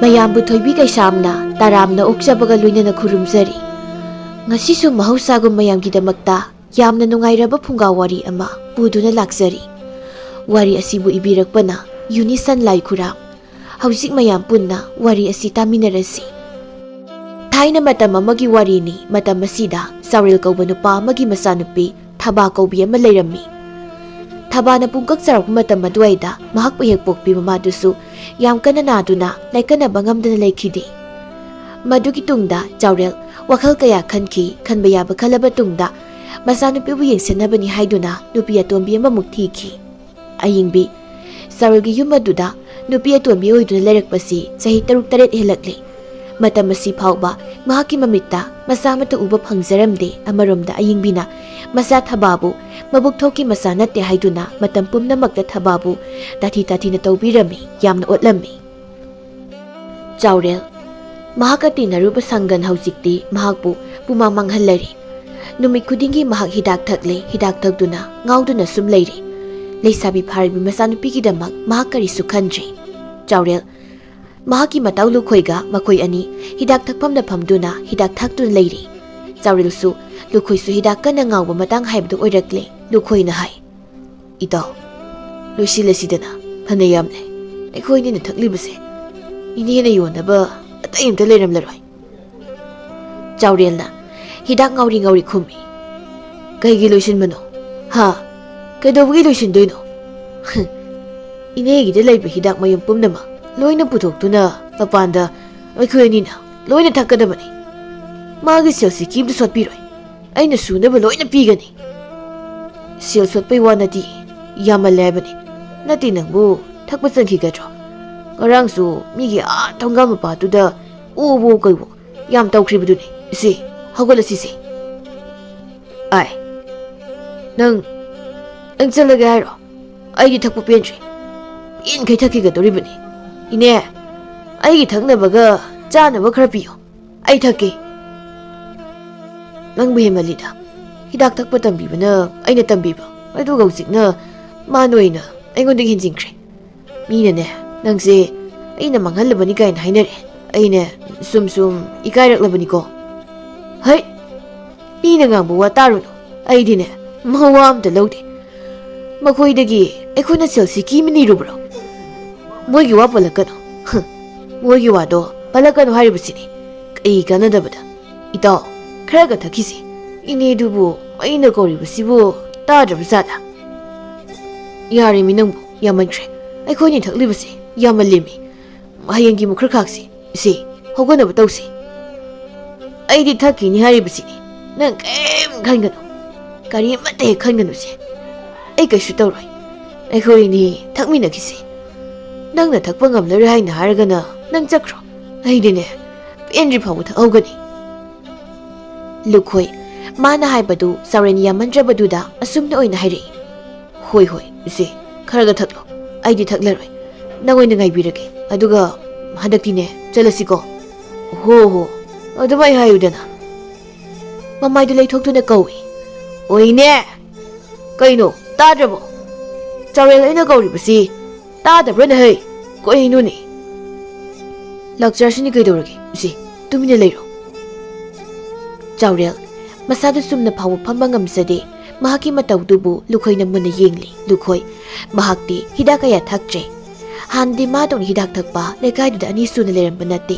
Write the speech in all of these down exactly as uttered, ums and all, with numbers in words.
ꯃꯌꯥꯝꯕꯨ ꯊꯣꯏꯕꯤ ꯀꯩꯁꯥꯝꯅ ꯇꯔꯥꯝꯅ ꯑꯣꯛꯆꯕꯒ ꯂꯣꯏꯅꯅ ꯈꯨꯔꯨꯝꯖꯔꯤ꯫ ꯉꯁꯤꯁꯨ ꯃꯍꯧꯁꯥꯒꯨꯝ ꯃꯌꯥꯝꯒꯤꯗꯃꯛꯇ ꯌꯥꯝꯅ ꯅꯨꯡꯉꯥꯏꯔꯕ ꯐꯨꯡꯒꯥ ꯋꯥꯔꯤ ꯑꯃ ꯄꯨꯗꯨꯅ ꯂꯥꯛꯆꯔꯤ꯫ ꯋꯥꯔꯤ ꯑꯁꯤꯕꯨ ꯏꯕꯤꯔꯛꯄꯅ ꯌꯨꯅꯤꯁꯟ ꯂꯥꯏꯈꯨꯔꯥꯝ꯫ ꯍꯧꯖꯤꯛ ꯃꯌꯥꯝ ꯄꯨꯟꯅ ꯋꯥꯔꯤ ꯑꯁꯤ ꯇꯥꯃꯤꯟꯅꯔꯁꯤ꯫ ꯊꯥꯏꯅ ꯃꯇꯝ ꯑꯃꯒꯤ ꯋꯥꯔꯤꯅꯤ꯫ ꯃꯇꯝ ꯑꯁꯤꯗ ꯆꯥꯎꯔꯦꯜ ꯀꯧꯕ ꯅꯨꯄꯥ ꯑꯃꯒꯤ ꯃꯆꯥꯅꯨꯄꯤ ꯊꯕꯥ ꯀꯧꯕꯤ ꯑꯃ ꯂꯩꯔꯝꯃꯤ꯫ ꯊꯕꯥꯅ ꯄꯨꯡꯀꯛ ꯆꯥꯎꯔꯛꯄ ꯃꯇꯝ ꯑꯗꯨꯋꯥꯏꯗ ꯃꯍꯥꯛꯄꯨ ꯍꯦꯛ ꯄꯣꯛꯄꯤ ꯃꯃꯥꯗꯨꯁꯨ ꯌꯥꯝ ꯀꯟꯅ ꯅꯥꯗꯨꯅ ꯂꯥꯏꯀꯠꯅꯕ ꯉꯝꯗꯅ ꯂꯩꯈꯤꯗꯦ꯫ ꯃꯗꯨꯒꯤ ꯇꯨꯡꯗ ꯆꯥꯎꯔꯦꯜ ꯋꯥꯈꯜ ꯀꯌꯥ ꯈꯟꯈꯤ꯫ ꯈꯟꯕ ꯌꯥꯕ ꯈꯜꯂꯕ ꯇꯨꯡꯗ ꯃꯆꯥꯅꯨꯄꯤꯕꯨ ꯌꯦꯡꯁꯤꯟꯅꯕꯅꯤ ꯍꯥꯏꯗꯨꯅ ꯅꯨꯄꯤ ꯑꯇꯣꯝꯕꯤ ꯑꯃꯃꯨꯛ ꯊꯤꯈꯤ꯫ ꯑꯌꯤꯡꯕꯤ꯫ ꯆꯥꯎꯔꯦꯜꯒꯤ ꯌꯨꯝ ꯑꯗꯨꯗ ꯅꯨꯄꯤ ꯑꯇꯣꯝꯕꯤ ꯑꯣꯏꯗꯨꯅ ꯂꯩꯔꯛꯄꯁꯤ ꯆꯍꯤ ꯇꯔꯨꯛ ꯇꯔꯦꯠ ꯍꯦꯜꯂꯛꯂꯦ꯫ ꯃꯇꯝ ꯑꯁꯤ ꯐꯥꯎꯕ ꯃꯍꯥꯛꯀꯤ ꯃꯃꯤꯠꯇ ꯃꯆꯥ ꯑꯃꯠꯇ ꯎꯕ ꯐꯪꯖꯔꯝꯗꯦ꯫ ꯑꯃꯔꯣꯝꯗ ꯑꯌꯤꯡꯕꯤꯅ ꯃꯆꯥ ꯊꯕꯥꯕꯨ ꯃꯕꯨꯛ ꯊꯣꯛꯀꯤ ꯃꯆꯥ ꯅꯠꯇꯦ ꯍꯥꯏꯗꯨꯅ ꯃꯇꯝ ꯄꯨꯝꯅꯃꯛꯇ ꯊꯕꯥꯕꯨ ꯇꯥꯊꯤ ꯇꯥꯊꯤꯅ ꯇꯧꯕꯤꯔꯝꯃꯤ, ꯌꯥꯝꯅ ꯑꯣꯠꯂꯝꯃꯤ꯫ ꯆꯥꯎꯔꯦꯜ꯫ ꯃꯍꯥꯛꯀ ꯇꯤꯟꯅꯔꯨꯕ ꯁꯪꯒꯟ ꯍꯧꯖꯤꯛꯇꯤ ꯃꯍꯥꯛꯄꯨ ꯄꯨꯃꯥꯡ ꯃꯥꯡꯍꯜꯂꯔꯤ꯫ ꯅꯨꯃꯤꯠ ꯈꯨꯗꯤꯡꯒꯤ ꯃꯍꯥꯛ ꯍꯤꯗꯥꯛ ꯊꯛꯂꯦ, ꯍꯤꯗꯥꯛ ꯊꯛꯇꯨꯅ ꯉꯥꯎꯗꯨꯅ ꯁꯨꯝ ꯂꯩꯔꯦ꯫ ꯂꯩꯁꯥꯕꯤ ꯐꯥꯔꯕꯤ ꯃꯆꯥꯅꯨꯄꯤꯒꯤꯗꯃꯛ ꯃꯍꯥꯛ ꯀꯔꯤꯁꯨ ꯈꯟꯗ꯭ꯔꯦ꯫ ꯆꯥꯎꯔꯦꯜ꯫ ꯃꯍꯥꯛꯀꯤ ꯃꯇꯥꯎ ꯂꯨꯈꯣꯏꯒ ꯃꯈꯣꯏ ꯑꯅꯤ ꯍꯤꯗꯥꯛ ꯊꯛꯐꯝꯗ ꯐꯝꯗꯨꯅ ꯍꯤꯗꯥꯛ ꯊꯛꯇꯨꯅ ꯂꯩꯔꯤ꯫ ꯆꯥꯎꯔꯦꯜꯁꯨ, ꯂꯨꯈꯣꯏꯁꯨ ꯍꯤꯗꯥꯛ ꯀꯟꯅ ꯉꯥꯎꯕ ꯃꯇꯥꯡ ꯍꯥꯏꯕꯗꯨ ꯑꯣꯏꯔꯛꯂꯦ꯫ ꯂꯨꯈꯣꯏꯅ ꯍꯥꯏ, "ꯏꯇꯥꯎ, ꯂꯣꯏꯁꯤꯜꯂꯁꯤꯗꯅ, ꯐꯅ ꯌꯥꯝꯂꯦ꯫ ꯑꯩꯈꯣꯏ ꯑꯅꯤꯅ ꯊꯛꯂꯤꯕꯁꯦ ꯏꯅꯦꯅ ꯌꯣꯟꯅꯕ ꯑꯇꯩ ꯑꯝꯇ ꯂꯩꯔꯝꯂꯔꯣꯏ꯫" ꯆꯥꯎꯔꯦꯜꯅ ꯍꯤꯗꯥꯛ ꯉꯥꯎꯔꯤ ꯉꯥꯎꯔꯤ ꯈꯨꯝꯃꯤ꯫ "ꯀꯩꯒꯤ ꯂꯣꯏꯁꯤꯟꯕꯅꯣ? ꯍꯥ? ꯀꯩꯗꯧꯕꯒꯤ ꯂꯣꯏꯁꯤꯟꯗꯣꯏꯅꯣ? ꯏꯅꯦꯒꯤꯗ ꯂꯩꯕ ꯍꯤꯗꯥꯛ ꯃꯌꯨꯝ ꯄꯨꯝꯅꯃꯛ ꯂꯣꯏꯅ ꯄꯨꯊꯣꯛꯇꯨꯅ ꯃꯄꯥꯟꯗ ꯑꯩꯈꯣꯏ ꯑꯅꯤꯅ ꯂꯣꯏꯅ ꯊꯛꯀꯗꯕꯅꯤ꯫ ꯃꯥꯒꯤ ꯁꯦꯜꯁꯤ ꯀꯦꯝꯇ ꯁꯣꯠꯄꯤꯔꯣꯏ꯫ ꯑꯩꯅ ꯁꯨꯅꯕ ꯂꯣꯏꯅ ꯄꯤꯒꯅꯤ꯫" "ꯁꯦꯜ ꯁꯣꯠꯄꯩ ꯋꯥ ꯅꯠꯇꯦ, ꯌꯥꯝꯃꯜꯂꯦ ꯍꯥꯏꯕꯅꯤ꯫ ꯅꯠꯇꯦ, ꯅꯪꯕꯨ ꯊꯛꯄ ꯆꯪꯈꯤꯒꯗ꯭ꯔꯣ? ꯉꯔꯥꯡꯁꯨ ꯃꯤꯒꯤ ꯑꯥ ꯊꯣꯡꯒꯥꯜ ꯃꯄꯥꯗꯨꯗ ꯑꯣꯕꯣ ꯀꯩꯕꯣ ꯌꯥꯝ ꯇꯧꯈ꯭ꯔꯤꯕꯗꯨꯅꯤ꯫ ꯏꯆꯦ, ꯍꯧꯒꯠꯂꯁꯤꯁꯦ꯫" "ꯑꯥꯏ, ꯅꯪ, ꯅꯪ ꯆꯠꯂꯒꯦ ꯍꯥꯏꯔꯣ? ꯑꯩꯗꯤ ꯊꯛꯄ ꯄꯦꯟꯗ꯭ꯔꯤ꯫ ꯄꯦꯟꯈꯩ ꯊꯛꯈꯤꯒꯗꯧꯔꯤꯕꯅꯤ꯫ ꯏꯅꯦ, ꯑꯩꯒꯤ ꯊꯛꯅꯕꯒ ꯆꯥꯅꯕ ꯈꯔ ꯄꯤꯌꯨ꯫ ꯑꯩ ꯊꯛꯀꯦ꯫" "ꯅꯪꯕꯨ ꯍꯦꯟꯃꯜꯂꯤꯗ꯫ ꯍꯤꯗꯥꯛ ꯊꯛꯄ ꯇꯝꯕꯤꯕꯅ ꯑꯩꯅ ꯇꯝꯕꯤꯕ꯫ ꯑꯗꯨꯒ ꯍꯧꯖꯤꯛꯅ ꯃꯥꯅ ꯑꯣꯏꯅ ꯑꯩꯉꯣꯟꯗꯒꯤ ꯍꯦꯟꯖꯤꯟꯈ꯭ꯔꯦ꯫ ꯃꯤꯅꯅꯦ, ꯅꯪꯁꯦ ꯑꯩꯅ ꯃꯥꯡꯍꯜꯂꯕꯅꯤ ꯀꯥꯏꯅ ꯍꯥꯏꯅꯔꯦ꯫ ꯑꯩꯅ ꯁꯨꯝ ꯁꯨꯝ ꯏꯀꯥꯏꯔꯛꯂꯕꯅꯤꯀꯣ꯫ ꯍꯩ, ꯃꯤꯅ ꯉꯥꯡꯕ ꯋꯥ ꯇꯥꯔꯨꯅꯨ꯫ ꯑꯩꯗꯤꯅꯦ, ꯃꯋꯥ ꯑꯝꯇ ꯂꯧꯗꯦ꯫ ꯃꯈꯣꯏꯗꯒꯤ ꯑꯩꯈꯣꯏꯅ ꯁꯦꯜꯁꯤ ꯀꯤꯃ ꯅꯤꯔꯨꯕ꯭ꯔꯣ? ꯃꯣꯏꯒꯤ ꯋꯥ ꯄꯜꯂꯛꯀꯅꯨ꯫ ꯍ, ꯃꯣꯏꯒꯤ ꯋꯥꯗꯣ ꯄꯜꯂꯛꯀꯅꯨ ꯍꯥꯏꯔꯤꯕꯁꯤꯅꯤ꯫ ꯀꯩ ꯀꯥꯟꯅꯗꯕꯗ? ꯏꯇꯥꯎ, ꯈꯔꯒ ꯊꯛꯈꯤꯁꯤ꯫ ꯏꯅꯦꯗꯨꯕꯨ ꯑꯩꯅ ꯀꯧꯔꯤꯕꯁꯤꯕꯨ ꯇꯥꯗ꯭ꯔꯕ ꯖꯥꯠꯂꯥ? ꯌꯥꯔꯦꯃꯤ ꯅꯪꯕꯨ, ꯌꯥꯝꯃꯟꯈ꯭ꯔꯦ꯫ ꯑꯩꯈꯣꯏꯅꯤ ꯊꯛꯂꯤꯕꯁꯦ ꯌꯥꯝꯃꯜꯂꯦꯃꯤ꯫ ꯍꯌꯦꯡꯒꯤ ꯑꯃꯨꯛ ꯈꯔ ꯈꯥꯛꯁꯤ꯫ ꯏꯆꯦ, ꯍꯧꯒꯠꯅꯕ ꯇꯧꯁꯤ꯫ ꯑꯩꯗꯤ ꯊꯛꯈꯤꯅꯤ ꯍꯥꯏꯔꯤꯕꯁꯤꯅꯤ꯫ ꯅꯪ ꯀꯔꯤꯝ ꯈꯟꯒꯅꯨ꯫ ꯀꯔꯤ ꯑꯃꯠꯇ ꯍꯦꯛ ꯈꯟꯒꯅꯨꯁꯦ꯫ ꯑꯩ ꯀꯩꯁꯨ ꯇꯧꯔꯣꯏ꯫ ꯑꯩꯈꯣꯏꯅꯤ ꯊꯛꯃꯤꯟꯅꯈꯤꯁꯤ꯫ ꯅꯪꯅ ꯊꯛꯄ ꯉꯝꯂꯔꯣꯏ ꯍꯥꯏꯅ ꯍꯥꯏꯔꯒꯅ ꯅꯪ ꯆꯠꯈ꯭ꯔꯣ꯫ ꯑꯩꯗꯤꯅꯦ, ꯄꯦꯟꯗ꯭ꯔꯤ ꯐꯥꯎꯕ ꯊꯛꯍꯧꯒꯅꯤ꯫ ꯂꯨꯈꯣꯏ, ꯃꯥꯅ ꯍꯥꯏꯕꯗꯨ ꯆꯥꯎꯔꯦꯟ ꯌꯥꯝꯃꯟꯗ꯭ꯔꯕꯗꯨꯗ ꯑꯁꯨꯝꯅ ꯑꯣꯏꯅ ꯍꯥꯏꯔꯛꯏ꯫ ꯍꯣꯏ, ꯍꯣꯏ, ꯏꯆꯦ, ꯈꯔꯒ ꯊꯛꯂꯣ꯫ ꯑꯩꯗꯤ ꯊꯛꯂꯔꯣꯏ꯫ ꯅꯪ ꯑꯣꯏꯅ ꯉꯥꯏꯕꯤꯔꯒꯦ꯫ ꯑꯗꯨꯒ ꯍꯟꯗꯛꯇꯤꯅꯦ, ꯆꯠꯂꯁꯤꯀꯣ꯫ ꯍꯣ, ꯍꯣ, ꯑꯗꯨꯃꯥꯏ ꯍꯥꯏꯌꯨꯗꯅ꯫ ꯃꯃꯥꯏꯗꯨ ꯂꯩꯊꯣꯛꯇꯨꯅ ꯀꯧꯏ꯫ ꯑꯣꯏꯅꯦ! ꯀꯩꯅꯣ, ꯇꯥꯗ꯭ꯔꯕꯣ? ꯆꯥꯎꯔꯦꯜ ꯑꯩꯅ ꯀꯧꯔꯤꯕꯁꯤ ꯇꯥꯗꯕ꯭ꯔꯅꯦ ꯍꯩ? ꯀꯩꯅꯣꯅꯦ? ꯂꯥꯛꯆꯔꯁꯤꯅꯤ ꯀꯩꯗꯧꯔꯒꯦ? ꯏꯆꯦ, ꯇꯨꯃꯤꯟꯅ ꯂꯩꯔꯣ꯫ ꯆꯥꯎꯔꯦꯜ, ꯃꯁꯥꯗꯨ ꯆꯨꯝꯅ ꯐꯥꯎꯕ ꯐꯝꯕ ꯉꯝꯖꯗꯦ꯫ ꯃꯍꯥꯛꯀꯤ ꯃꯇꯧꯗꯨꯕꯨ ꯂꯨꯈꯣꯏꯅ ꯃꯨꯟꯅ ꯌꯦꯡꯂꯤ꯫ ꯂꯨꯈꯣꯏ, ꯃꯍꯥꯛꯇꯤ ꯍꯤꯗꯥꯛ ꯀꯌꯥ ꯊꯛꯇ꯭ꯔꯦ꯫ ꯍꯥꯟꯅꯗꯤ ꯃꯥꯗꯧꯅ ꯍꯤꯗꯥꯛ ꯊꯛꯄ ꯂꯩꯀꯥꯏꯗꯨꯗ ꯑꯅꯤ ꯁꯨꯅ ꯂꯩꯔꯝꯕ ꯅꯠꯇꯦ꯫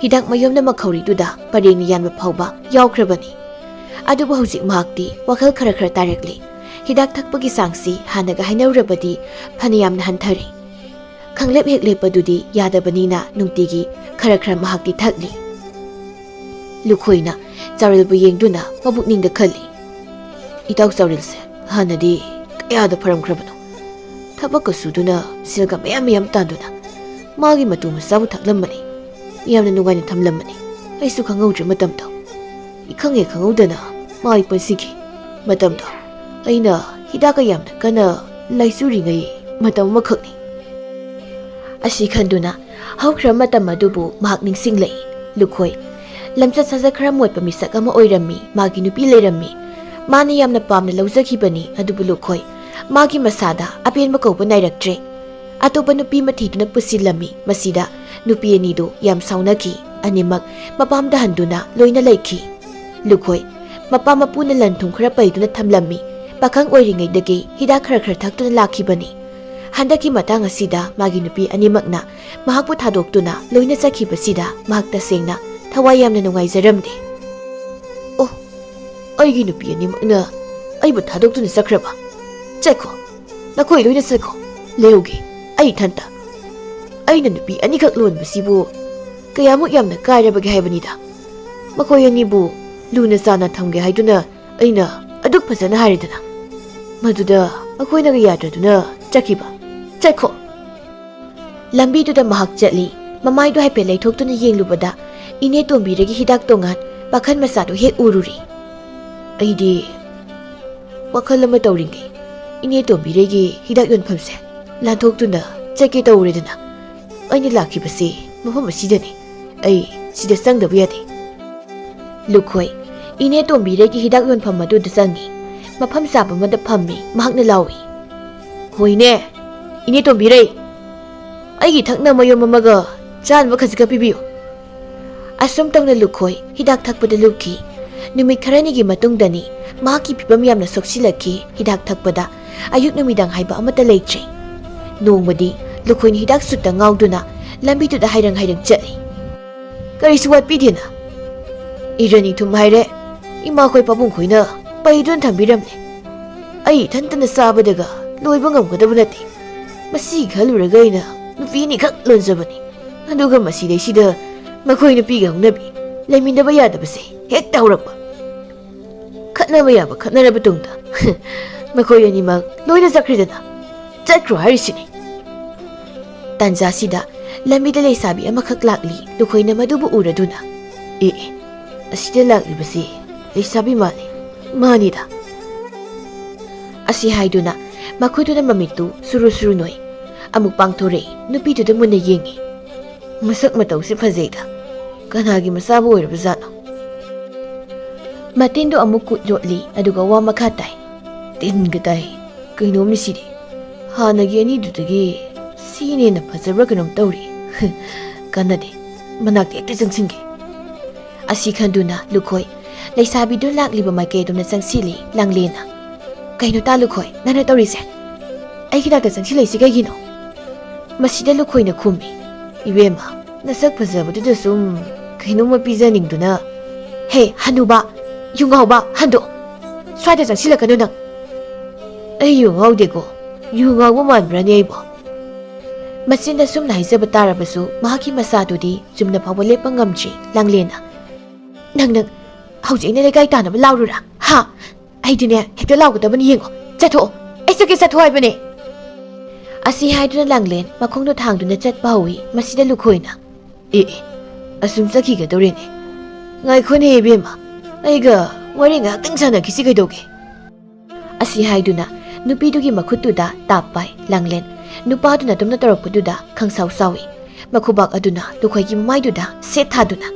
ꯍꯤꯗꯥꯛ ꯃꯌꯣꯝꯅ ꯃꯈꯧꯔꯤꯗꯨꯗ ꯄꯔꯦꯡꯅ ꯌꯥꯟꯕ ꯐꯥꯎꯕ ꯌꯥꯎꯈ꯭ꯔꯕꯅꯤ꯫ ꯑꯗꯨꯕꯨ ꯍꯧꯖꯤꯛ ꯃꯍꯥꯛꯇꯤ ꯋꯥꯈꯜ ꯈꯔ ꯈꯔ ꯇꯥꯔꯛꯂꯤ꯫ ꯍꯤꯗꯥꯛ ꯊꯛꯄꯒꯤ ꯆꯥꯡꯁꯤ ꯍꯥꯟꯅꯒ ꯍꯥꯏꯅꯔꯨꯔꯕꯗꯤ ꯐꯅꯌꯥꯝꯅ ꯍꯟꯊꯔꯦ꯫ ꯈꯪꯂꯦꯞ ꯍꯦꯛ ꯂꯦꯞꯄꯗꯨꯗꯤ ꯌꯥꯗꯕꯅꯤꯅ ꯅꯨꯡꯇꯤꯒꯤ ꯈꯔ ꯈꯔ ꯃꯍꯥꯛꯇꯤ ꯊꯛꯂꯤ꯫ ꯂꯨꯈꯣꯏꯅ ꯆꯥꯎꯔꯦꯜꯕꯨ ꯌꯦꯡꯗꯨꯅ ꯃꯕꯨꯛꯅꯤꯡꯗ ꯈꯜꯂꯤ, "ꯏꯇꯥꯎ ꯆꯥꯎꯔꯦꯜꯁꯦ ꯍꯥꯟꯅꯗꯤ ꯀꯌꯥꯗ ꯐꯔꯝꯈ꯭ꯔꯕꯅꯣ? ꯊꯕꯛꯀ ꯁꯨꯗꯨꯅ ꯁꯦꯜꯒ ꯃꯌꯥꯝ ꯃꯌꯥꯝ ꯇꯥꯟꯗꯨꯅ ꯃꯥꯒꯤ ꯃꯇꯨ ꯃꯆꯥꯕꯨ ꯊꯛꯂꯝꯕꯅꯤ꯫ ꯌꯥꯝꯅ ꯅꯨꯡꯉꯥꯏꯅ ꯊꯝꯂꯝꯕꯅꯤ꯫ ꯑꯩꯁꯨ ꯈꯪꯍꯧꯗ꯭ꯔꯦ ꯃꯇꯝꯗꯣ꯫ ꯏꯈꯪ ꯍꯦꯛ ꯈꯪꯍꯧꯗꯅ ꯃꯥꯒꯤ ꯄꯨꯟꯁꯤꯒꯤ ꯃꯇꯝꯗꯣ ꯑꯩꯅ ꯍꯤꯗꯥꯛꯀ ꯌꯥꯝꯅ ꯀꯟꯅ ꯂꯥꯏꯆꯨꯔꯤꯉꯩ ꯃꯇꯝ ꯑꯃꯈꯛꯅꯤ꯫" ꯑꯁꯤ ꯈꯟꯗꯨꯅ ꯍꯧꯈ꯭ꯔꯕ ꯃꯇꯝ ꯑꯗꯨꯕꯨ ꯃꯍꯥꯛ ꯅꯤꯡꯁꯤꯡꯂꯛꯏ꯫ ꯂꯨꯈꯣꯏ, ꯂꯝꯆꯠ ꯁꯥꯖꯠ ꯈꯔ ꯃꯣꯠꯄ ꯃꯤꯁꯛ ꯑꯃ ꯑꯣꯏꯔꯝꯃꯤ꯫ ꯃꯥꯒꯤ ꯅꯨꯄꯤ ꯂꯩꯔꯝꯃꯤ꯫ ꯃꯥꯅ ꯌꯥꯝꯅ ꯄꯥꯝꯅ ꯂꯧꯖꯈꯤꯕꯅꯤ꯫ ꯑꯗꯨꯕꯨ ꯂꯨꯈꯣꯏ, ꯃꯥꯒꯤ ꯃꯁꯥꯗ ꯑꯄꯦꯟꯕ ꯀꯧꯕ ꯅꯥꯏꯔꯛꯇ꯭ꯔꯦ꯫ ꯑꯇꯣꯞꯄ ꯅꯨꯄꯤ ꯑꯃ ꯊꯤꯗꯨꯅ ꯄꯨꯁꯤꯜꯂꯝꯃꯤ꯫ ꯃꯁꯤꯗ ꯅꯨꯄꯤ ꯑꯅꯤꯗꯨ ꯌꯥꯝ ꯁꯥꯎꯅꯈꯤ꯫ ꯑꯅꯤꯃꯛ ꯃꯄꯥꯝꯗ ꯍꯟꯗꯨꯅ ꯂꯣꯏꯅ ꯂꯩꯈꯤ꯫ ꯂꯨꯈꯣꯏ, ꯃꯄꯥ ꯃꯄꯨꯅ ꯂꯟ ꯊꯨꯝ ꯈꯔ ꯄꯩꯗꯨꯅ ꯊꯝꯂꯝꯃꯤ꯫ ꯄꯥꯈꯪ ꯑꯣꯏꯔꯤꯉꯩꯗꯒꯤ ꯍꯤꯗꯥꯛ ꯈꯔ ꯈꯔ ꯊꯛꯇꯨꯅ ꯂꯥꯛꯈꯤꯕꯅꯤ꯫ ꯍꯟꯗꯛꯀꯤ ꯃꯇꯥꯡ ꯑꯁꯤꯗ ꯃꯥꯒꯤ ꯅꯨꯄꯤ ꯑꯅꯤꯃꯛꯅ ꯃꯍꯥꯛꯄꯨ ꯊꯥꯗꯣꯛꯇꯨꯅ ꯂꯣꯏꯅ ꯆꯠꯈꯤꯕꯁꯤꯗ ꯃꯍꯥꯛ ꯇꯁꯦꯡꯅ ꯊꯋꯥꯏ ꯌꯥꯝꯅ ꯅꯨꯡꯉꯥꯏꯖꯔꯝꯗꯦ꯫ "ꯑꯣ, ꯑꯩꯒꯤ ꯅꯨꯄꯤ ꯑꯅꯤꯃꯛꯅ ꯑꯩꯕꯨ ꯊꯥꯗꯣꯛꯇꯨꯅ ꯆꯠꯈ꯭ꯔꯕ? ꯆꯠꯈꯣ, ꯅꯈꯣꯏ ꯂꯣꯏꯅ ꯆꯠꯈꯣ꯫ ꯂꯩꯍꯧꯒꯦ ꯑꯩ ꯏꯊꯟꯇ꯫ ꯑꯩꯅ ꯅꯨꯄꯤ ꯑꯅꯤꯈꯛ ꯂꯣꯟꯕꯁꯤꯕꯨ ꯀꯌꯥꯃꯨꯛ ꯌꯥꯝꯅ ꯀꯥꯏꯔꯕꯒꯦ ꯍꯥꯏꯕꯅꯤꯗ꯫ ꯃꯈꯣꯏ ꯑꯅꯤꯕꯨ ꯂꯨꯅ ꯆꯥꯟꯅ ꯊꯝꯒꯦ ꯍꯥꯏꯗꯨꯅ ꯑꯩꯅ ꯑꯗꯨꯛ ꯐꯖꯅ ꯍꯥꯏꯔꯦꯗꯅ꯫ ꯃꯗꯨꯗ ꯃꯈꯣꯏꯅꯒ ꯌꯥꯗ꯭ꯔꯗꯨꯅ ꯆꯠꯈꯤꯕ꯫ ꯆꯠꯈꯣ!" ꯂꯝꯕꯤꯗꯨꯗ ꯃꯍꯥꯛ ꯆꯠꯂꯤ꯫ ꯃꯃꯥꯏꯗꯨ ꯍꯥꯏꯐꯦꯠ ꯂꯩꯊꯣꯛꯇꯨꯅ ꯌꯦꯡꯂꯨꯕꯗ ꯏꯅꯦ ꯇꯣꯝꯕꯤꯔꯩꯒꯤ ꯍꯤꯗꯥꯛ ꯇꯣꯉꯥꯟ ꯄꯥꯈꯟ ꯃꯆꯥꯗꯨ ꯍꯦꯛ ꯎꯔꯨꯔꯤ꯫ ꯑꯩꯗꯤ ꯋꯥꯈꯜ ꯑꯃ ꯇꯧꯔꯤꯉꯩ ꯏꯅꯦ ꯇꯣꯝꯕꯤꯔꯩꯒꯤ ꯍꯤꯗꯥꯛ ꯌꯣꯟꯐꯝꯁꯦ ꯂꯥꯟꯊꯣꯛꯇꯨꯅ ꯆꯠꯀꯦ ꯇꯧꯔꯦꯗꯅ꯫ ꯑꯩꯅ ꯂꯥꯛꯈꯤꯕꯁꯤ ꯃꯐꯝ ꯑꯁꯤꯗꯅꯤ꯫ ꯑꯩ ꯁꯤꯗ ꯆꯪꯗꯕ ꯌꯥꯗꯦ꯫ ꯂꯨꯈꯣꯏ ꯏꯅꯦ ꯇꯣꯝꯕꯤꯔꯩꯒꯤ ꯍꯤꯗꯥꯛ ꯌꯣꯟꯐꯝ ꯑꯗꯨꯗ ꯆꯪꯉꯤ꯫ ꯃꯐꯝ ꯆꯥꯕ ꯑꯃꯗ ꯐꯝꯃꯤ꯫ ꯃꯍꯥꯛꯅ ꯂꯥꯎꯏ, "ꯍꯣꯏꯅꯦ, ꯏꯅꯦ ꯇꯣꯝꯕꯤꯔꯩ, ꯑꯩꯒꯤ ꯊꯛꯅ ꯃꯌꯨꯝ ꯑꯃꯒ ꯆꯥꯅꯕ ꯈꯖꯤꯛꯀ ꯄꯤꯕꯤꯌꯨ꯫" ꯑꯁꯨꯝ ꯇꯧꯅ ꯂꯨꯈꯣꯏ ꯍꯤꯗꯥꯛ ꯊꯛꯄꯗ ꯂꯨꯞꯈꯤ꯫ ꯅꯨꯃꯤꯠ ꯈꯔꯅꯤꯒꯤ ꯃꯇꯨꯡꯗꯅꯤ ꯃꯍꯥꯛꯀꯤ ꯐꯤꯕꯝ ꯌꯥꯝꯅ ꯁꯣꯛꯁꯤꯜꯂꯛꯈꯤ꯫ ꯍꯤꯗꯥꯛ ꯊꯛꯄꯗ ꯑꯌꯨꯛ ꯅꯨꯃꯤꯗꯥꯡ ꯍꯥꯏꯕ ꯑꯃꯠꯇ ꯂꯩꯇ꯭ꯔꯦ꯫ ꯅꯣꯡꯃꯗꯤ ꯂꯨꯈꯣꯏꯅ ꯍꯤꯗꯥꯛ ꯁꯨꯠꯇ ꯉꯥꯎꯗꯨꯅ ꯂꯝꯕꯤꯗꯨꯗ ꯍꯥꯏꯔꯪ ꯍꯥꯏꯔꯪ ꯆꯠꯂꯤ꯫ ꯀꯔꯤꯁꯨ ꯋꯥꯠꯄꯤꯗꯦꯅ꯫ ꯏꯔꯅꯤ ꯊꯨꯝ ꯍꯥꯏꯔꯦ, ꯏꯃꯥꯈꯣꯏ ꯄꯥꯕꯨꯡꯈꯣꯏꯅ ꯄꯩꯗꯨꯅ ꯊꯝꯕꯤꯔꯝꯂꯦ꯫ ꯑꯩ ꯏꯊꯟꯇꯅ ꯆꯥꯕꯗꯒ ꯂꯣꯏꯕ ꯉꯝꯒꯗꯕ ꯅꯠꯇꯦ꯫ ꯃꯁꯤ ꯈꯜꯂꯨꯔꯒ ꯑꯩꯅ ꯅꯨꯄꯤ ꯑꯅꯤꯈꯛ ꯂꯣꯟꯖꯕꯅꯤ꯫ ꯑꯗꯨꯒ ꯃꯁꯤꯗꯩꯁꯤꯗ ꯃꯈꯣꯏ ꯅꯨꯄꯤꯒ ꯍꯧꯅꯕꯤ ꯂꯩꯃꯤꯟꯅꯕ ꯌꯥꯗꯕꯁꯦ ꯍꯦꯛꯇ ꯍꯧꯔꯛꯄ꯫ ꯈꯠꯅꯕ ꯌꯥꯕ ꯈꯠꯅꯔꯕ ꯇꯨꯡꯗ ꯃꯈꯣꯏ ꯑꯅꯤꯃꯛ ꯂꯣꯏꯅ ꯆꯠꯈ꯭ꯔꯦꯗꯅ꯫ ꯆꯠꯈ꯭ꯔꯣ ꯍꯥꯏꯔꯤꯁꯤꯅꯤ꯫ ꯇꯥꯟꯖꯥꯁꯤꯗ ꯂꯝꯕꯤꯗ ꯂꯩꯁꯥꯕꯤ ꯑꯃꯈꯛ ꯂꯥꯛꯂꯤ꯫ ꯂꯨꯈꯣꯏꯅ ꯃꯗꯨꯕꯨ ꯎꯔꯗꯨꯅ, "ꯑꯦ, ꯑꯦ, ꯑꯁꯤꯗ ꯂꯥꯛꯂꯤꯕꯁꯤ ꯂꯩꯁꯥꯕꯤ ꯃꯥꯜꯂꯤ꯫ ꯃꯥꯅꯤꯗ꯫" ꯑꯁꯤ ꯍꯥꯏꯗꯨꯅ ꯃꯈꯣꯏꯗꯨꯅ ꯃꯃꯤꯠꯇꯨ ꯁꯨꯔꯨ ꯁꯨꯔꯨ ꯅꯣꯏ꯫ ꯑꯃꯨꯛ ꯄꯥꯡꯊꯣꯔꯛꯏ꯫ ꯅꯨꯄꯤꯗꯨꯗ ꯃꯨꯟꯅ ꯌꯦꯡꯉꯤ꯫ ꯃꯁꯛ ꯃꯇꯧꯁꯤ ꯐꯖꯩꯗ꯫ ꯀꯅꯥꯒꯤ ꯃꯆꯥꯕꯨ ꯑꯣꯏꯔꯕ ꯖꯥꯠꯅꯣ? ꯃꯇꯤꯟꯗꯨ ꯑꯃꯨꯛ ꯀꯨꯠ ꯌꯣꯠꯂꯤ, ꯑꯗꯨꯒ ꯋꯥ ꯃꯈꯥ ꯇꯥꯏ꯫ ꯇꯤꯟꯒ ꯇꯥꯏ꯫ ꯀꯩꯅꯣꯝꯅꯤ ꯁꯤꯗꯤ꯫ ꯍꯥꯟꯅꯒꯤ ꯑꯅꯤꯗꯨꯗꯒꯤ ꯏꯅꯦꯅ ꯐꯖꯕ꯭ꯔꯥ ꯀꯩꯅꯣꯝ ꯇꯧꯔꯤ꯫ ꯀꯥꯟꯅꯗꯦ, ꯃꯅꯥꯛꯇ ꯍꯦꯛꯇ ꯆꯪꯁꯤꯟꯒꯦ꯫ ꯑꯁꯤ ꯈꯟꯗꯨꯅ ꯂꯨꯈꯣꯏ ꯂꯩꯁꯥꯕꯤꯗꯨ ꯂꯥꯛꯂꯤꯕ ꯃꯥꯏꯀꯩꯗꯨꯅ ꯆꯪꯁꯤꯜꯂꯤ꯫ ꯂꯥꯡꯂꯦꯟꯅ, "ꯀꯩꯅꯣ ꯇꯥ ꯂꯨꯈꯣꯏ, ꯅꯪꯅ ꯇꯧꯔꯤꯁꯦ? ꯑꯩꯒꯤ ꯅꯥꯛꯇ ꯆꯪꯁꯤꯜꯂꯛꯏꯁꯤ ꯀꯩꯒꯤꯅꯣ?" ꯃꯁꯤꯗ ꯂꯨꯈꯣꯏꯅ ꯈꯨꯝꯃꯤ, "ꯏꯕꯦꯝꯃ, ꯅꯁꯛ ꯐꯖꯕꯗꯨꯗ ꯁꯨꯝ ꯀꯩꯅꯣꯝꯃ ꯄꯤꯖꯅꯤꯡꯗꯨꯅ꯫" "ꯍꯦ, ꯍꯅꯨꯕ, ꯌꯨ ꯉꯥꯎꯕ, ꯍꯟꯗꯣꯛ! ꯁ꯭ꯋꯥꯏꯗ ꯆꯪꯁꯤꯜꯂꯛꯀꯅꯨ ꯅꯪ!" "ꯑꯩ ꯌꯨ ꯉꯥꯎꯗꯦꯀꯣ꯫ ꯌꯨ ꯉꯥꯎꯕ ꯃꯥꯟꯕ꯭ꯔꯥꯅꯦ ꯑꯩꯕꯣ?" ꯃꯆꯤꯟꯗ ꯁꯨꯝꯅ ꯍꯥꯏꯖꯕ ꯇꯥꯔꯕꯁꯨ ꯃꯍꯥꯛꯀꯤ ꯃꯁꯥꯗꯨꯗꯤ ꯆꯨꯝꯅ ꯐꯥꯎꯕ ꯂꯦꯞꯄ ꯉꯝꯗ꯭ꯔꯤ꯫ ꯂꯥꯡꯂꯦꯟꯅ, "ꯅꯪ, ꯅꯪ ꯍꯧꯖꯤꯛ ꯑꯩꯅ ꯂꯩꯀꯥꯏ ꯇꯥꯅꯕ ꯂꯥꯎꯔꯨꯔꯥ? ꯍꯥ? ꯑꯩꯗꯤꯅꯦ, ꯍꯦꯛꯇ ꯂꯥꯎꯒꯗꯕꯅꯤ, ꯌꯦꯡꯉꯣ꯫ ꯆꯠꯊꯣꯛꯑꯣ꯫ ꯑꯩ ꯆꯠꯀꯦ, ꯆꯠꯊꯣꯛꯑꯣ ꯍꯥꯏꯕꯅꯦ!" ꯑꯁꯤ ꯍꯥꯏꯗꯨꯅ ꯂꯥꯡꯂꯦꯟ ꯃꯈꯣꯡꯗꯣ ꯊꯥꯡꯗꯨꯅ ꯆꯠꯄ ꯍꯧꯏ꯫ ꯃꯁꯤꯗ ꯂꯨꯈꯣꯏꯅ, "ꯑꯦ, ꯑꯦ, ꯑꯁꯨꯝ ꯆꯠꯈꯤꯒꯗꯧꯔꯦꯅꯦ꯫ ꯉꯥꯏꯈꯣꯅꯦ ꯏꯕꯦꯝꯃ, ꯑꯩꯒ ꯋꯥꯔꯤ ꯉꯥꯏꯍꯥꯛꯇꯪ ꯁꯥꯟꯅꯈꯤꯁꯤ ꯀꯩꯗꯧꯒꯦ?" ꯑꯁꯤ ꯍꯥꯏꯗꯨꯅ ꯅꯨꯄꯤꯗꯨꯒꯤ ꯃꯈꯨꯠꯇꯨꯗ ꯇꯥꯞ ꯄꯥꯏ ꯂꯥꯡꯂꯦꯟ꯫ ꯅꯨꯄꯥꯗꯨꯅ ꯑꯗꯨꯝꯅ ꯇꯧꯔꯛꯄꯗꯨꯗ ꯈꯪꯁꯥꯎ ꯁꯥꯎꯏ꯫ ꯃꯈꯨꯕꯥꯛ ꯑꯗꯨꯅ ꯂꯨꯈꯣꯏꯒꯤ ꯃꯃꯥꯏꯗꯨꯗ ꯁꯦꯠ ꯊꯥꯗꯨꯅ,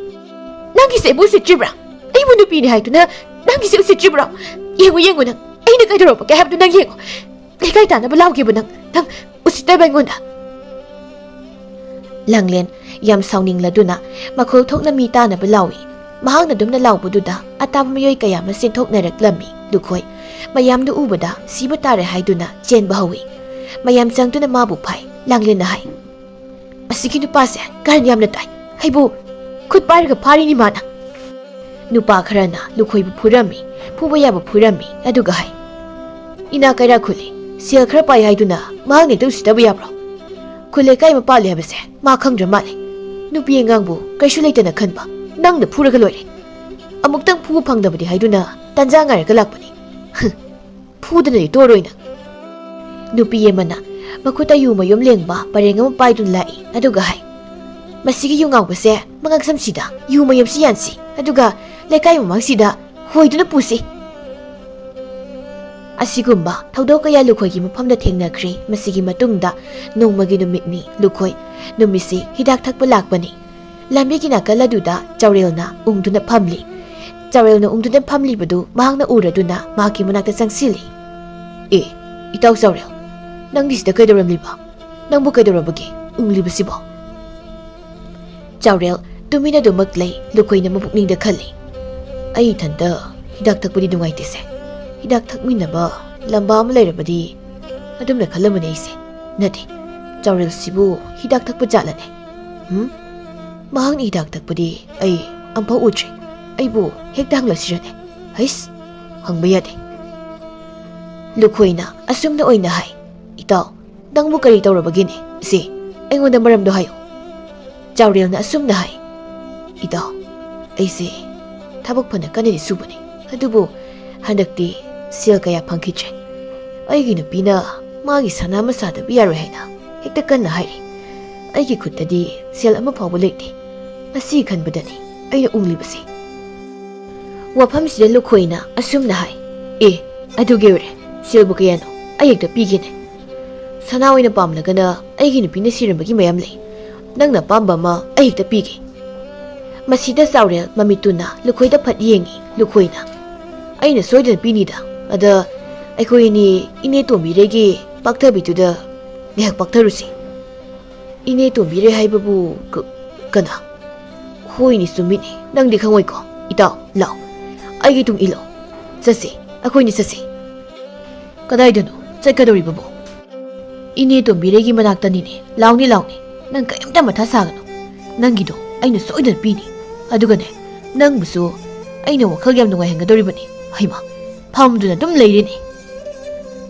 "ꯅꯪꯒꯤꯁꯦ ꯑꯩꯕꯨ ꯎꯁꯤꯠꯇ꯭ꯔꯤꯕ꯭ꯔꯥ? ꯑꯩꯕꯨ ꯅꯨꯄꯤꯅꯤ ꯍꯥꯏꯗꯨꯅ ꯅꯪꯒꯤꯁꯦ ꯎꯁꯤꯠꯇ꯭ꯔꯤꯕ꯭ꯔꯣ? ꯌꯦꯡꯉꯨ, ꯌꯦꯡꯉꯨ ꯅꯪ, ꯑꯩꯅ ꯀꯩꯗꯧꯔꯛꯄꯒꯦ ꯍꯥꯏꯕꯗꯨ ꯅꯪ ꯌꯦꯡꯉꯨ꯫ ꯂꯩꯀꯥꯏ ꯇꯥꯅꯕ ꯂꯥꯎꯒꯦꯕ ꯅꯪ, ꯅꯪ ꯎꯁꯤꯠꯇꯕ ꯑꯩꯉꯣꯟꯗ?" ꯂꯥꯡꯂꯦꯟ ꯌꯥꯝ ꯁꯥꯎꯅꯤꯡꯂꯗꯨꯅ ꯃꯈꯣꯜ ꯊꯣꯛꯅ ꯃꯤ ꯇꯥꯅꯕ ꯂꯥꯎꯏ꯫ ꯃꯍꯥꯛꯅ ꯑꯗꯨꯝꯅ ꯂꯥꯎꯕꯗꯨꯗ ꯑꯇꯥꯕ ꯃꯤꯑꯣꯏ ꯀꯌꯥ ꯑꯃ ꯆꯦꯟꯊꯣꯛꯅꯔꯛꯂꯝꯃꯤ꯫ ꯂꯨꯈꯣꯏ ꯃꯌꯥꯝꯗꯨ ꯎꯕꯗ ꯁꯤꯕ ꯇꯥꯔꯦ ꯍꯥꯏꯗꯨꯅ ꯆꯦꯟꯕ ꯍꯧꯏ꯫ ꯃꯌꯥꯝ ꯆꯪꯗꯨꯅ ꯃꯥꯕꯨ ꯐꯥꯏ꯫ ꯂꯥꯡꯂꯦꯟꯅ ꯍꯥꯏ, "ꯑꯁꯤꯒꯤ ꯅꯨꯄꯥꯁꯦ ꯀꯔꯟ ꯌꯥꯝꯅ ꯇꯥꯏ꯫ ꯑꯩꯕꯨ ꯈꯨꯠ ꯄꯥꯏꯔꯒ ꯐꯥꯔꯤꯅꯤ ꯃꯥꯅ꯫" ꯅꯨꯄꯥ ꯈꯔꯅ ꯂꯨꯈꯣꯏꯕꯨ ꯐꯨꯔꯝꯃꯤ, ꯐꯨꯕ ꯌꯥꯕ ꯐꯨꯔꯝꯃꯤ, ꯑꯗꯨꯒ ꯍꯥꯏ, "ꯏꯅꯥ ꯀꯩꯔꯥ ꯈꯨꯜꯂꯤ, ꯁꯦꯜ ꯈꯔ ꯄꯥꯏ ꯍꯥꯏꯗꯨꯅ ꯃꯍꯥꯛꯅ ꯍꯦꯛꯇ ꯎꯁꯤꯠꯇꯕ ꯌꯥꯕ꯭ꯔꯣ? ꯈꯨꯜ ꯂꯩꯀꯥꯏ ꯑꯃ ꯄꯥꯜꯂꯤ ꯍꯥꯏꯕꯁꯦ ꯃꯥ ꯈꯪꯗ꯭ꯔ ꯃꯥꯜꯂꯦ꯫ ꯅꯨꯄꯤ ꯑꯉꯥꯡꯕꯨ ꯀꯩꯁꯨ ꯂꯩꯇꯅ ꯈꯟꯕ ꯅꯪꯅ ꯐꯨꯔꯒ ꯂꯣꯏꯔꯦ꯫ ꯑꯃꯨꯛꯇꯪ ꯐꯨꯕ ꯐꯪꯗꯕꯗꯤ ꯍꯥꯏꯗꯨꯅ ꯇꯟꯖꯥ ꯉꯥꯏꯔꯒ ꯂꯥꯛꯄꯅꯤ꯫ ꯐꯨꯗꯅꯗꯤ ꯇꯣꯛꯑꯔꯣꯏ ꯅꯪ꯫" ꯅꯨꯄꯤ ꯑꯃꯅ ꯃꯈꯨꯠꯇ ꯌꯨ ꯃꯌꯨꯝ ꯂꯦꯡꯕ ꯄꯔꯦꯡ ꯑꯃ ꯄꯥꯏꯗꯨꯅ ꯂꯥꯛꯏ, ꯑꯗꯨꯒ ꯍꯥꯏ, "ꯃꯁꯤꯒꯤ ꯌꯨ ꯉꯥꯎꯕꯁꯦ ꯃꯉꯛ ꯁꯝꯁꯤꯗ ꯌꯨ ꯃꯌꯨꯝꯁꯤ ꯌꯥꯟꯁꯤ, ꯑꯗꯨꯒ ꯂꯩꯀꯥꯏ ꯃꯃꯥꯡꯁꯤꯗ ꯍꯣꯏꯗꯨꯅ ꯄꯨꯁꯤ꯫" ꯑꯁꯤꯒꯨꯝꯕ ꯊꯧꯗꯣꯛ ꯀꯌꯥ ꯂꯨꯈꯣꯏꯒꯤ ꯃꯐꯝꯗ ꯊꯦꯡꯅꯈ꯭ꯔꯦ꯫ ꯃꯁꯤꯒꯤ ꯃꯇꯨꯡꯗ ꯅꯣꯡꯃꯒꯤ ꯅꯨꯃꯤꯠꯅꯤ꯫ ꯂꯨꯈꯣꯏ ꯅꯨꯃꯤꯠꯁꯤ ꯍꯤꯗꯥꯛ ꯊꯛꯄ ꯂꯥꯛꯄꯅꯤ꯫ ꯂꯝꯕꯤꯒꯤ ꯅꯥꯀꯜ ꯑꯗꯨꯗ ꯆꯥꯎꯔꯦꯜꯅ ꯎꯪꯗꯨꯅ ꯐꯝꯂꯤ꯫ ꯆꯥꯎꯔꯦꯜꯅ ꯎꯪꯗꯨꯅ ꯐꯝꯂꯤꯕꯗꯨ ꯃꯍꯥꯛꯅ ꯎꯔꯗꯨꯅ ꯃꯍꯥꯛꯀꯤ ꯃꯅꯥꯛꯇ ꯆꯪꯁꯤꯜꯂꯤ꯫ "ꯑꯦ, ꯏꯇꯥꯎ ꯆꯥꯎꯔꯦꯜ, ꯅꯪꯗꯤ ꯁꯤꯗ ꯀꯩꯗꯧꯔꯝꯂꯤꯕ?" ꯅꯪꯕꯨ ꯀꯩꯗꯧꯔꯕꯒꯦ ꯎꯪꯂꯤꯕꯁꯤꯕꯣ? ꯆꯥꯎꯔꯦꯜ ꯇꯨꯃꯤꯟꯅ ꯑꯗꯨꯃꯛ ꯂꯩ꯫ ꯂꯨꯈꯣꯏꯅ ꯃꯄꯨꯛꯅꯤꯡꯗ ꯈꯜꯂꯤ, "ꯑꯩ ꯏꯊꯟꯇ ꯍꯤꯗꯥꯛ ꯊꯛꯄꯗꯤ ꯅꯨꯡꯉꯥꯏꯇꯦꯁꯦ꯫ ꯍꯤꯗꯥꯛ ꯊꯛꯃꯤꯟꯅꯕ ꯂꯝꯕꯥ ꯑꯃ ꯂꯩꯔꯕꯗꯤ" ꯑꯗꯨꯝꯅ ꯈꯜꯂꯝꯕꯅꯦ ꯑꯩꯁꯦ꯫ ꯅꯠꯇꯦ, ꯆꯥꯎꯔꯦꯜꯁꯤꯕꯨ ꯍꯤꯗꯥꯛ ꯊꯛꯄ ꯖꯥꯠꯂꯅꯦ? ꯎꯝ? ꯃꯍꯥꯛꯅ ꯍꯤꯗꯥꯛ ꯊꯛꯄꯗꯤ ꯑꯩ ꯑꯝꯐꯥꯎ ꯎꯗ꯭ꯔꯤ꯫ ꯑꯩꯕꯨ ꯍꯦꯛꯇ ꯍꯪꯂꯛꯁꯤꯔꯅꯦ? ꯍꯩꯁ, ꯍꯪꯕ ꯌꯥꯗꯦ꯫ ꯂꯨꯈꯣꯏꯅ ꯑꯁꯨꯝꯅ ꯑꯣꯏꯅ ꯍꯥꯏ, "ꯏꯇꯥꯎ, ꯅꯪꯕꯨ ꯀꯔꯤ ꯇꯧꯔꯕꯒꯦꯅꯦ? ꯁꯦ, ꯑꯩꯉꯣꯟꯗ ꯃꯔꯝꯗꯣ ꯍꯥꯏꯌꯨ꯫" ꯆꯥꯎꯔꯦꯜꯅ ꯑꯁꯨꯝꯅ ꯍꯥꯏ, "ꯏꯇꯥꯎ, ꯑꯩꯁꯦ ꯊꯕꯛ ꯐꯅ ꯀꯟꯅꯗꯤ ꯁꯨꯕꯅꯤ, ꯑꯗꯨꯕꯨ ꯍꯟꯗꯛꯇꯤ ꯁꯦꯜ ꯀꯌꯥ ꯐꯪꯈꯤꯗ꯭ꯔꯦ꯫ ꯑꯩꯒꯤ ꯅꯨꯄꯤꯅ ꯃꯥꯒꯤ ꯁꯅꯥ ꯑꯃ ꯁꯥꯗꯕ ꯌꯥꯔꯣꯏ ꯍꯥꯏꯅ ꯍꯦꯛꯇ ꯀꯟꯅ ꯍꯥꯏꯔꯤ꯫ ꯑꯩꯒꯤ ꯈꯨꯠꯇꯗꯤ ꯁꯦꯜ ꯑꯃ ꯐꯥꯎꯕ ꯂꯩꯇꯦ꯫ ꯃꯁꯤ ꯈꯟꯕꯗꯅꯤ ꯑꯩꯅ ꯎꯪꯂꯤꯕꯁꯦ꯫" ꯋꯥꯐꯝꯁꯤꯗ ꯂꯨꯈꯣꯏꯅ ꯑꯁꯨꯝꯅ ꯍꯥꯏ, "ꯑꯦ, ꯑꯗꯨꯒꯤ ꯑꯣꯏꯔꯦ, ꯁꯦꯜꯕꯨ ꯀꯌꯥꯅꯣ? ꯑꯩ ꯍꯦꯛꯇ ꯄꯤꯒꯦꯅꯦ꯫ ꯁꯅꯥ ꯑꯣꯏꯅ ꯄꯥꯝꯂꯒꯅ ꯑꯩꯒꯤ ꯅꯨꯄꯤꯅ ꯁꯤꯔꯝꯕꯒꯤ ꯃꯌꯥꯝ ꯂꯩ꯫ ꯅꯪꯅ ꯑꯄꯥꯝꯕ ꯑꯃ ꯑꯩ ꯍꯦꯛꯇ ꯄꯤꯒꯦ꯫" ꯃꯁꯤꯗ ꯆꯥꯎꯔꯦꯜ ꯃꯃꯤꯠꯇꯨꯅ ꯂꯨꯈꯣꯏꯗ ꯐꯠ ꯌꯦꯡꯉꯤ꯫ ꯂꯨꯈꯣꯏꯅ, "ꯑꯩꯅ ꯁꯣꯏꯗꯅ ꯄꯤꯅꯤꯗ꯫ ꯑꯗ ꯑꯩꯈꯣꯏ ꯑꯅꯤ ꯏꯅꯦ ꯇꯣꯝꯕꯤꯔꯩꯒꯤ ꯄꯥꯛꯊꯕꯤꯗꯨꯗ ꯉꯥꯏꯍꯥꯛ ꯄꯥꯛꯊꯔꯨꯁꯤ꯫" "ꯏꯅꯦ ꯇꯣꯝꯕꯤꯔꯩ ꯍꯥꯏꯕꯕꯨ ꯀ-, ꯀꯅꯥ? ꯍꯣꯏꯅꯦ, ꯆꯨꯝꯃꯤꯅꯦ, ꯅꯪꯗꯤ ꯈꯪꯉꯣꯏꯀꯣ꯫ ꯏꯇꯥꯎ, ꯂꯥꯎ, ꯑꯩꯒꯤ ꯇꯨꯡ ꯏꯜꯂꯣ꯫ ꯆꯠꯁꯤ, ꯑꯩꯈꯣꯏꯅꯤ ꯆꯠꯁꯤ꯫" "ꯀꯗꯥꯏꯗꯅꯣ ꯆꯠꯀꯗꯧꯔꯤꯕꯕꯨ?" "ꯏꯅꯦ ꯇꯣꯝꯕꯤꯔꯩꯒꯤ ꯃꯅꯥꯛꯇꯅꯤꯅꯦ꯫ ꯂꯥꯎꯅꯦ, ꯂꯥꯎꯅꯦ, ꯅꯪ ꯀꯔꯤꯝꯇ ꯃꯊꯥ ꯁꯥꯒꯅꯨ꯫ ꯅꯪꯒꯤꯗꯣ ꯑꯩꯅ ꯁꯣꯏꯗꯅ ꯄꯤꯅꯤ꯫ ꯑꯗꯨꯒꯅꯦ, ꯅꯪꯕꯨꯁꯨ ꯑꯩꯅ ꯋꯥꯈꯜ ꯌꯥꯝ ꯅꯨꯡꯉꯥꯏꯍꯟꯒꯗꯧꯔꯤꯕꯅꯤ꯫" "ꯍꯩꯃꯥ, ꯐꯝꯗꯨꯅ ꯑꯗꯨꯝ ꯂꯩꯔꯦꯅꯦ꯫"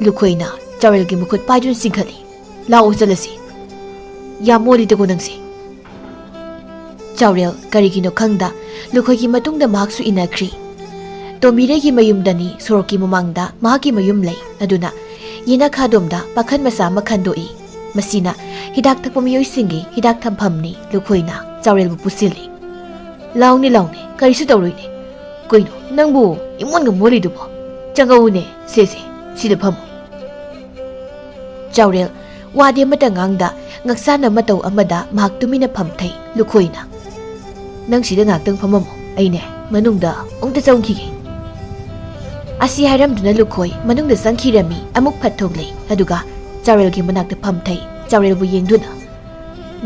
ꯂꯨꯈꯣꯏꯅ ꯆꯥꯎꯔꯦꯜꯒꯤ ꯃꯈꯨꯠ ꯄꯥꯏꯗꯨꯅ ꯆꯤꯡꯈꯠꯂꯤ꯫ "ꯂꯥꯛꯑꯣ, ꯆꯠꯂꯁꯤ꯫ ꯌꯥꯝ ꯃꯣꯜꯂꯤꯗꯀꯣ ꯅꯪꯁꯦ꯫" ꯆꯥꯎꯔꯦꯜ ꯀꯔꯤꯒꯤꯅꯣ ꯈꯪꯗ ꯂꯨꯈꯣꯏꯒꯤ ꯃꯇꯨꯡꯗ ꯃꯍꯥꯛꯁꯨ ꯏꯟꯅꯈ꯭ꯔꯤ꯫ ꯇꯣꯝꯕꯤꯔꯩꯒꯤ ꯃꯌꯨꯝꯗꯅꯤ, ꯁꯣꯔꯣꯛꯀꯤ ꯃꯃꯥꯡꯗ ꯃꯍꯥꯛꯀꯤ ꯃꯌꯨꯝ ꯂꯩ꯫ ꯑꯗꯨꯅ ꯌꯦꯅꯈꯥꯗꯣꯝꯗ ꯄꯥꯈꯟ ꯃꯆꯥ ꯑꯃ ꯈꯟꯗꯣꯛꯏ꯫ ꯃꯁꯤꯅ ꯍꯤꯗꯥꯛ ꯊꯛꯄ ꯃꯤꯑꯣꯏꯁꯤꯡꯒꯤ ꯍꯤꯗꯥꯛ ꯊꯝꯐꯝꯅꯤ꯫ ꯂꯨꯈꯣꯏꯅ ꯆꯥꯎꯔꯦꯜꯕꯨ ꯄꯨꯁꯤꯜꯂꯤ꯫ "ꯂꯥꯎꯅꯦ, ꯂꯥꯎꯅꯦ, ꯀꯔꯤꯁꯨ ꯇꯧꯔꯣꯏꯅꯦ꯫ ꯀꯩꯅꯣ, ꯅꯪꯕꯨ ꯏꯃꯣꯟꯒ ꯃꯣꯜꯂꯤꯗꯨꯕꯣ? ꯆꯪꯉꯛꯎꯅꯦ, ꯁꯦ, ꯁꯦ, ꯁꯤꯗ ꯐꯝꯃꯨ꯫" ꯆꯥꯎꯔꯦꯜ ꯋꯥꯗꯤ ꯑꯃꯠꯇ ꯉꯥꯡꯗ ꯉꯛꯁꯥꯟꯅ ꯃꯇꯧ ꯑꯃꯗ ꯃꯍꯥꯛ ꯇꯨꯃꯤꯟꯅ ꯐꯝꯊꯩ꯫ ꯂꯨꯈꯣꯏꯅ, "ꯅꯪ ꯁꯤꯗ ꯉꯥꯏꯍꯥꯛꯇꯪ ꯐꯝꯃꯝꯃꯣ, ꯑꯩꯅꯦ ꯃꯅꯨꯡꯗ ꯑꯃꯨꯛꯇ ꯆꯪꯈꯤꯒꯦ꯫" ꯑꯁꯤ ꯍꯥꯏꯔꯝꯗꯨꯅ ꯂꯨꯈꯣꯏ ꯃꯅꯨꯡꯗ ꯆꯪꯈꯤꯔꯝꯃꯤ꯫ ꯑꯃꯨꯛ ꯐꯠ ꯊꯣꯛꯂꯛꯏ, ꯑꯗꯨꯒ ꯆꯥꯎꯔꯦꯜꯒꯤ ꯃꯅꯥꯛꯇ ꯐꯝꯊꯩ꯫ ꯆꯥꯎꯔꯦꯜꯕꯨ ꯌꯦꯡꯗꯨꯅ,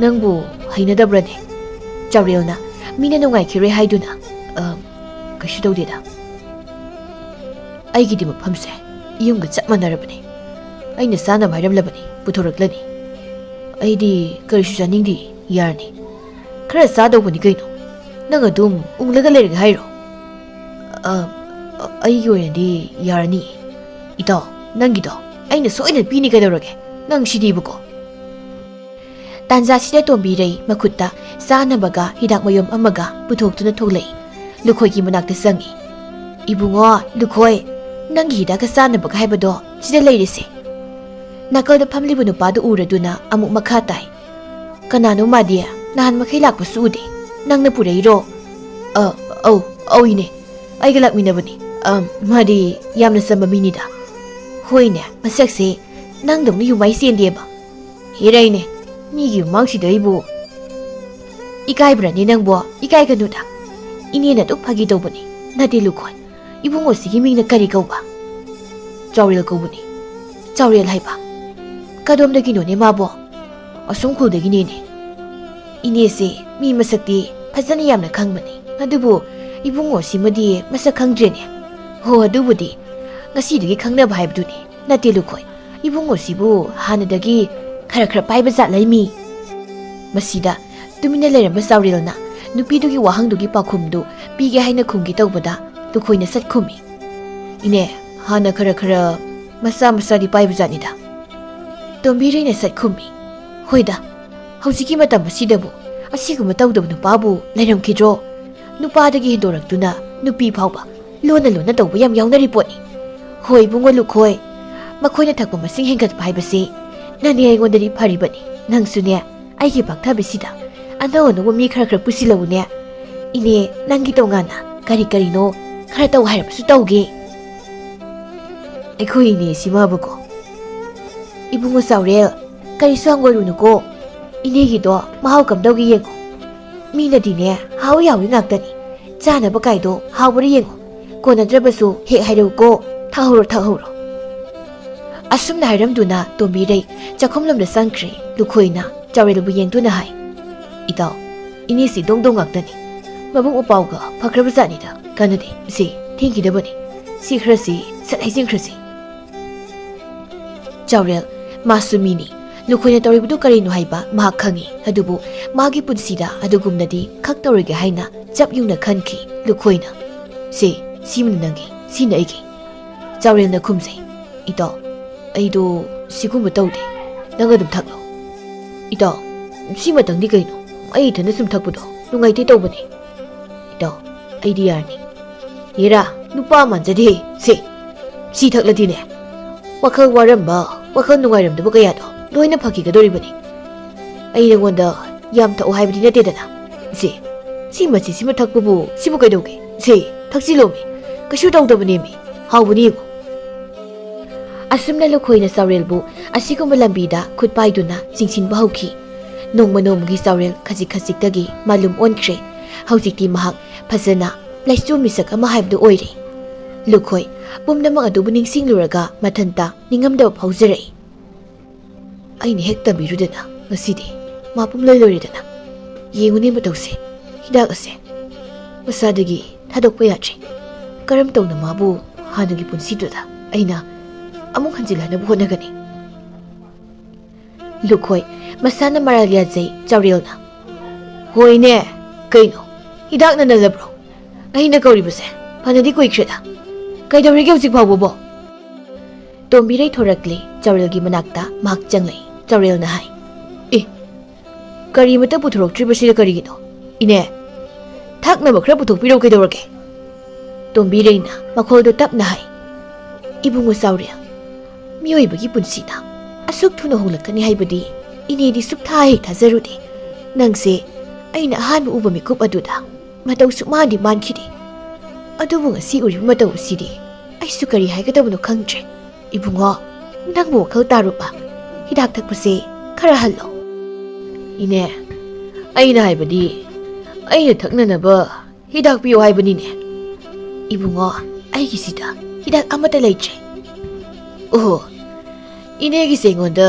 "ꯅꯪꯕꯨ ꯍꯩꯅꯗꯕ꯭ꯔꯅꯦ?" ꯆꯥꯎꯔꯦꯜꯅ, "ꯃꯤꯅ ꯅꯨꯡꯉꯥꯏꯈꯤꯔꯣꯏ ꯍꯥꯏꯗꯨꯅ꯫ ꯑ, ꯀꯩꯁꯨ ꯇꯧꯗꯦꯗ꯫ ꯑꯩꯒꯤꯗꯤ ꯃꯐꯝꯁꯦ ꯌꯨꯝꯒ ꯆꯞ ꯃꯥꯟꯅꯔꯕꯅꯤ꯫ ꯑꯩꯅ ꯆꯥꯅꯕ ꯍꯥꯏꯔꯝꯂꯕꯅꯤ, ꯄꯨꯊꯣꯔꯛꯂꯅꯤ꯫ ꯑꯩꯗꯤ ꯀꯔꯤꯁꯨ ꯆꯥꯅꯤꯡꯗꯦ, ꯌꯥꯔꯅꯤ꯫ ꯈꯔ ꯆꯥꯗꯧꯕꯅꯤ ꯀꯩꯅꯣ꯫ ꯅꯪ ꯑꯗꯨꯝ ꯎꯪꯂꯒ ꯂꯩꯔꯒꯦ ꯍꯥꯏꯔꯣ?" "ꯑ, ꯑ, ꯑꯩꯒꯤ ꯑꯣꯏꯅꯗꯤ ꯌꯥꯔꯅꯤ꯫ ꯏꯇꯥꯎ, ꯅꯪꯒꯤꯗꯣ ꯑꯩꯅ ꯁꯣꯏꯗꯅ ꯄꯤꯅꯤ ꯀꯩꯗꯧꯔꯒꯦ? ꯅꯪ ꯁꯤꯗꯤꯕꯀꯣ꯫" ꯇꯥꯟꯖꯥꯁꯤꯗ ꯇꯣꯝꯕꯤꯔꯩ ꯃꯈꯨꯠꯇ ꯆꯥꯅꯕꯒ ꯍꯤꯗꯥꯛ ꯃꯌꯨꯝ ꯑꯃꯒ ꯄꯨꯊꯣꯛꯇꯨꯅ ꯊꯣꯛꯂꯛꯏ꯫ ꯂꯨꯈꯣꯏꯒꯤ ꯃꯅꯥꯛꯇ ꯆꯪꯉꯤ꯫ "ꯏꯕꯨꯡꯉꯣ, ꯂꯨꯈꯣꯏ, ꯅꯪꯒꯤ ꯍꯤꯗꯥꯛꯀ ꯆꯥꯅꯕꯒ ꯍꯥꯏꯕꯗꯣ ꯁꯤꯗ ꯂꯩꯔꯤꯁꯦ꯫" ꯅꯥꯀꯜꯗ ꯐꯝꯂꯤꯕ ꯅꯨꯄꯥꯗꯨ ꯎꯔꯗꯨꯅ ꯑꯃꯨꯛ ꯃꯈꯥ ꯇꯥꯏ꯫ "ꯀꯅꯥꯅꯣ ꯃꯥꯗꯤ? ꯅꯍꯥꯟ ꯃꯈꯩ ꯂꯥꯛꯄꯁꯨ ꯎꯗꯦ꯫ ꯅꯪꯅ ꯄꯨꯔꯛꯏꯔꯣ?" "ꯑ, ꯑꯧ, ꯑꯧ ꯏꯅꯦ꯫ ꯑꯩꯒ ꯂꯥꯛꯃꯤꯟꯅꯕꯅꯤ꯫ ꯑ, ꯃꯥꯗꯤ ꯌꯥꯝꯅ ꯆꯝꯕ ꯃꯤꯅꯤꯗ꯫" "ꯍꯣꯏꯅꯦ, ꯃꯁꯛꯁꯦ ꯅꯪꯗꯧꯅ ꯌꯨꯝꯃꯥꯏ ꯆꯦꯟꯗꯦꯕ꯫ ꯍꯦꯔꯥ ꯏꯅꯦ, ꯃꯤꯒꯤ ꯃꯃꯥꯡꯁꯤꯗ ꯑꯩꯕꯨ ꯏꯀꯥꯏꯕ꯭ꯔꯅꯦ ꯅꯪꯕꯣ? ꯏꯀꯥꯏꯒꯅꯨꯗ꯫ ꯏꯅꯦꯅ ꯑꯗꯨꯝ ꯐꯥꯒꯤ ꯇꯧꯕꯅꯤ꯫ ꯅꯠꯇꯦ ꯂꯨꯈꯣꯏ, ꯏꯕꯨꯡꯉꯣꯁꯤꯒꯤ ꯃꯤꯡꯅ ꯀꯔꯤ ꯀꯧꯕ?" "ꯆꯥꯎꯔꯦꯜ ꯀꯧꯕꯅꯤ꯫" "ꯆꯥꯎꯔꯦꯜ ꯍꯥꯏꯕ? ꯀꯗꯣꯝꯗꯒꯤꯅꯣꯅꯦ ꯃꯥꯕꯣ?" "ꯑꯁꯨꯝ ꯈꯨꯜꯗꯒꯤꯅꯦꯅꯦ꯫" ꯏꯅꯦꯁꯦ ꯃꯤ ꯃꯁꯛꯇꯤ ꯐꯖꯅ ꯌꯥꯝꯅ ꯈꯪꯕꯅꯤ, ꯑꯗꯨꯕꯨ ꯏꯕꯨꯡꯉꯣꯁꯤꯃꯗꯤ ꯃꯁꯛ ꯈꯪꯗ꯭ꯔꯦꯅꯦ꯫ "ꯍꯣ, ꯑꯗꯨꯕꯨꯗꯤ ꯉꯁꯤꯗꯒꯤ ꯈꯪꯅꯕ ꯍꯥꯏꯕꯗꯨꯅꯤ꯫ ꯅꯠꯇꯦ ꯂꯨꯈꯣꯏ, ꯏꯕꯨꯡꯉꯣꯁꯤꯕꯨ ꯍꯥꯟꯅꯗꯒꯤ ꯈꯔ ꯈꯔ ꯄꯥꯏꯕ ꯖꯥꯠꯂꯩ ꯃꯤ꯫" ꯃꯁꯤꯗ ꯇꯨꯃꯤꯟꯅ ꯂꯩꯔꯝꯕ ꯆꯥꯎꯔꯦꯜꯅ ꯅꯨꯄꯤꯗꯨꯒꯤ ꯋꯥꯍꯪꯗꯨꯒꯤ ꯄꯥꯎꯈꯨꯝꯗꯨ ꯄꯤꯒꯦ ꯍꯥꯏꯅ ꯈꯨꯝꯒꯦ ꯇꯧꯕꯗ ꯂꯨꯈꯣꯏꯅ ꯁꯠ ꯈꯨꯝꯃꯤ꯫ "ꯏꯅꯦ, ꯍꯥꯟꯅ ꯈꯔ ꯈꯔ ꯃꯆꯥ ꯃꯆꯥꯗꯤ ꯄꯥꯏꯕ ꯖꯥꯠꯅꯤꯗ꯫" ꯇꯣꯝꯕꯤꯔꯩꯅ ꯁꯠ ꯈꯨꯝꯃꯤ꯫ "ꯍꯣꯏꯗ, ꯍꯧꯖꯤꯛꯀꯤ ꯃꯇꯝ ꯑꯁꯤꯗꯕꯨ ꯑꯁꯤꯒꯨꯝꯕ ꯇꯧꯗꯕ ꯅꯨꯄꯥꯕꯨ ꯂꯩꯔꯝꯈꯤꯗ꯭ꯔꯣ? ꯅꯨꯄꯥꯗꯒꯤ ꯍꯦꯟꯗꯣꯔꯛꯇꯨꯅ ꯅꯨꯄꯤ ꯐꯥꯎꯕ ꯂꯣꯟꯅ ꯂꯣꯟꯅ ꯇꯧꯕ ꯌꯥꯝ ꯌꯥꯎꯅꯔꯤ ꯄꯣꯠꯅꯤ꯫ ꯍꯣꯏ ꯏꯕꯨꯡꯉꯣ ꯂꯨꯈꯣꯏ, ꯃꯈꯣꯏꯅ ꯊꯛꯄ ꯃꯁꯤꯡ ꯍꯦꯟꯒꯠꯄ ꯍꯥꯏꯕꯁꯤ ꯅꯅꯦ ꯑꯩꯉꯣꯟꯗꯗꯤ ꯐꯔꯤꯕꯅꯤ꯫ ꯅꯪꯁꯨꯅꯦ, ꯑꯩꯒꯤ ꯄꯥꯛꯊꯕꯤꯁꯤꯗ ꯑꯅꯧ ꯑꯅꯧꯕ ꯃꯤ ꯈꯔ ꯈꯔ ꯄꯨꯁꯤꯜꯂꯛꯎꯅꯦ꯫ ꯏꯅꯦ, ꯅꯪꯒꯤ ꯇꯣꯉꯥꯟꯅ ꯀꯔꯤ ꯀꯔꯤꯅꯣ ꯈꯔ ꯇꯧ ꯍꯥꯏꯔꯕꯁꯨ ꯇꯧꯒꯦ꯫" ꯑꯩꯈꯣꯏ ꯏꯅꯦꯁꯤꯃꯕꯀꯣ꯫ "ꯏꯕꯨꯡꯉꯣ ꯆꯥꯎꯔꯦꯜ, ꯀꯔꯤꯁꯨ ꯍꯪꯒꯣꯏꯔꯨꯅꯨꯀꯣ꯫ ꯏꯅꯦꯒꯤꯗꯣ ꯃꯍꯥꯎ ꯀꯝꯗꯧꯒꯦ ꯌꯦꯡꯉꯣ꯫ ꯃꯤꯅꯗꯤꯅꯦ, ꯍꯥꯎꯏ ꯍꯥꯎꯏ ꯉꯥꯛꯇꯅꯤ꯫ ꯆꯥꯅꯕ ꯀꯥꯏꯗꯣ ꯍꯥꯎꯕ꯭ꯔꯥ ꯌꯦꯡꯉꯣ꯫ ꯀꯣꯟꯅꯗ꯭ꯔꯕꯁꯨ ꯍꯦꯛ ꯍꯥꯏꯔꯛꯎꯀꯣ꯫ ꯊꯛꯍꯧꯔꯣ, ꯊꯛꯍꯧꯔꯣ꯫" ꯑꯁꯨꯝꯅ ꯍꯥꯏꯔꯝꯗꯨꯅ ꯇꯣꯝꯕꯤꯔꯩ ꯆꯥꯛꯈꯨꯝꯂꯣꯝꯗ ꯆꯪꯈ꯭ꯔꯦ꯫ ꯂꯨꯈꯣꯏꯅ ꯆꯥꯎꯔꯦꯜꯕꯨ ꯌꯦꯡꯗꯨꯅ ꯍꯥꯏ, "ꯏꯇꯥꯎ, ꯏꯅꯦꯁꯤ ꯗꯣꯡ ꯗꯣꯡ ꯉꯥꯛꯇꯅꯤ꯫ ꯃꯕꯨꯛ ꯃꯄꯥꯎꯒ ꯐꯈ꯭ꯔꯕꯖꯥꯠꯅꯤꯗ꯫ ꯀꯥꯟꯅꯗꯦ, ꯁꯤ ꯊꯦꯡꯈꯤꯗꯕꯅꯤ꯫ ꯁꯤ ꯈꯔꯁꯤ ꯁꯠ ꯍꯩꯖꯤꯟꯈ꯭ꯔꯁꯤ꯫" ꯆꯥꯎꯔꯦꯜ, ꯃꯥꯁꯨ ꯃꯤꯅꯤ꯫ ꯂꯨꯈꯣꯏꯅ ꯇꯧꯔꯤꯕꯗꯨ ꯀꯔꯤꯅꯣ ꯍꯥꯏꯕ ꯃꯍꯥꯛ ꯈꯪꯏ꯫ ꯑꯗꯨꯕꯨ ꯃꯥꯒꯤ ꯄꯨꯟꯁꯤꯗ ꯑꯗꯨꯒꯨꯝꯅꯗꯤ ꯈꯛ ꯇꯧꯔꯣꯏꯒꯦ ꯍꯥꯏꯅ ꯆꯞ ꯌꯨꯡꯅ ꯈꯟꯈꯤ꯫ ꯂꯨꯈꯣꯏꯅ, "ꯁꯦ, ꯁꯤꯃꯅ ꯅꯪꯒꯤ, ꯁꯤꯅ ꯑꯩꯒꯤ꯫" ꯆꯥꯎꯔꯦꯜꯅ ꯈꯨꯝꯖꯩ, "ꯏꯇꯥꯎ, ꯑꯩꯗꯣ ꯁꯤꯒꯨꯝꯕ ꯇꯧꯗꯦ꯫ ꯅꯪ ꯑꯗꯨꯝ ꯊꯛꯂꯣ꯫" "ꯏꯇꯥꯎ, ꯁꯤꯃꯇꯪꯗꯤ ꯀꯩꯅꯣ? ꯑꯩ ꯏꯊꯟꯗ ꯁꯨꯝ ꯊꯛꯄꯗꯣ ꯅꯨꯡꯉꯥꯏꯇꯦ ꯇꯧꯕꯅꯤ꯫" "ꯏꯇꯥꯎ, ꯑꯩꯗꯤ ꯌꯥꯔꯅꯤ꯫" "ꯍꯦꯔꯥ, ꯅꯨꯄꯥ ꯃꯥꯟꯖꯗꯦ꯫ ꯁꯦ, ꯁꯤ ꯊꯛꯂꯗꯤꯅꯦ, ꯋꯥꯈꯜ ꯋꯥꯔꯝꯕ, ꯋꯥꯈꯜ ꯅꯨꯡꯉꯥꯏꯔꯝꯗꯕ ꯀꯌꯥꯗꯣ ꯂꯣꯏꯅ ꯐꯈꯤꯒꯗꯧꯔꯤꯕꯅꯤ꯫ ꯑꯩ ꯅꯉꯣꯟꯗ ꯌꯥꯝ ꯊꯛꯑꯣ ꯍꯥꯏꯕꯗꯤ ꯅꯠꯇꯦꯗꯅ꯫ ꯁꯦ, ꯁꯤ ꯃꯆꯤꯁꯤꯃ ꯊꯛꯄꯕꯨ ꯁꯤꯕꯨ ꯀꯩꯗꯧꯒꯦ? ꯁꯦ, ꯊꯛꯆꯤꯜꯂꯣꯃꯤ꯫ ꯀꯩꯁꯨ ꯇꯧꯗꯕꯅꯦꯃꯤ꯫ ꯍꯥꯎꯕꯅꯤ ꯌꯦꯡꯉꯨ꯫" ꯑꯁꯨꯝꯅ ꯂꯨꯈꯣꯏꯅ ꯆꯥꯎꯔꯦꯜꯕꯨ ꯑꯁꯤꯒꯨꯝꯕ ꯂꯝꯕꯤꯗ ꯈꯨꯠ ꯄꯥꯏꯗꯨꯅ ꯆꯤꯡꯁꯤꯟꯕ ꯍꯧꯈꯤ꯫ ꯅꯣꯡꯃ ꯅꯣꯡꯃꯒꯤ ꯆꯥꯎꯔꯦꯜ ꯈꯖꯤꯛ ꯈꯖꯤꯛꯇꯒꯤ ꯃꯥꯂꯨꯝ ꯑꯣꯟꯈ꯭ꯔꯦ꯫ ꯍꯧꯖꯤꯛꯇꯤ ꯃꯍꯥꯛ ꯐꯖꯅ ꯂꯩꯆꯨ ꯃꯤꯁꯛ ꯑꯃ ꯍꯥꯏꯕꯗꯨ ꯑꯣꯏꯔꯦ꯫ ꯂꯨꯈꯣꯏ ꯄꯨꯝꯅꯃꯛ ꯑꯗꯨꯕꯨ ꯅꯤꯡꯁꯤꯡꯂꯨꯔꯒ ꯃꯊꯟꯇ ꯅꯤꯡꯉꯝꯗꯕ ꯐꯥꯎꯖꯔꯛꯏ꯫ "ꯑꯩꯅ ꯍꯦꯛ ꯇꯝꯕꯤꯔꯨꯗꯅ ꯉꯁꯤꯗꯤ ꯃꯥ ꯄꯨꯝꯂꯣꯏ ꯂꯣꯏꯔꯦꯗꯅ꯫ ꯌꯦꯡꯉꯨꯅꯦ ꯃꯇꯧꯁꯦ, ꯍꯤꯗꯥꯛ ꯑꯁꯦ ꯃꯁꯥꯗꯒꯤ ꯊꯥꯗꯣꯛꯄ ꯌꯥꯗ꯭ꯔꯦ꯫ ꯀꯔꯝ ꯇꯧꯅ ꯃꯥꯕꯨ ꯍꯥꯟꯅꯒꯤ ꯄꯨꯟꯁꯤꯗꯨꯗ ꯑꯩꯅ ꯑꯃꯨꯛ ꯍꯟꯖꯤꯜꯍꯟꯅꯕ ꯍꯣꯠꯅꯒꯅꯤ꯫" ꯂꯨꯈꯣꯏ ꯃꯁꯥꯅ ꯃꯔꯥꯜ ꯌꯥꯖꯩ꯫ ꯆꯥꯎꯔꯦꯜꯅ, "ꯍꯣꯏꯅꯦ, ꯀꯩꯅꯣ, ꯍꯤꯗꯥꯛꯅ ꯅꯜꯂꯕ꯭ꯔꯣ? ꯑꯩꯅ ꯀꯧꯔꯤꯕꯁꯦ ꯐꯅꯗꯤ ꯀꯨꯏꯈ꯭ꯔꯦꯗ꯫ ꯀꯩꯗꯧꯔꯤꯒꯦ ꯍꯧꯖꯤꯛ ꯐꯥꯎꯕꯕꯣ?" ꯇꯣꯝꯕꯤꯔꯩ ꯊꯣꯔꯛꯂꯦ꯫ ꯆꯥꯎꯔꯦꯜꯒꯤ ꯃꯅꯥꯛꯇ ꯃꯍꯥꯛ ꯆꯪꯂꯛꯏ꯫ ꯆꯥꯎꯔꯦꯜꯅ ꯍꯥꯏ, "ꯑꯦ, ꯀꯔꯤꯃꯇ ꯄꯨꯊꯣꯔꯛꯇ꯭ꯔꯤꯕꯁꯤꯅ ꯀꯔꯤꯒꯤꯅꯣ? ꯏꯅꯦ, ꯊꯛꯅꯕ ꯈꯔ ꯄꯨꯊꯣꯛꯄꯤꯔꯛꯎ ꯀꯩꯗꯧꯔꯒꯦ?" ꯇꯣꯝꯕꯤꯔꯩꯅ ꯃꯈꯣꯜꯗꯨ ꯇꯞꯅ ꯍꯥꯏ, "ꯏꯕꯨꯡꯉꯣ ꯆꯥꯎꯔꯦꯜ, ꯃꯤꯑꯣꯏꯕꯒꯤ ꯄꯨꯟꯁꯤꯗ ꯑꯁꯨꯛ ꯊꯨꯅ ꯍꯣꯡꯂꯛꯀꯅꯤ ꯍꯥꯏꯕꯗꯤ ꯏꯅꯦꯗꯤ ꯁꯨꯛꯊꯥ ꯍꯦꯛ ꯊꯥꯖꯔꯨꯗꯦ꯫ ꯅꯪꯁꯦ ꯑꯩꯅ ꯑꯍꯥꯟꯕ ꯎꯕ ꯃꯤꯀꯨꯞ ꯑꯗꯨꯗ ꯃꯇꯧ ꯁꯨꯛꯃꯥꯟꯗꯤ ꯃꯥꯟꯈꯤꯗꯦ꯫ ꯑꯗꯨꯕꯨ ꯉꯁꯤ ꯎꯔꯤꯕ ꯃꯇꯧ ꯑꯁꯤꯗꯤ ꯑꯩꯁꯨ ꯀꯔꯤ ꯍꯥꯏꯒꯗꯕꯅꯣ ꯈꯪꯗ꯭ꯔꯦ꯫ ꯏꯕꯨꯡꯉꯣ, ꯅꯪꯕꯨ ꯋꯥꯈꯜ ꯇꯥꯔꯨꯕ꯫ ꯍꯤꯗꯥꯛ ꯊꯛꯄꯁꯦ ꯈꯔ ꯍꯜꯂꯣ꯫" "ꯏꯅꯦ, ꯑꯩꯅ ꯍꯥꯏꯕꯗꯤ ꯑꯩꯅ ꯊꯛꯅꯅꯕ ꯍꯤꯗꯥꯛ ꯄꯤꯌꯨ ꯍꯥꯏꯕꯅꯤꯅꯦ꯫" "ꯏꯕꯨꯡꯉꯣ, ꯑꯩꯒꯤꯁꯤꯗ ꯍꯤꯗꯥꯛ ꯑꯃꯠꯇ ꯂꯩꯇ꯭ꯔꯦ꯫" "ꯑꯣꯍꯣ, ꯏꯅꯦꯒꯤꯁꯦ ꯑꯩꯉꯣꯟꯗ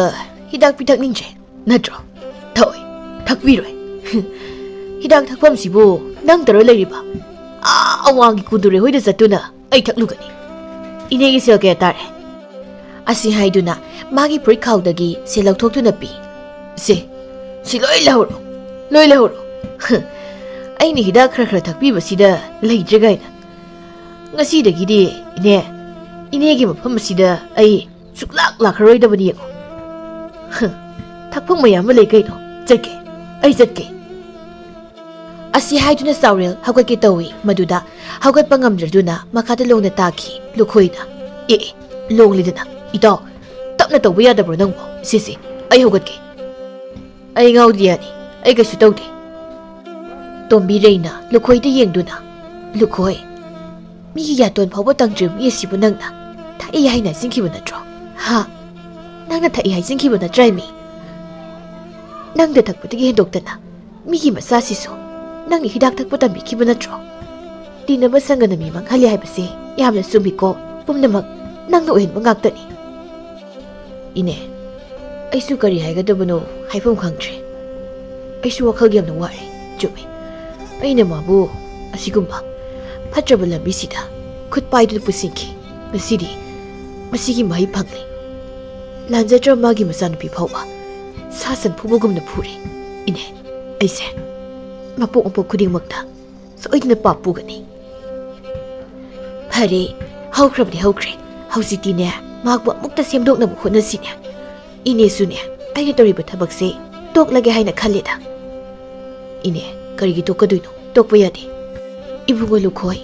ꯍꯤꯗꯥꯛ ꯄꯤꯊꯛꯅꯤꯡꯗ꯭ꯔꯦ ꯅꯠꯇ꯭ꯔꯣ? ꯊꯛꯑꯣꯏ, ꯊꯛꯄꯤꯔꯣꯏ꯫ ꯍꯤꯗꯥꯛ ꯊꯛꯐꯝꯁꯤꯕꯨ ꯅꯪ ꯇꯧꯔ ꯂꯩꯔꯤꯕ? ꯑꯥ, ꯑꯋꯥꯡꯒꯤ ꯀꯨꯟꯗꯨꯔꯦ ꯍꯣꯏꯗ ꯆꯠꯇꯨꯅ ꯑꯩ ꯊꯛꯂꯨꯒꯅꯤ꯫ ꯏꯅꯦꯒꯤ ꯁꯦꯜ ꯀꯌꯥ ꯇꯥꯔꯦ? ꯑꯁꯤ ꯍꯥꯏꯗꯨꯅ ꯃꯥꯒꯤ ꯐꯨꯔꯤꯠ ꯈꯥꯎꯗꯒꯤ ꯁꯦꯜ ꯂꯧꯊꯣꯛꯇꯨꯅ ꯄꯤ꯫ ꯁꯦ, ꯁꯤ ꯂꯣꯏ ꯂꯧꯍꯧꯔꯣ, ꯂꯣꯏ ꯂꯧꯍꯧꯔꯣ꯫ ꯑꯩꯅ ꯍꯤꯗꯥꯛ ꯈꯔ ꯈꯔ ꯊꯛꯄꯤꯕꯁꯤꯗ ꯂꯩꯇ꯭ꯔꯦ ꯀꯥꯏꯅ꯫ ꯉꯁꯤꯗꯒꯤꯗꯤ ꯏꯅꯦ, ꯏꯅꯦꯒꯤ ꯃꯐꯝ ꯑꯁꯤꯗ ꯑꯩ ꯁꯨꯛꯂꯥꯛ ꯂꯥꯛꯈ꯭ꯔꯔꯣꯏꯗꯕꯅꯤ ꯌꯦꯡꯉꯣ꯫ ꯍ, ꯊꯛꯐꯝ ꯃꯌꯥꯝ ꯑꯃ ꯂꯩ ꯀꯩꯅꯣ꯫ ꯆꯠꯀꯦ, ꯑꯩ ꯆꯠꯀꯦ꯫ ꯑꯁꯤ ꯍꯥꯏꯗꯨꯅ ꯆꯥꯎꯔꯦꯜ ꯍꯧꯒꯠꯀꯦ ꯇꯧꯏ꯫ ꯃꯗꯨꯗ ꯍꯧꯒꯠꯄ ꯉꯝꯗ꯭ꯔꯗꯨꯅ ꯃꯈꯥꯗ ꯂꯣꯡꯅ ꯇꯥꯈꯤ꯫ ꯂꯨꯈꯣꯏꯅ, "ꯑꯦ, ꯑꯦ, ꯂꯣꯡꯂꯤꯗꯅ꯫ ꯏꯇꯥꯎ, ꯇꯞꯅ ꯇꯧꯕ ꯌꯥꯗꯕ꯭ꯔꯣ ꯅꯪꯕꯣ? ꯁꯦ, ꯁꯦ, ꯑꯩ ꯍꯧꯒꯠꯀꯦ꯫ ꯑꯩ ꯉꯥꯎꯗꯦ ꯌꯥꯅꯤ, ꯑꯩ ꯀꯩꯁꯨ ꯇꯧꯗꯦ"꯫ ꯇꯣꯝꯕꯤꯔꯩꯅ ꯂꯨꯈꯣꯏꯗ ꯌꯦꯡꯗꯨꯅ, "ꯂꯨꯈꯣꯏ, ꯃꯤꯒꯤ ꯌꯥꯇꯣꯟ ꯐꯥꯎꯕ ꯇꯪꯗ꯭ꯔꯤꯕ ꯃꯤ ꯑꯁꯤꯕꯨ ꯅꯪꯅ ꯊꯛꯏ ꯍꯥꯏꯅ ꯍꯥꯏꯖꯤꯟꯈꯤꯕ ꯅꯠꯇ꯭ꯔꯣ? ꯍꯥ? ꯅꯪꯅ ꯊꯛꯏ ꯍꯥꯏꯖꯤꯟꯈꯤꯕ ꯅꯠꯇ꯭ꯔꯥ ꯃꯤ? ꯅꯪꯗ ꯊꯛꯄꯗꯒꯤ ꯍꯦꯟꯗꯣꯛꯇꯅ ꯃꯤꯒꯤ ꯃꯆꯥꯁꯤꯁꯨ ꯅꯪꯅ ꯍꯤꯗꯥꯛ ꯊꯛꯄ ꯇꯝꯕꯤꯈꯤꯕ ꯅꯠꯇ꯭ꯔꯣ? ꯇꯤꯟꯅꯕ ꯁꯪꯒꯅ ꯃꯤ ꯃꯥꯡꯍꯜꯂꯦ ꯍꯥꯏꯕꯁꯦ ꯌꯥꯝꯅ ꯆꯨꯝꯃꯤꯀꯣ꯫ ꯄꯨꯝꯅꯃꯛ ꯅꯪꯅ ꯑꯣꯏꯍꯟꯕ ꯉꯥꯛꯇꯅꯤ"꯫ ꯏꯅꯦ, ꯑꯩꯁꯨ ꯀꯔꯤ ꯍꯥꯏꯒꯗꯕꯅꯣ ꯍꯥꯏꯐꯝ ꯈꯪꯗ꯭ꯔꯦ꯫ ꯑꯩꯁꯨ ꯋꯥꯈꯜꯒꯤ ꯌꯥꯝꯅ ꯋꯥꯔꯦ꯫ ꯆꯨꯝꯃꯤ, ꯑꯩꯅ ꯃꯥꯕꯨ ꯑꯁꯤꯒꯨꯝꯕ ꯐꯠꯇ꯭ꯔꯕ ꯂꯝꯕꯤꯁꯤꯗ ꯈꯨꯠ ꯄꯥꯏꯗꯨꯅ ꯄꯨꯁꯤꯟꯈꯤ꯫ ꯉꯁꯤꯗꯤ ꯃꯁꯤꯒꯤ ꯃꯍꯩ ꯐꯪꯂꯦ꯫ ꯂꯥꯟꯖꯗ꯭ꯔꯕ ꯃꯥꯒꯤ ꯃꯆꯥꯅꯨꯄꯤ ꯐꯥꯎꯕ ꯁꯥ ꯁꯟ ꯐꯨꯕꯒꯨꯝꯅ ꯐꯨꯔꯦ꯫ ꯏꯅꯦ, ꯑꯩꯁꯦ ꯃꯄꯣꯛ ꯃꯄꯣꯛ ꯈꯨꯗꯤꯡꯃꯛꯇ ꯁꯣꯏꯗꯅ ꯄꯥꯞ ꯄꯨꯒꯅꯤ꯫ ꯐꯔꯦ, ꯍꯧꯈ꯭ꯔꯕꯗꯤ ꯍꯧꯈ꯭ꯔꯦ꯫ ꯍꯧꯖꯤꯛꯇꯤꯅꯦ, ꯃꯍꯥꯛꯄꯨ ꯑꯃꯨꯛꯇ ꯁꯦꯝꯗꯣꯛꯅꯕ ꯍꯣꯠꯅꯁꯤꯅꯦ꯫ ꯏꯅꯦꯁꯨꯅꯦ, ꯑꯩꯅ ꯇꯧꯔꯤꯕ ꯊꯕꯛꯁꯦ ꯇꯣꯛꯂꯒꯦ ꯍꯥꯏꯅ ꯈꯜꯂꯦꯗ꯫ ꯏꯅꯦ, ꯀꯔꯤꯒꯤ ꯇꯣꯛꯀꯗꯣꯏꯅꯣ? ꯇꯣꯛꯄ ꯌꯥꯗꯦ꯫ ꯏꯕꯨꯡꯉꯣ ꯂꯨꯈꯣꯏ,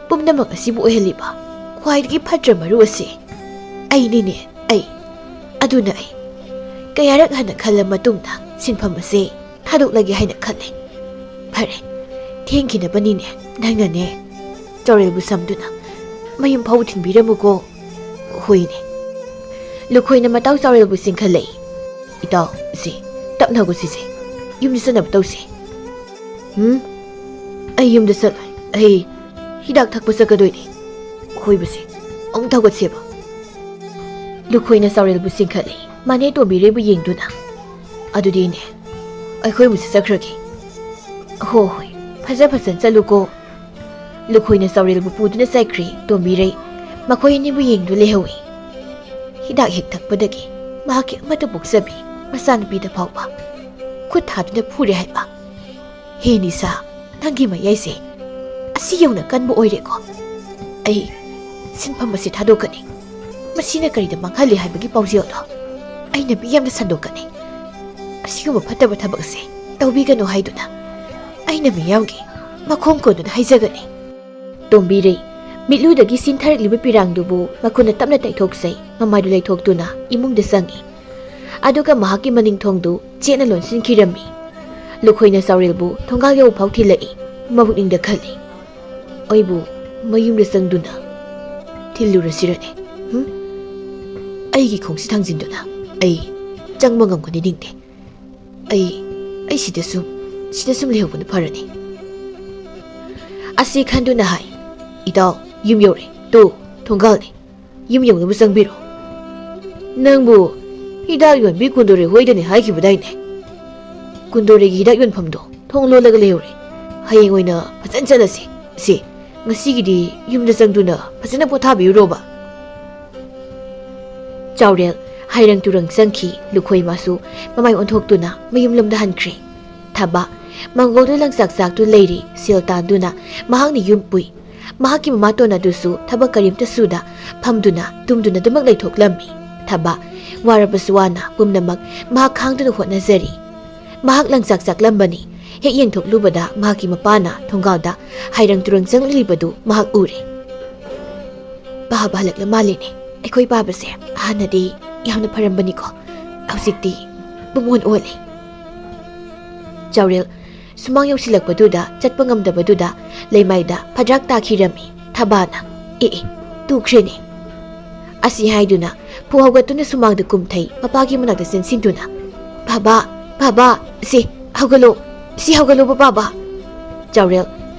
ꯄꯨꯝꯅꯃꯛ ꯑꯁꯤꯕꯨ ꯑꯣꯏꯍꯜꯂꯤꯕ ꯈ꯭ꯋꯥꯏꯗꯒꯤ ꯐꯠꯇ꯭ꯔ ꯃꯔꯨ ꯑꯁꯤ ꯑꯩꯅꯤꯅꯦ, ꯑꯩ꯫ ꯑꯗꯨꯅ ꯑꯩ ꯀꯌꯥꯔꯛ ꯍꯟꯅ ꯈꯜꯂ ꯃꯇꯨꯡꯗ ꯁꯤꯟꯐꯝ ꯑꯁꯦ ꯊꯥꯗꯣꯛꯂꯒꯦ ꯍꯥꯏꯅ ꯈꯜꯂꯦ꯫ ꯐꯔꯦ, ꯊꯦꯡꯈꯤꯅꯕꯅꯤꯅꯦ, ꯅꯪꯅꯅꯦ ꯆꯥꯎꯔꯦꯜꯕꯨ ꯁꯝꯗꯨꯅ ꯃꯌꯨꯝ ꯐꯥꯎꯕ ꯊꯤꯟꯕꯤꯔꯝꯃꯨꯀꯣ꯫ ꯍꯣꯏꯅꯦ꯫ ꯂꯨꯈꯣꯏꯅ ꯃꯇꯥꯎ ꯆꯥꯎꯔꯦꯜꯕꯨ ꯆꯤꯡꯈꯠꯂꯛꯏ꯫ ꯏꯇꯥꯎ, ꯁꯤ, ꯇꯞꯅ ꯍꯧꯒꯠꯁꯤꯁꯦ꯫ ꯌꯨꯝꯗ ꯆꯠꯅꯕ ꯇꯧꯁꯦ꯫ ꯎꯝ? ꯑꯩ ꯌꯨꯝꯗ ꯆꯠꯂꯣꯏ꯫ ꯑꯩ ꯍꯤꯗꯥꯛ ꯊꯛꯄ ꯆꯠꯀꯗꯣꯏꯅꯦ꯫ ꯍꯣꯏꯕꯁꯦ, ꯑꯃꯨꯛꯇ ꯍꯧꯒꯠꯁꯦꯕ꯫ ꯂꯨꯈꯣꯏꯅ ꯆꯥꯎꯔꯦꯜꯕꯨ ꯆꯤꯡꯈꯠꯂꯤ꯫ ꯃꯥꯅꯦ ꯇꯣꯝꯕꯤꯔꯩꯕꯨ ꯌꯦꯡꯗꯨꯅ, "ꯑꯗꯨꯗꯤ ꯏꯅꯦ, ꯑꯩꯈꯣꯏ ꯑꯃꯨꯛ ꯆꯠꯆꯈ꯭ꯔꯒꯦ꯫" "ꯍꯣ ꯍꯣꯏ, ꯐꯖ ꯐꯖꯅ ꯆꯠꯂꯨꯀꯣ꯫" ꯂꯨꯈꯣꯏꯅ ꯆꯥꯎꯔꯦꯜꯕꯨ ꯄꯨꯗꯨꯅ ꯆꯠꯈ꯭ꯔꯦ꯫ ꯇꯣꯝꯕꯤꯔꯩ ꯃꯈꯣꯏ ꯑꯅꯤꯕꯨ ꯌꯦꯡꯗꯨꯅ ꯂꯩꯍꯧꯏ꯫ ꯍꯤꯗꯥꯛ ꯍꯦꯛ ꯊꯛꯄꯗꯒꯤ ꯃꯍꯥꯛꯀꯤ ꯑꯃꯠꯇ ꯄꯣꯛꯆꯕꯤ ꯃꯆꯥꯅꯨꯄꯤꯗ ꯐꯥꯎꯕ ꯈꯨꯠ ꯊꯥꯗꯨꯅ ꯐꯨꯔꯦ ꯍꯥꯏꯕ꯫ ꯍꯦ ꯅꯤꯁꯥ, ꯅꯪꯒꯤ ꯃꯌꯥꯏꯁꯦ ꯑꯁꯤ ꯌꯧꯅ ꯀꯟꯕ ꯑꯣꯏꯔꯦꯀꯣ꯫ ꯑꯩ ꯁꯤꯟꯐꯝ ꯑꯁꯤ ꯊꯥꯗꯣꯛꯀꯅꯤ꯫ ꯃꯁꯤꯅ ꯀꯔꯤꯗ ꯃꯥꯡꯍꯜꯂꯤ ꯍꯥꯏꯕꯒꯤ ꯄꯥꯎꯖꯦꯜꯗꯣ ꯑꯩꯅ ꯃꯤꯌꯥꯝꯗ ꯁꯟꯗꯣꯛꯀꯅꯤ꯫ ꯑꯁꯤꯒꯨꯝꯕ ꯐꯠꯇꯕ ꯊꯕꯛ ꯑꯁꯤ ꯇꯧꯕꯤꯒꯅꯨ ꯍꯥꯏꯗꯨꯅ ꯑꯩꯅ ꯃꯤꯌꯥꯝꯒꯤ ꯃꯈꯣꯡ ꯀꯣꯟꯗꯨꯅ ꯍꯥꯏꯖꯒꯅꯤ꯫ ꯇꯣꯝꯕꯤꯔꯩ ꯃꯤꯠꯂꯨꯗꯒꯤ ꯆꯤꯟꯊꯔꯛꯂꯤꯕ ꯄꯤꯔꯥꯡꯗꯨꯕꯨ ꯃꯈꯨꯠꯅ ꯇꯞꯅ ꯇꯩꯊꯣꯛꯆꯩ꯫ ꯃꯃꯥꯏꯗꯨ ꯂꯩꯊꯣꯛꯇꯨꯅ ꯏꯃꯨꯡꯗ ꯆꯪꯏ꯫ ꯑꯗꯨꯒ ꯃꯍꯥꯛꯀꯤ ꯃꯅꯤꯡ ꯊꯣꯡꯗꯨ ꯆꯦꯠꯅ ꯂꯣꯟꯁꯤꯟꯈꯤꯔꯝꯃꯤ꯫ ꯂꯨꯈꯣꯏꯅ ꯆꯥꯎꯔꯦꯜꯕꯨ ꯊꯣꯡꯒꯥꯜ ꯌꯧꯐꯥꯎ ꯊꯤꯜꯂꯛꯏ꯫ ꯃꯕꯨꯛꯅꯤꯡꯗ ꯈꯜꯂꯤ, "ꯑꯩꯕꯨ ꯃꯌꯨꯝꯗ ꯆꯪꯗꯨꯅ ꯊꯤꯜꯂꯨꯔꯁꯤꯔꯅꯦ? ꯍꯨꯝ? ꯑꯩꯒꯤ ꯈꯣꯡꯁꯤ ꯊꯥꯡꯖꯤꯟꯗꯨꯅ ꯑꯩ ꯆꯪꯕ ꯉꯝꯒꯅꯤ ꯅꯤꯡꯗꯦ꯫ ꯑꯩ, ꯑꯩ ꯁꯤꯗ ꯁꯨꯝ, ꯁꯤꯗ ꯁꯨꯝ ꯂꯩꯍꯧꯕꯅ ꯐꯔꯅꯤ꯫" ꯑꯁꯤ ꯈꯟꯗꯨꯅ ꯍꯥꯏ, "ꯏꯇꯥꯎ, ꯌꯨꯝ ꯌꯧꯔꯦ꯫ ꯇꯨ, ꯊꯣꯡꯒꯥꯜꯅꯤ꯫ ꯌꯨꯝ ꯌꯧꯅꯕ ꯆꯪꯕꯤꯔꯣ꯫" "ꯅꯪꯕꯨ ꯍꯤꯗꯥꯛ ꯌꯣꯟꯕꯤ ꯀꯨꯟꯗꯣꯔꯦ ꯍꯣꯏꯗꯅꯤ ꯍꯥꯏꯈꯤꯕꯗꯥꯏꯅꯦ?" "ꯀꯨꯟꯗꯣꯔꯦꯒꯤ ꯍꯤꯗꯥꯛ ꯌꯣꯟꯐꯝꯗꯣ ꯊꯣꯡ ꯂꯣꯜꯂꯒ ꯂꯩꯍꯧꯔꯦ꯫ ꯍꯌꯦꯡ ꯑꯣꯏꯅ ꯐꯖꯅ ꯆꯠꯂꯁꯤ꯫ ꯁꯤ, ꯉꯁꯤꯒꯤꯗꯤ ꯌꯨꯝꯗ ꯆꯪꯗꯨꯅ ꯐꯖꯅ ꯄꯣꯊꯥꯕꯤꯔꯨꯔꯣꯕ꯫" ꯆꯥꯎꯔꯦꯜ ꯍꯩꯔꯪ ꯇꯨꯔꯪ ꯆꯪꯈꯤ꯫ ꯂꯨꯈꯣꯏ ꯃꯥꯁꯨ ꯃꯃꯥꯏ ꯑꯣꯟꯊꯣꯛꯇꯨꯅ ꯃꯌꯨꯝꯂꯣꯝꯗ ꯍꯟꯈ꯭ꯔꯦ꯫ ꯊꯕꯥ ꯃꯪꯒꯣꯜꯗꯨ ꯂꯪꯆꯥꯛ ꯆꯥꯛꯇꯨ ꯂꯩꯔꯤ꯫ ꯁꯦꯜ ꯇꯥꯟꯗꯨꯅ ꯃꯍꯥꯛꯅ ꯌꯨꯝ ꯄꯨꯏ꯫ ꯃꯍꯥꯛꯀꯤ ꯃꯃꯥꯇꯣꯟ ꯑꯗꯨꯁꯨ ꯊꯕꯛ ꯀꯔꯤꯝꯇ ꯁꯨꯗ ꯐꯝꯗꯨꯅ ꯇꯨꯝꯗꯨꯅ ꯑꯗꯨꯃꯛ ꯂꯩꯊꯣꯛꯂꯝꯃꯤ꯫ ꯊꯕꯥ ꯋꯥꯔꯕꯁꯨ ꯋꯥꯅ ꯄꯨꯝꯅꯃꯛ ꯃꯍꯥꯛ ꯈꯥꯡꯗꯨꯅ ꯍꯣꯠꯅꯖꯔꯤ꯫ ꯃꯍꯥꯛ ꯂꯪꯆꯥꯛ ꯆꯥꯛꯂꯝꯕꯅꯤ꯫ ꯍꯦꯛ ꯌꯦꯡꯊꯣꯛꯂꯨꯕꯗ ꯃꯍꯥꯛꯀꯤ ꯃꯄꯥꯅ ꯊꯣꯡꯒꯥꯜꯗ ꯍꯩꯔꯪ ꯇꯨꯔꯪ ꯆꯪꯂꯛꯂꯤꯕꯗꯨ ꯃꯍꯥꯛ ꯎꯔꯦ꯫ "ꯄꯥꯕ ꯍꯜꯂꯛꯂ ꯃꯥꯜꯂꯤꯅꯦ꯫ ꯑꯩꯈꯣꯏ ꯄꯥꯕꯁꯦ ꯍꯥꯟꯅꯗꯤ ꯌꯥꯝꯅ ꯐꯔꯝꯕꯅꯤꯀꯣ, ꯍꯧꯖꯤꯛꯇꯤ ꯄꯨꯡꯑꯣꯟ ꯑꯣꯜꯂꯦ꯫" ꯆꯥꯎꯔꯦꯜ ꯁꯨꯃꯥꯡ ꯌꯧꯁꯤꯜꯂꯛꯄꯗꯨꯗ ꯆꯠꯄ ꯉꯝꯗꯕꯗꯨꯗ ꯂꯩꯃꯥꯏꯗ ꯐꯗ꯭ꯔꯥꯛ ꯇꯥꯈꯤꯔꯝꯃꯤ꯫ ꯊꯕꯥꯅ, "ꯑꯦ ꯑꯦ, ꯇꯨꯈ꯭ꯔꯦꯅꯦ꯫" ꯑꯁꯤ ꯍꯥꯏꯗꯨꯅ ꯐꯨ ꯍꯧꯒꯠꯇꯨꯅ ꯁꯨꯃꯥꯡꯗ ꯀꯨꯝꯊꯩ꯫ ꯃꯄꯥꯒꯤ ꯃꯅꯥꯛꯇ ꯆꯦꯟꯁꯤꯟꯗꯨꯅ, "ꯄꯥꯕ, ꯄꯥꯕ, ꯁꯤ ꯍꯧꯒꯠꯂꯣ, ꯁꯤ ꯍꯧꯒꯠꯂꯣꯕ ꯄꯥꯕ꯫" ꯆꯥꯎꯔꯦꯜ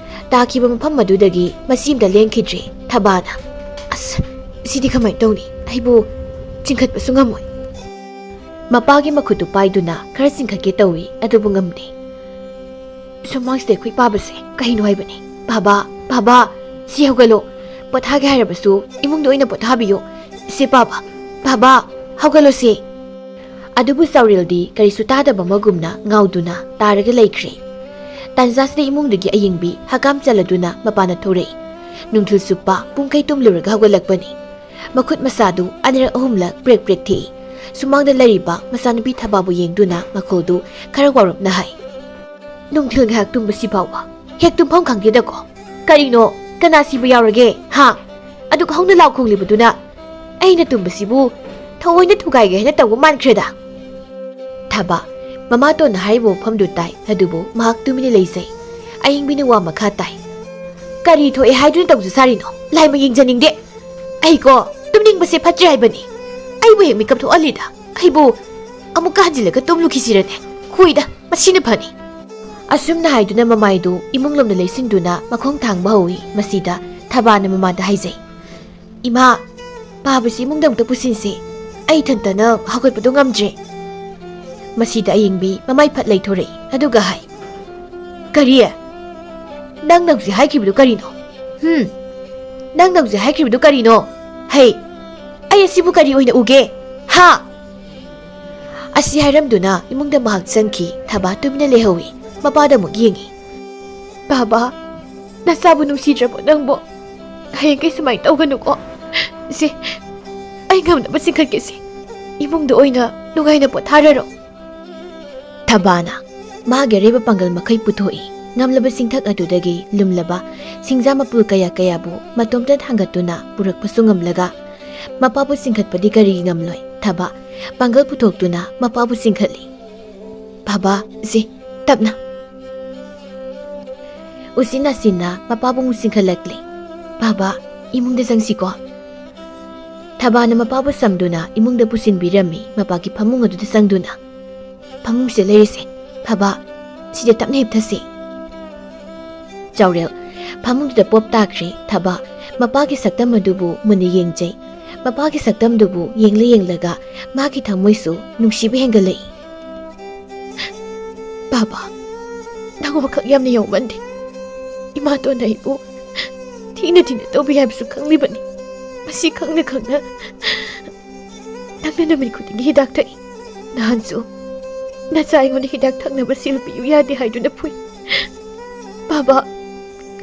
ꯇꯥꯈꯤꯕ ꯃꯐꯝ ꯑꯗꯨꯗꯒꯤ ꯃꯁꯤ ꯑꯝꯇ ꯂꯦꯡꯈꯤꯗ꯭ꯔꯦ꯫ ꯊꯕꯥꯅ, "ꯑꯁ, ꯁꯤꯗꯤ ꯀꯃꯥꯏꯅ ꯇꯧꯅꯤ? ꯑꯩꯕꯨ ꯆꯤꯡꯈꯠꯄꯁꯨ ꯉꯝꯃꯣꯏ꯫ ꯃꯄꯥꯒꯤ ꯃꯈꯨꯠꯇꯨ ꯄꯥꯏꯗꯨꯅ ꯈꯔ ꯆꯤꯡꯈꯠꯀꯦ ꯇꯧꯏ, ꯑꯗꯨꯕꯨ ꯉꯝꯗꯦ꯫ ꯁꯨꯃꯥꯡꯁꯤꯗ ꯑꯩꯈꯣꯏ ꯄꯥꯕꯁꯦ ꯀꯩꯅꯣ ꯍꯥꯏꯕꯅꯤ꯫ "ꯕꯥꯕꯥ, ꯕꯥꯕꯥ, ꯁꯤ ꯍꯧꯒꯠꯂꯣ꯫ ꯄꯣꯊꯥꯒꯦ ꯍꯥꯏꯔꯕꯁꯨ ꯏꯃꯨꯡꯗ ꯑꯣꯏꯅ ꯄꯣꯊꯥꯕꯤꯌꯨ꯫ ꯁꯤ ꯄꯥꯕ, ꯕꯥꯕꯥ, ꯍꯧꯒꯠꯂꯣ ꯁꯤ꯫" ꯑꯗꯨꯕꯨ ꯆꯥꯎꯔꯦꯜꯗꯤ ꯀꯔꯤꯁꯨ ꯇꯥꯗꯕ ꯑꯃꯒꯨꯝꯅ ꯉꯥꯎꯗꯨꯅ ꯇꯥꯔꯒ ꯂꯩꯈ꯭ꯔꯦ꯫ ꯇꯥꯟꯖꯥꯁꯤꯗ ꯏꯃꯨꯡꯗꯒꯤ ꯑꯌꯤꯡꯕꯤ ꯍꯀꯥꯝ ꯆꯜꯂꯗꯨꯅ ꯃꯄꯥꯟꯗ ꯊꯣꯔꯛꯏ꯫ ꯅꯨꯡꯊꯤꯜ ꯆꯨꯞꯄ ꯄꯨꯡꯈꯩ ꯇꯨꯝꯂꯨꯔꯒ ꯍꯧꯒꯠꯂꯛꯄꯅꯤ꯫ ꯃꯈꯨꯠ ꯃꯁꯥꯗꯨ ꯑꯅꯤꯔꯛ ꯑꯍꯨꯝꯂꯛ ꯄ꯭ꯔꯦꯛ ꯄ꯭ꯔꯦꯛ ꯊꯦꯛꯏ꯫ ꯁꯨꯃꯥꯡꯗ ꯂꯩꯔꯤꯕ ꯃꯆꯥꯅꯨꯄꯤ ꯊꯕꯥꯕꯨ ꯌꯦꯡꯗꯨꯅ ꯃꯈꯣꯜꯗꯨ ꯈꯔ ꯋꯥꯔꯞꯅ ꯍꯥꯏ, "ꯅꯨꯡꯊꯤꯜ ꯉꯥꯏꯍꯥꯛ ꯇꯨꯝꯕꯁꯤ ꯐꯥꯎꯕ ꯍꯦꯛ ꯇꯨꯝꯐꯝ ꯈꯪꯗꯦꯗꯀꯣ꯫ ꯀꯔꯤꯅꯣ? ꯀꯅꯥ ꯁꯤꯕ ꯌꯥꯎꯔꯒꯦ? ꯍꯥ? ꯑꯗꯨꯛ ꯍꯧꯅ ꯂꯥꯎ ꯈꯣꯡꯂꯤꯕꯗꯨꯅ? ꯑꯩꯅ ꯇꯨꯝꯕꯁꯤꯕꯨ ꯊꯑꯣꯏꯅ ꯊꯨꯒꯥꯏꯒꯦ ꯍꯥꯏꯅ ꯇꯧꯕ ꯃꯥꯟꯈ꯭ꯔꯦꯗ꯫" ꯊꯕꯥ, ꯃꯃꯥꯇꯣꯟꯅ ꯍꯥꯏꯔꯤꯕ ꯋꯥꯐꯝꯗꯨ ꯇꯥꯏ, ꯑꯗꯨꯕꯨ ꯃꯍꯥꯛ ꯇꯨꯃꯤꯟꯅ ꯂꯩꯖꯩ꯫ ꯑꯌꯤꯡꯕꯤꯅ ꯋꯥ ꯃꯈꯥ ꯇꯥꯏ, "ꯀꯔꯤ ꯊꯣꯛꯑꯦ ꯍꯥꯏꯗꯨꯅ ꯇꯧꯖ ꯁꯥꯔꯤꯅꯣ? ꯂꯥꯏꯃ ꯌꯦꯡꯖꯅꯤꯡꯗꯦ꯫ ꯑꯩꯀꯣ, ꯇꯨꯝꯅꯤꯡꯕꯁꯦ ꯐꯠꯇ꯭ꯔꯦ ꯍꯥꯏꯕꯅꯤ꯫ ꯑꯩꯕꯨ ꯍꯦꯛ ꯃꯤꯀꯞ ꯊꯣꯛꯍꯜꯂꯤꯗ꯫ ꯑꯩꯕꯨ ꯑꯃꯨꯛꯀ ꯍꯟꯖꯤꯜꯂꯒ ꯇꯨꯝꯂꯨꯈꯤꯁꯤꯔꯅꯦ? ꯍꯣꯏꯗ, ꯃꯁꯤꯅ ꯐꯅꯤ꯫" ꯑꯁꯨꯝꯅ ꯍꯥꯏꯗꯨꯅ ꯃꯃꯥꯏꯗꯨ ꯏꯃꯨꯡ ꯂꯣꯝꯗ ꯂꯩꯁꯤꯟꯗꯨꯅ ꯃꯈꯣꯡ ꯊꯥꯡꯕ ꯍꯧꯏ꯫ ꯃꯁꯤꯗ ꯊꯕꯥꯅ ꯃꯃꯥꯗ ꯍꯥꯏꯖꯩ, "ꯏꯃꯥ, ꯄꯥꯕꯁꯤ ꯏꯃꯨꯡꯗ ꯑꯃꯨꯛꯇ ꯄꯨꯁꯤꯟꯁꯤ꯫ ꯑꯩ ꯏꯊꯟꯇꯅ ꯍꯧꯒꯠꯄꯗꯣ ꯉꯝꯗ꯭ꯔꯦ꯫" ꯃꯁꯤꯗ ꯑꯌꯤꯡꯕꯤ ꯃꯃꯥꯏ ꯐꯠ ꯂꯩꯊꯣꯔꯛꯏ, ꯑꯗꯨꯒ ꯍꯥꯏ, "ꯀꯔꯤ? ꯅꯪꯅ ꯍꯧꯖꯤꯛ ꯍꯥꯏꯈꯤꯕꯗꯨ ꯀꯔꯤꯅꯣ? ꯍꯨꯝ? ꯅꯪꯅ ꯍꯧꯖꯤꯛ ꯍꯥꯏꯈꯤꯕꯗꯨ ꯀꯔꯤꯅꯣ? ꯍꯩ, ꯑꯩ ꯑꯁꯤꯕꯨ ꯀꯔꯤ ꯑꯣꯏꯅ ꯎꯒꯦ? ꯍꯥ?" ꯑꯁꯤ ꯍꯥꯏꯔꯝꯗꯨꯅ ꯏꯃꯨꯡꯗ ꯃꯍꯥꯛ ꯆꯪꯈꯤ꯫ ꯊꯕꯥ ꯇꯨꯃꯤꯟꯅ ꯂꯩꯍꯧꯏ꯫ ꯃꯄꯥꯗ ꯑꯃꯨꯛ ꯌꯦꯡꯉꯤ꯫ "ꯕꯥꯕꯥ, ꯅꯆꯥꯕꯨ ꯅꯨꯡꯁꯤꯗ꯭ꯔꯕꯣ ꯅꯪꯕꯣ? ꯍꯌꯦꯡꯈꯩ ꯁꯨꯃꯥꯏꯅ ꯇꯧꯒꯅꯨꯀꯣ꯫ ꯁꯦ, ꯑꯩ ꯉꯝꯅꯕ ꯆꯤꯡꯈꯠꯀꯦꯁꯦ꯫ ꯏꯃꯨꯡꯗ ꯑꯣꯏꯅ ꯅꯨꯡꯉꯥꯏꯅ ꯄꯣꯊꯥꯔꯔꯣ꯫" ꯊꯕꯥꯅ ꯃꯥꯒꯤ ꯑꯔꯩꯕ ꯄꯥꯡꯒꯜ ꯃꯈꯩ ꯄꯨꯊꯣꯛꯏ꯫ ꯉꯝꯂꯕ ꯆꯤꯡꯊꯛ ꯑꯗꯨꯗꯒꯤ ꯂꯨꯝꯂꯕ ꯁꯤꯡꯖꯥ ꯃꯄꯨꯜ ꯀꯌꯥ ꯀꯌꯥꯕꯨ ꯃꯇꯣꯝꯇ ꯊꯥꯡꯒꯠꯇꯨꯅ ꯄꯨꯔꯛꯄꯁꯨ ꯉꯝꯂꯒ, ꯃꯄꯥꯕꯨ ꯆꯤꯡꯈꯠꯄꯗꯤ ꯀꯔꯤꯒꯤ ꯉꯝꯂꯣꯏ? ꯊꯕꯥ ꯄꯥꯡꯒꯜ ꯄꯨꯊꯣꯛꯇꯨꯅ ꯃꯄꯥꯕꯨ ꯆꯤꯡꯈꯠꯂꯤ꯫ "ꯕꯥꯕꯥ, ꯁꯤ, ꯇꯞꯅ꯫" ꯎꯆꯤꯟ ꯅꯥꯆꯤꯟꯅ ꯃꯄꯥꯕꯨ ꯑꯃꯨꯛ ꯆꯤꯡꯈꯠꯂꯛꯂꯤ꯫ "ꯕꯥꯕꯥ, ꯏꯃꯨꯡꯗ ꯆꯪꯁꯤꯀꯣ꯫" ꯊꯕꯥꯅ ꯃꯄꯥꯕꯨ ꯁꯝꯗꯨꯅ ꯏꯃꯨꯡꯗ ꯄꯨꯁꯤꯟꯕꯤꯔꯝꯃꯤ꯫ ꯃꯄꯥꯒꯤ ꯐꯃꯨꯡ ꯑꯗꯨꯗ ꯆꯪꯗꯨꯅ, "ꯐꯃꯨꯡꯁꯤꯗ ꯂꯩꯔꯁꯦ꯫ ꯊꯕꯥ, ꯁꯤꯗ ꯇꯞꯅ ꯍꯤꯞꯊꯁꯤ꯫" ꯆꯥꯎꯔꯦꯜ ꯐꯃꯨꯡꯗꯨꯗ ꯄꯣꯞ ꯇꯥꯈ꯭ꯔꯦ꯫ ꯊꯕꯥ ꯃꯄꯥꯒꯤ ꯁꯛꯇꯝ ꯑꯗꯨꯕꯨ ꯃꯨꯟꯅ ꯌꯦꯡꯖꯩ꯫ ꯃꯄꯥꯒꯤ ꯁꯛꯇꯝꯗꯨꯕꯨ ꯌꯦꯡꯂ ꯌꯦꯡꯂꯒ ꯃꯥꯒꯤ ꯊꯃꯣꯏꯁꯨ ꯅꯨꯡꯁꯤꯕ ꯍꯦꯟꯒꯠꯂꯛꯏ꯫ "ꯕꯥꯕꯥ, ꯅꯪ ꯋꯥꯈꯜ ꯌꯥꯝꯅ ꯌꯧꯃꯟꯗꯦ꯫ ꯏꯃꯥꯇꯣꯟꯅ ꯑꯩꯕꯨ ꯊꯤꯅ ꯊꯤꯅ ꯇꯧꯕꯤ ꯍꯥꯏꯕꯁꯨ ꯈꯪꯂꯤꯕꯅꯤ꯫ ꯃꯁꯤ ꯈꯪꯅ ꯈꯪꯅ ꯅꯪꯅ ꯅꯨꯃꯤꯠ ꯈꯨꯗꯤꯡꯒꯤ ꯍꯤꯗꯥꯛ ꯊꯛꯏ꯫ ꯅꯍꯥꯟꯁꯨ ꯅꯆꯥ ꯑꯩꯉꯣꯟꯗ ꯍꯤꯗꯥꯛ ꯊꯛꯅꯕ ꯁꯤꯜ ꯄꯤꯌꯨ ꯌꯥꯗꯦ ꯍꯥꯏꯗꯨꯅ ꯐꯨꯏ꯫ ꯕꯥꯕꯥ,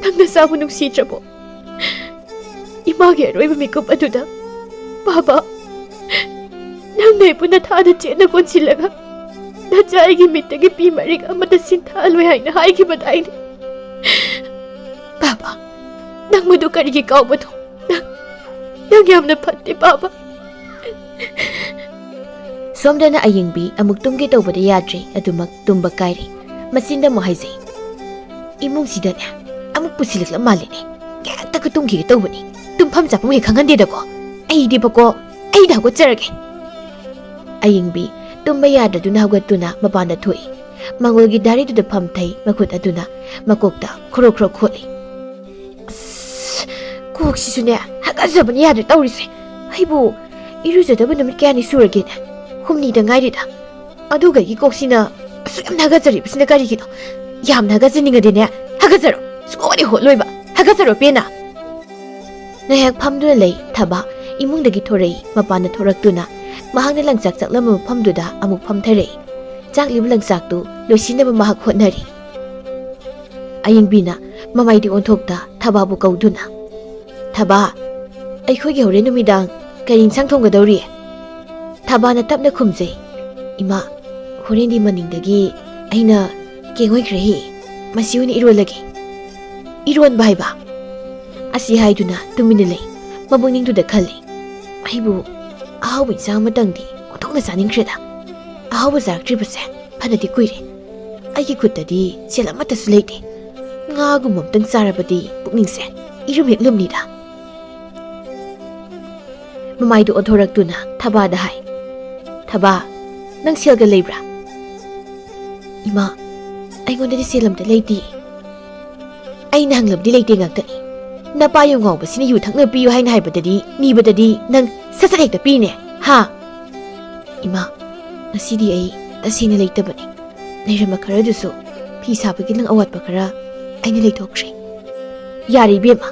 ꯅꯪ ꯅꯆꯥꯕꯨ ꯅꯨꯡꯁꯤꯗ꯭ꯔꯕꯣ? ꯏꯃꯥꯒꯤ ꯑꯔꯣꯏꯕ ꯃꯤꯀꯨꯞ ꯑꯗꯨꯗ, ꯕꯥꯕꯥ, ꯅꯪꯅ ꯑꯩꯕꯨ ꯅꯊꯥꯗ ꯆꯦꯠꯅ ꯀꯣꯟꯁꯤꯜꯂꯒ ꯅꯆꯥ ꯑꯩꯒꯤ ꯃꯤꯠꯇꯒꯤ ꯄꯤ ꯃꯔꯤꯛ ꯑꯃꯠꯇ ꯁꯤꯟꯊꯥꯍꯜꯂꯣꯏ ꯍꯥꯏꯅ ꯍꯥꯏꯈꯤꯕꯗꯥꯏꯅꯦ? ꯕꯥꯕꯥ, ꯅꯪ ꯃꯗꯨ ꯀꯔꯤꯒꯤ ꯀꯥꯎꯕꯅꯣ? ꯅꯪ, ꯅꯪ ꯌꯥꯝꯅ ꯐꯠꯇꯦ, ꯕꯥꯕꯥ꯫" ꯁꯣꯝꯗꯅ ꯑꯌꯤꯡꯕꯤ ꯑꯃꯨꯛ ꯇꯨꯝꯒꯦ ꯇꯧꯕꯗ ꯌꯥꯗ꯭ꯔꯦ, ꯑꯗꯨꯃꯛ ꯇꯨꯝꯕ ꯀꯥꯏꯔꯦ꯫ ꯃꯆꯤꯟꯗ ꯑꯃꯨꯛ ꯍꯥꯏꯖꯩ, "ꯏꯃꯨꯡꯁꯤꯗꯅꯦ ꯑꯃꯨꯛ ꯄꯨꯁꯤꯜꯂꯛꯂ ꯃꯥꯜꯂꯦꯅꯦ꯫ ꯍꯦꯛꯇꯒ ꯇꯨꯝꯈꯤꯒꯦ ꯇꯧꯕꯅꯤ꯫ ꯇꯨꯝꯐꯝ ꯆꯥꯐꯝ ꯍꯦꯛ ꯈꯪꯍꯟꯗꯦꯗꯀꯣ꯫ ꯑꯩꯗꯤꯕꯀꯣ, ꯑꯩꯗ ꯍꯧꯒꯠꯆꯔꯒꯦ꯫" ꯑꯌꯤꯡꯕꯤ ꯇꯨꯝꯕ ꯌꯥꯗ꯭ꯔꯗꯨꯅ ꯍꯧꯒꯠꯇꯨꯅ ꯃꯄꯥꯟꯗ ꯊꯣꯛꯏ꯫ ꯃꯪꯒꯣꯜꯒꯤ ꯗꯥꯔꯤꯗꯨꯗ ꯐꯝꯊꯩ, ꯃꯈꯨꯠ ꯑꯗꯨꯅ ꯃꯀꯣꯛꯇ ꯈꯣꯔꯣ ꯈꯣꯔꯣ ꯈꯣꯠꯂꯤ꯫ ꯑꯁ, ꯀꯣꯛꯁꯤꯁꯨꯅꯦ ꯍꯥꯒꯠꯆꯕꯅ ꯌꯥꯗ꯭ꯔꯦ ꯇꯧꯔꯤꯁꯦ꯫ ꯑꯩꯕꯨ ꯏꯔꯨꯖꯗꯕ ꯅꯨꯃꯤꯠ ꯀꯌꯥꯅꯤ ꯁꯨꯔꯒꯦꯅꯦ? ꯍꯨꯝꯅꯤꯗ ꯉꯥꯏꯔꯤꯗ꯫ ꯑꯗꯨꯒ ꯑꯩꯒꯤ ꯀꯣꯛꯁꯤꯅ ꯑꯁꯨꯛ ꯌꯥꯝꯅ ꯍꯥꯒꯠꯆꯔꯤꯕꯁꯤꯅ ꯀꯔꯤꯒꯤꯅꯣ? ꯌꯥꯝꯅ ꯍꯥꯒꯠꯆꯅꯤꯡꯉꯗꯤꯅꯦ, ꯍꯥꯒꯠꯆꯔꯣ꯫ ꯁꯨꯛꯍꯣꯠ ꯍꯦꯛ ꯍꯣꯠꯂꯣꯏꯕ꯫ ꯍꯥꯒꯠꯆꯔꯣ ꯄꯦꯟꯅ꯫ ꯉꯥꯏꯍꯥꯛ ꯐꯝꯗꯨꯅ ꯂꯩ ꯊꯕꯥ꯫ ꯏꯃꯨꯡꯗꯒꯤ ꯊꯣꯔꯛꯏ, ꯃꯄꯥꯟꯗ ꯊꯣꯔꯛꯇꯨꯅ ꯃꯍꯥꯛꯅ ꯂꯪꯆꯥꯛ ꯆꯥꯛꯂꯝꯕ ꯃꯐꯝꯗꯨꯗ ꯑꯃꯨꯛ ꯐꯝꯊꯔꯛꯏ꯫ ꯆꯥꯛꯂꯤꯕ ꯂꯪꯆꯥꯛꯇꯨ ꯂꯣꯏꯁꯤꯟꯅꯕ ꯃꯍꯥꯛ ꯍꯣꯠꯅꯔꯤ꯫ ꯑꯌꯤꯡꯕꯤꯅ ꯃꯃꯥꯏꯗꯤ ꯑꯣꯟꯊꯣꯛꯇ ꯊꯕꯥꯕꯨ ꯀꯧꯗꯨꯅ, "ꯊꯕꯥ, ꯑꯩꯈꯣꯏꯒꯤ ꯍꯣꯔꯦꯟ ꯅꯨꯃꯤꯗꯥꯡ ꯀꯔꯤ ꯏꯟꯁꯥꯡ ꯊꯣꯡꯒꯗꯧꯔꯤ?" ꯊꯕꯥꯅ ꯇꯞꯅ ꯈꯨꯝꯖꯩ, "ꯏꯃꯥ, ꯍꯣꯔꯦꯟꯗꯤ ꯃꯅꯤꯡꯗꯒꯤ ꯑꯩꯅ ꯀꯦꯡꯉꯣꯏ ꯈꯔ ꯍꯦꯛꯏ, ꯃꯁꯤ ꯑꯣꯏꯅ ꯏꯔꯣꯜꯂꯒꯦ꯫" "ꯏꯔꯣꯟꯕ ꯍꯥꯏꯕ?" ꯑꯁꯤ ꯍꯥꯏꯗꯨꯅ ꯇꯨꯃꯤꯟꯅ ꯂꯩ꯫ ꯃꯄꯨꯛꯅꯤꯡꯗꯨꯗ ꯈꯜꯂꯤ, "ꯑꯩꯕꯨ ꯑꯍꯥꯎꯕ ꯏꯟꯁꯥꯡ ꯑꯃꯇꯪꯗꯤ ꯑꯣꯟꯊꯣꯛꯅ ꯆꯥꯅꯤꯡꯈ꯭ꯔꯦꯗ꯫ ꯑꯍꯥꯎꯕ ꯆꯥꯔꯛꯇ꯭ꯔꯤꯕꯁꯦ ꯐꯅꯗꯤ ꯀꯨꯏꯔꯦ꯫ ꯑꯩꯒꯤ ꯈꯨꯠꯇꯗꯤ ꯁꯦꯜ ꯑꯃꯠꯇꯁꯨ ꯂꯩꯇꯦ꯫ ꯉꯥꯒꯨꯝꯕ ꯑꯃꯇꯪ ꯆꯥꯔꯕꯗꯤ ꯄꯨꯛꯅꯤꯡꯁꯦ ꯏꯔꯨꯝ ꯍꯦꯛ ꯂꯨꯝꯅꯤꯗ꯫" ꯃꯃꯥꯏꯗꯨ ꯑꯣꯟꯊꯣꯔꯛꯇꯨꯅ ꯊꯕꯥꯗ ꯍꯥꯏ, "ꯊꯕꯥ, ꯅꯪ ꯁꯦꯜꯒ ꯂꯩꯕ꯭ꯔꯥ?" "ꯏꯃꯥ, ꯑꯩꯉꯣꯟꯗꯗꯤ ꯁꯦꯜ ꯑꯝꯇ ꯂꯩꯇꯦ꯫" "ꯑꯩꯅ ꯍꯪꯂꯕꯗꯤ ꯂꯩꯇꯦ ꯉꯥꯛꯇꯅꯤ꯫ ꯅꯄꯥ ꯌꯨ ꯉꯥꯎꯕꯁꯤꯅ ꯌꯨ ꯊꯛꯅꯕ ꯄꯤꯌꯨ ꯍꯥꯏꯅ ꯍꯥꯏꯕꯗꯗꯤ, ꯅꯤꯕꯗꯗꯤ ꯅꯪ ꯁꯠ ꯁꯠ ꯍꯦꯛꯇ ꯄꯤꯅꯦ, ꯍꯥ? ꯏꯃꯥ, ꯉꯁꯤꯗꯤ ꯑꯩ ꯇꯁꯦꯡꯅ ꯂꯩꯇꯕꯅꯤ꯫ ꯂꯩꯔꯝꯕ ꯈꯔꯗꯨꯁꯨ ꯐꯤ ꯁꯥꯕꯒꯤ ꯅꯪ ꯑꯋꯥꯠꯄ ꯈꯔ ꯑꯩꯅ ꯂꯩꯊꯣꯛꯈ꯭ꯔꯦ꯫ ꯌꯥꯔꯦ ꯏꯕꯦꯝꯃ,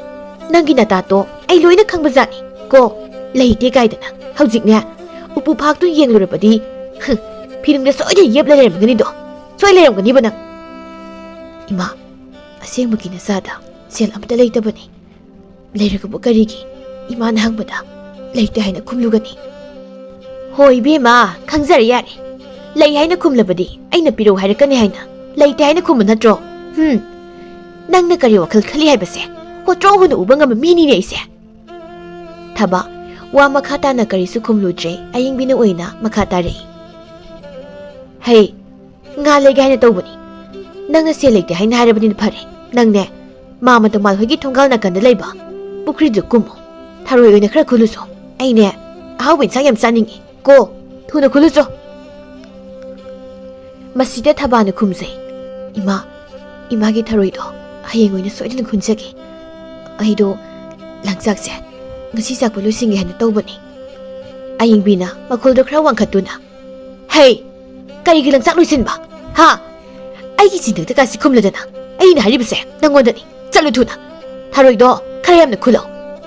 ꯅꯪꯒꯤ ꯅꯇꯥꯇꯣ ꯑꯩ ꯂꯣꯏꯅ ꯈꯪꯕꯖꯥꯠꯅꯤ ꯀꯣ꯫ ꯂꯩꯇꯦ ꯀꯥꯏꯗꯅ ꯍꯧꯖꯤꯛꯅꯦ, ꯎꯄꯨ ꯐꯥꯛꯇꯨ ꯌꯦꯡꯂꯨꯔꯕꯗꯤ, ꯍꯨꯝ, ꯐꯤꯔꯨꯡꯗ ꯁꯣꯏꯗꯅ ꯌꯦꯞꯂ ꯂꯩꯔꯝꯒꯅꯤꯗꯣ꯫ ꯁꯣꯏ ꯂꯩꯔꯝꯒꯅꯤꯕ ꯅꯪ꯫ ꯏꯃꯥ, ꯑꯁꯦꯡꯕꯒꯤ ꯅꯆꯥꯗ ꯁꯦꯜ ꯑꯃꯠꯇ ꯂꯩꯇꯕꯅꯤ꯫ ꯂꯩꯔꯒꯕꯨ ꯀꯔꯤꯒꯤ ꯏꯃꯥꯅ ꯍꯪꯕꯗ ꯂꯩꯇꯦ ꯍꯥꯏꯅ ꯈꯨꯝꯂꯨꯒꯅꯤ? ꯍꯣꯏ ꯏꯕꯦꯝꯃ, ꯈꯪꯖꯔꯦ ꯌꯥꯔꯦ꯫ ꯂꯩ ꯍꯥꯏꯅ ꯈꯨꯝꯂꯕꯗꯤ ꯑꯩꯅ ꯄꯤꯔꯛꯎ ꯍꯥꯏꯔꯛꯀꯅꯤ ꯍꯥꯏꯅ ꯂꯩꯇꯦ ꯍꯥꯏꯅ ꯈꯨꯝꯕ ꯅꯠꯇ꯭ꯔꯣ? ꯍꯨꯝ, ꯅꯪꯅ ꯀꯔꯤ ꯋꯥꯈꯜ ꯈꯜꯂꯤ ꯍꯥꯏꯕꯁꯦ ꯍꯣꯇ꯭ꯔꯣ ꯍꯨꯅ ꯎꯕ ꯉꯝꯕ ꯃꯤꯅꯤꯅꯦ ꯑꯩꯁꯦ꯫ ꯊꯕ ꯋꯥ ꯃꯈꯥ ꯇꯥꯅ ꯀꯔꯤꯁꯨ ꯈꯨꯝꯂꯨꯗ꯭ꯔꯦ꯫ ꯑꯌꯤꯡꯕꯤꯅ ꯑꯣꯏꯅ ꯃꯈꯥ ꯇꯥꯔꯛꯏ꯫ ꯍꯩ, ꯉꯥ ꯂꯩꯒꯦ ꯍꯥꯏꯅ ꯇꯧꯕꯅꯤ꯫ ꯅꯪꯅ ꯁꯦꯜ ꯂꯩꯇꯦ ꯍꯥꯏꯅ ꯍꯥꯏꯔꯕꯅꯤꯅ ꯐꯔꯦ꯫ ꯅꯪꯅꯦ, ꯃꯥꯃ ꯇꯣꯃꯥꯜ ꯍꯣꯏꯒꯤ ꯊꯣꯡꯒꯥꯜ ꯅꯥꯀꯟꯗ ꯂꯩꯕ ꯄꯨꯈ꯭ꯔꯤꯗꯨ ꯀꯨꯝꯃꯣ꯫ ꯊꯔꯣꯏ ꯑꯣꯏꯅ ꯈꯔ ꯈꯨꯜꯂꯨꯁꯣ꯫ ꯑꯩꯅꯦ, ꯑꯍꯥꯎꯕ ꯏꯟꯁꯥꯡ ꯌꯥꯝ ꯆꯥꯅꯤꯡꯉꯤ ꯀꯣ꯫ ꯊꯨꯅ ꯈꯨꯜꯂꯨꯁꯣ꯫ ꯃꯁꯤꯗ ꯊꯕꯥꯅ ꯈꯨꯝꯖꯩ, "ꯏꯃꯥ, ꯏꯃꯥꯒꯤ ꯊꯔꯣꯏꯗꯣ ꯍꯌꯦꯡ ꯑꯣꯏꯅ ꯁꯣꯏꯗꯅ ꯈꯨꯟꯖꯒꯦ꯫ ꯑꯩꯗꯣ ꯂꯪꯆꯥꯛꯁꯦ ꯉꯁꯤ ꯆꯥꯛꯄ ꯂꯣꯏꯁꯤꯟꯒꯦ ꯍꯥꯏꯅ ꯇꯧꯕꯅꯤ꯫" ꯑꯌꯤꯡꯕꯤꯅ ꯃꯈꯣꯜꯗꯣ ꯈꯔ ꯋꯥꯡꯈꯠꯇꯨꯅ, "ꯍꯦ, ꯀꯔꯤꯒꯤ ꯂꯪꯆꯥꯛ ꯂꯣꯏꯁꯤꯟꯕ? ꯍꯥ? ꯑꯩꯒꯤ ꯆꯤꯟꯗꯛꯇ ꯀꯥꯁꯤ ꯈꯨꯝꯂꯗꯅ ꯑꯩꯅ ꯍꯥꯏꯔꯤꯕꯁꯦ ꯅꯪꯉꯣꯟꯗꯅꯤ꯫ ꯆꯠꯂꯨ ꯊꯨꯅ꯫ ꯊꯔꯣꯏꯗꯣ ꯈꯔ ꯌꯥꯝꯅ ꯈꯨꯜꯂꯣ꯫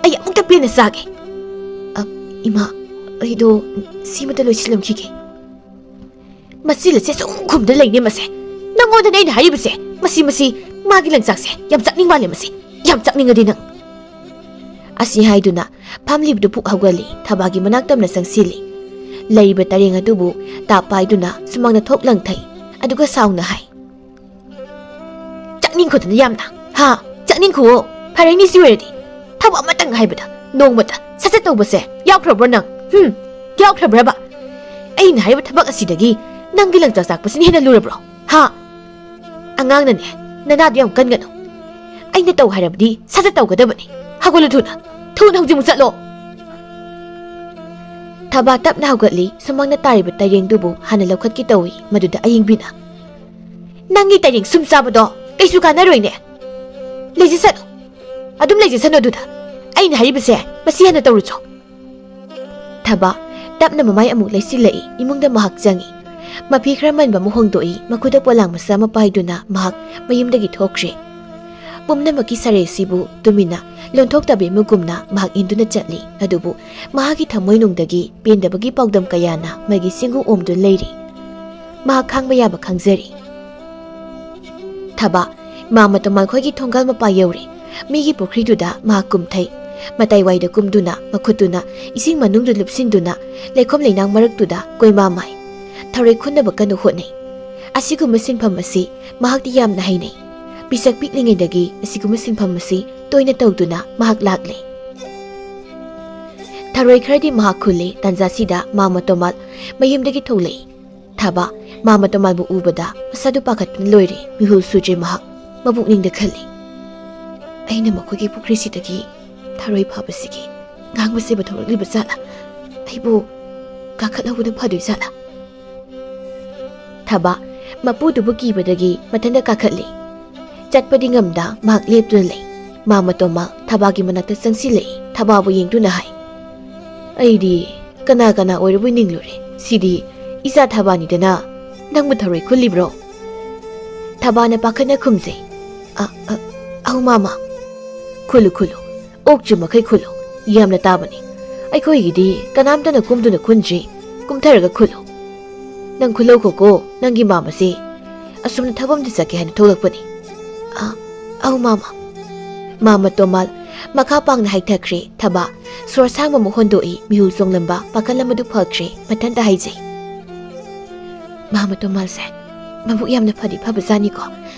ꯑꯩ ꯑꯃꯨꯛꯇ ꯄꯦꯟꯅ ꯆꯥꯒꯦ꯫" "ꯑ, ꯏꯃꯥ, ꯑꯩꯗꯣ ꯁꯤꯃꯇ ꯂꯣꯏꯁꯤꯜꯂꯝꯈꯤꯒꯦ꯫" ꯃꯆꯤꯜ ꯑꯁꯦ ꯁꯨꯝ ꯈꯨꯝꯗ ꯂꯩꯅꯦ ꯃꯁꯦ꯫ ꯅꯪꯉꯣꯟꯗꯅꯦ ꯑꯩꯅ ꯍꯥꯏꯔꯤꯕꯁꯦ꯫ ꯃꯁꯤ, ꯃꯁꯤ, ꯃꯥꯒꯤ ꯂꯪꯆꯥꯛꯁꯦ ꯌꯥꯝ ꯆꯥꯛꯅꯤꯡ ꯃꯥꯜꯂꯦ ꯃꯁꯤ꯫ ꯌꯥꯝ ꯆꯥꯛꯅꯤꯡꯉꯗꯤ ꯅꯪ꯫ ꯑꯁꯤ ꯍꯥꯏꯗꯨꯅ ꯐꯝꯂꯤꯕꯗꯨ ꯄꯨꯛ ꯍꯧꯒꯠꯂꯤ꯫ ꯊꯕꯥꯒꯤ ꯃꯅꯥꯛ ꯇꯝꯅ ꯆꯪꯁꯤꯜꯂꯤ꯫ ꯂꯩꯔꯤꯕ ꯇꯔꯦꯡ ꯑꯗꯨꯕꯨ ꯇꯥꯞ ꯄꯥꯏꯗꯨꯅ ꯁꯨꯃꯥꯡꯗ ꯊꯣꯛ ꯂꯪꯊꯩ꯫ ꯑꯗꯨꯒ ꯁꯥꯎꯅ ꯍꯥꯏ, "ꯆꯥꯛꯅꯤꯡꯈꯣꯗꯅ ꯌꯥꯝꯅ, ꯍꯥ? ꯆꯥꯛꯅꯤꯡꯈꯣ꯫ ꯐꯔꯦꯅꯦ ꯁꯤ ꯑꯣꯏꯔꯗꯤ꯫ ꯊꯕꯛ ꯑꯃꯇꯪ ꯍꯥꯏꯕꯗ ꯅꯣꯡꯃꯇ ꯁꯠ ꯁꯠ ꯇꯧꯕꯁꯦ ꯌꯥꯎꯈ꯭ꯔꯕ꯭ꯔꯣ ꯅꯪ? ꯍꯨꯝ? ꯌꯥꯎꯈ꯭ꯔꯕ꯭ꯔꯕ? ꯑꯩꯅ ꯍꯥꯏꯔꯤꯕ ꯊꯕꯛ ꯑꯁꯤꯗꯒꯤ ꯅꯪꯒꯤ ꯂꯪꯆꯥꯛ ꯆꯥꯛꯄꯁꯤꯅ ꯍꯦꯟꯅ ꯂꯨꯔꯕ꯭ꯔꯣ? ꯍꯥ? ꯑꯉꯥꯡꯅꯅꯦ, ꯅꯅꯥꯗꯨ ꯌꯥꯝ ꯀꯟꯒꯅꯨ꯫ ꯑꯩꯅ ꯇꯧ ꯍꯥꯏꯔꯕꯗꯤ ꯁꯠ ꯁꯠ ꯇꯧꯒꯗꯕꯅꯤ꯫ ꯍꯧꯒꯠꯂꯨ ꯊꯨꯅ꯫ ꯊꯨꯅ ꯍꯧꯖꯤꯛꯃꯛ ꯆꯠꯂꯣ꯫" ꯊꯕꯥ ꯇꯞꯅ ꯍꯧꯒꯠꯂꯤ꯫ ꯁꯨꯃꯥꯡꯗ ꯇꯥꯔꯤꯕ ꯇꯔꯦꯡꯗꯨꯕꯨ ꯍꯥꯟꯅ ꯂꯧꯈꯠꯀꯦ ꯇꯧꯏ꯫ ꯃꯗꯨꯗ ꯑꯌꯤꯡꯕꯤꯅ, "ꯅꯪꯒꯤ ꯇꯔꯦꯡ ꯁꯨꯝ ꯆꯥꯕꯗꯣ ꯀꯩꯁꯨ ꯀꯥꯟꯅꯔꯣꯏꯅꯦ꯫ ꯂꯩꯖꯁꯅꯨ꯫ ꯑꯗꯨꯝ ꯂꯩꯖꯁꯅꯨ ꯑꯗꯨꯗ꯫ ꯑꯩꯅ ꯍꯥꯏꯔꯤꯕꯁꯦ ꯃꯁꯤ ꯍꯥꯟꯅ ꯇꯧꯔꯨꯆꯣ꯫ ꯊꯕꯥ ꯇꯞꯅ ꯃꯃꯥꯏ ꯑꯃꯨꯛ ꯂꯩꯁꯤꯜꯂꯛꯏ꯫ ꯏꯃꯨꯡꯗ ꯃꯍꯥꯛ ꯆꯪꯏ꯫ ꯃꯐꯤ ꯈꯔ ꯃꯟꯕ ꯑꯃ ꯍꯣꯡꯗꯣꯛꯏ꯫ ꯃꯈꯨꯠꯇ ꯄꯣꯂꯥꯡ ꯃꯆꯥ ꯑꯃ ꯄꯥꯏꯗꯨꯅ ꯃꯍꯥꯛ ꯃꯌꯨꯝꯗꯒꯤ ꯊꯣꯛꯈ꯭ꯔꯦ꯫ ꯄꯨꯝꯅꯃꯛꯀꯤ ꯁꯔꯦꯁꯤꯕꯨ ꯇꯨꯃꯤꯟꯅ ꯂꯣꯟꯊꯣꯛꯇꯕꯤ ꯑꯃꯒꯨꯝꯅ ꯃꯍꯥꯛ ꯏꯟꯗꯨꯅ ꯆꯠꯂꯤ꯫ ꯑꯗꯨꯕꯨ ꯃꯍꯥꯛꯀꯤ ꯊꯃꯣꯏꯅꯨꯡꯗꯒꯤ ꯄꯦꯟꯗꯕꯒꯤ ꯄꯥꯎꯗꯝ ꯀꯌꯥꯅ ꯃꯩꯒꯤ ꯆꯤꯡꯒꯨ ꯑꯣꯝꯗꯨꯅ ꯂꯩꯔꯤ꯫ ꯃꯍꯥꯛ ꯈꯥꯡꯕ ꯌꯥꯕ ꯈꯪꯖꯔꯤ꯫ ꯊꯕꯥ ꯃꯥꯃ ꯇꯣꯃꯥꯜ ꯈꯣꯏꯒꯤ ꯊꯣꯡꯒꯥꯜ ꯃꯄꯥ ꯌꯧꯔꯦ꯫ ꯃꯤꯒꯤ ꯄꯨꯈ꯭ꯔꯤꯗꯨꯗ ꯃꯍꯥꯛ ꯀꯨꯝꯊꯩ꯫ ꯃꯇꯥꯏꯋꯥꯏꯗ ꯀꯨꯝꯗꯨꯅ ꯃꯈꯨꯠꯇꯨꯅ ꯏꯁꯤꯡ ꯃꯅꯨꯡꯗ ꯂꯨꯞꯁꯤꯟꯗꯨꯅ ꯂꯩꯈꯣꯝ ꯂꯩꯅꯥꯡ ꯃꯔꯛꯇꯨꯗ ꯀꯣꯏꯃꯥ ꯃꯥꯏ꯫ ꯊꯔꯣꯏ ꯈꯨꯟꯅꯕ ꯀꯟꯅ ꯍꯣꯠꯅꯩ꯫ ꯑꯁꯤꯒꯨꯝꯕ ꯁꯤꯟꯐꯝ ꯑꯁꯤ ꯃꯍꯥꯛꯇꯤ ꯌꯥꯝꯅ ꯍꯩꯅꯩ꯫ ꯄꯤꯁꯛ ꯄꯤꯛꯂꯤꯉꯩꯗꯒꯤ ꯑꯁꯤꯒꯨꯝꯕ ꯁꯤꯟꯐꯝ ꯑꯁꯤ ꯇꯣꯏꯅ ꯇꯧꯗꯨꯅ ꯃꯍꯥꯛ ꯂꯥꯛꯂꯦ꯫ ꯊꯔꯣꯏ ꯈꯔꯗꯤ ꯃꯍꯥꯛ ꯈꯨꯜꯂꯦ꯫ ꯇꯥꯟꯖꯥꯁꯤꯗ ꯃꯥꯃ ꯇꯣꯃꯥꯜ ꯃꯌꯨꯝꯗꯒꯤ ꯊꯣꯛꯂꯛꯏ꯫ ꯊꯕꯥ ꯃꯥꯃ ꯇꯣꯃꯥꯜꯕꯨ ꯎꯕꯗ ꯃꯁꯥꯗꯨ ꯄꯥꯈꯠꯄꯅ ꯂꯣꯏꯔꯦ꯫ ꯃꯤꯍꯨꯜ ꯁꯨꯗ꯭ꯔꯦ ꯃꯍꯥꯛ꯫ ꯃꯄꯨꯛꯅꯤꯡꯗ ꯈꯜꯂꯤ, "ꯑꯩꯅ ꯃꯈꯣꯏꯒꯤ ꯄꯨꯈ꯭ꯔꯤꯁꯤꯗꯒꯤ ꯊꯔꯣꯏ ꯐꯥꯕꯁꯤꯒꯤ ꯉꯥꯡꯕꯁꯤꯕꯨ ꯊꯣꯛꯂꯛꯂꯤꯕ ꯖꯥꯠꯂꯥ? ꯑꯩꯕꯨ ꯀꯥꯈꯠꯍꯧꯕꯅ ꯐꯗꯣꯏ ꯖꯥꯠꯂꯥ?" ꯊꯕꯥ ꯃꯄꯨꯗꯨꯕꯨ ꯀꯤꯕꯗꯒꯤ ꯃꯊꯟꯇ ꯀꯥꯈꯠꯂꯤ꯫ ꯆꯠꯄꯗꯤ ꯉꯝꯗ ꯃꯍꯥꯛ ꯂꯦꯞꯇꯨꯅ ꯂꯩ꯫ ꯃꯥꯃ ꯇꯣꯃꯥꯜ ꯊꯕꯥꯒꯤ ꯃꯅꯥꯛꯇ ꯆꯪꯁꯤꯜꯂꯛꯏ꯫ ꯊꯕꯥꯕꯨ ꯌꯦꯡꯗꯨꯅ ꯍꯥꯏ, "ꯑꯩꯗꯤ ꯀꯅꯥ ꯀꯅꯥ ꯑꯣꯏꯔꯕꯣꯏ ꯅꯤꯡꯂꯨꯔꯦ꯫ ꯁꯤꯗꯤ ꯏꯆꯥ ꯊꯕꯥꯅꯤꯗꯅ꯫ ꯅꯪꯕꯨ ꯊꯔꯣꯏ ꯈꯨꯜꯂꯤꯕ꯭ꯔꯣ?" ꯊꯕꯥꯅ ꯄꯥꯈꯠꯅ ꯈꯨꯝꯖꯩ, "ꯑ, ꯑ, ꯑꯧ ꯃꯥꯃ꯫ ꯈꯨꯜꯂꯨ, ꯈꯨꯜꯂꯨ꯫ ꯑꯣꯛꯇ꯭ꯔꯤ ꯃꯈꯩ ꯈꯨꯜꯂꯨ꯫ ꯌꯥꯝꯅ ꯇꯥꯕꯅꯤ꯫ ꯑꯩꯈꯣꯏꯒꯤꯗꯤ ꯀꯅꯥꯝꯇꯅ ꯀꯨꯝꯗꯨꯅ ꯈꯨꯟꯗ꯭ꯔꯤ꯫ ꯀꯨꯝꯊꯔꯒ ꯈꯨꯜꯂꯨ꯫ ꯅꯪ ꯈꯨꯜꯍꯧꯈꯣꯀꯣ, ꯅꯪꯒꯤ ꯃꯥꯃꯁꯦ ꯑꯁꯨꯝꯅ ꯊꯕꯛ ꯑꯃꯗ ꯆꯠꯀꯦ ꯍꯥꯏꯅ ꯊꯣꯛꯂꯛꯄꯅꯤ꯫" "ꯑ, ꯑꯧ ꯃꯥꯃ꯫" ꯃꯥꯃ ꯇꯣꯃꯥꯜ ꯃꯈꯥ ꯄꯥꯡꯅ ꯍꯥꯏꯊꯈ꯭ꯔꯦ꯫ ꯊꯕꯥ ꯁꯣꯔ ꯁꯥꯡꯕ ꯑꯃ ꯍꯣꯟꯗꯣꯛꯏ꯫ ꯃꯤꯍꯨꯜ ꯆꯣꯡꯂꯝꯕ ꯄꯥꯈꯜ ꯑꯃꯗꯨ ꯐꯈ꯭ꯔꯦ꯫ ꯃꯊꯟꯇ ꯍꯥꯏꯖꯩ, "ꯃꯥꯃ ꯇꯣꯃꯥꯜꯁꯦ ꯃꯕꯨꯛ ꯌꯥꯝꯅ ꯐꯗꯤ ꯐꯕꯖꯥꯠꯅꯤꯀꯣ꯫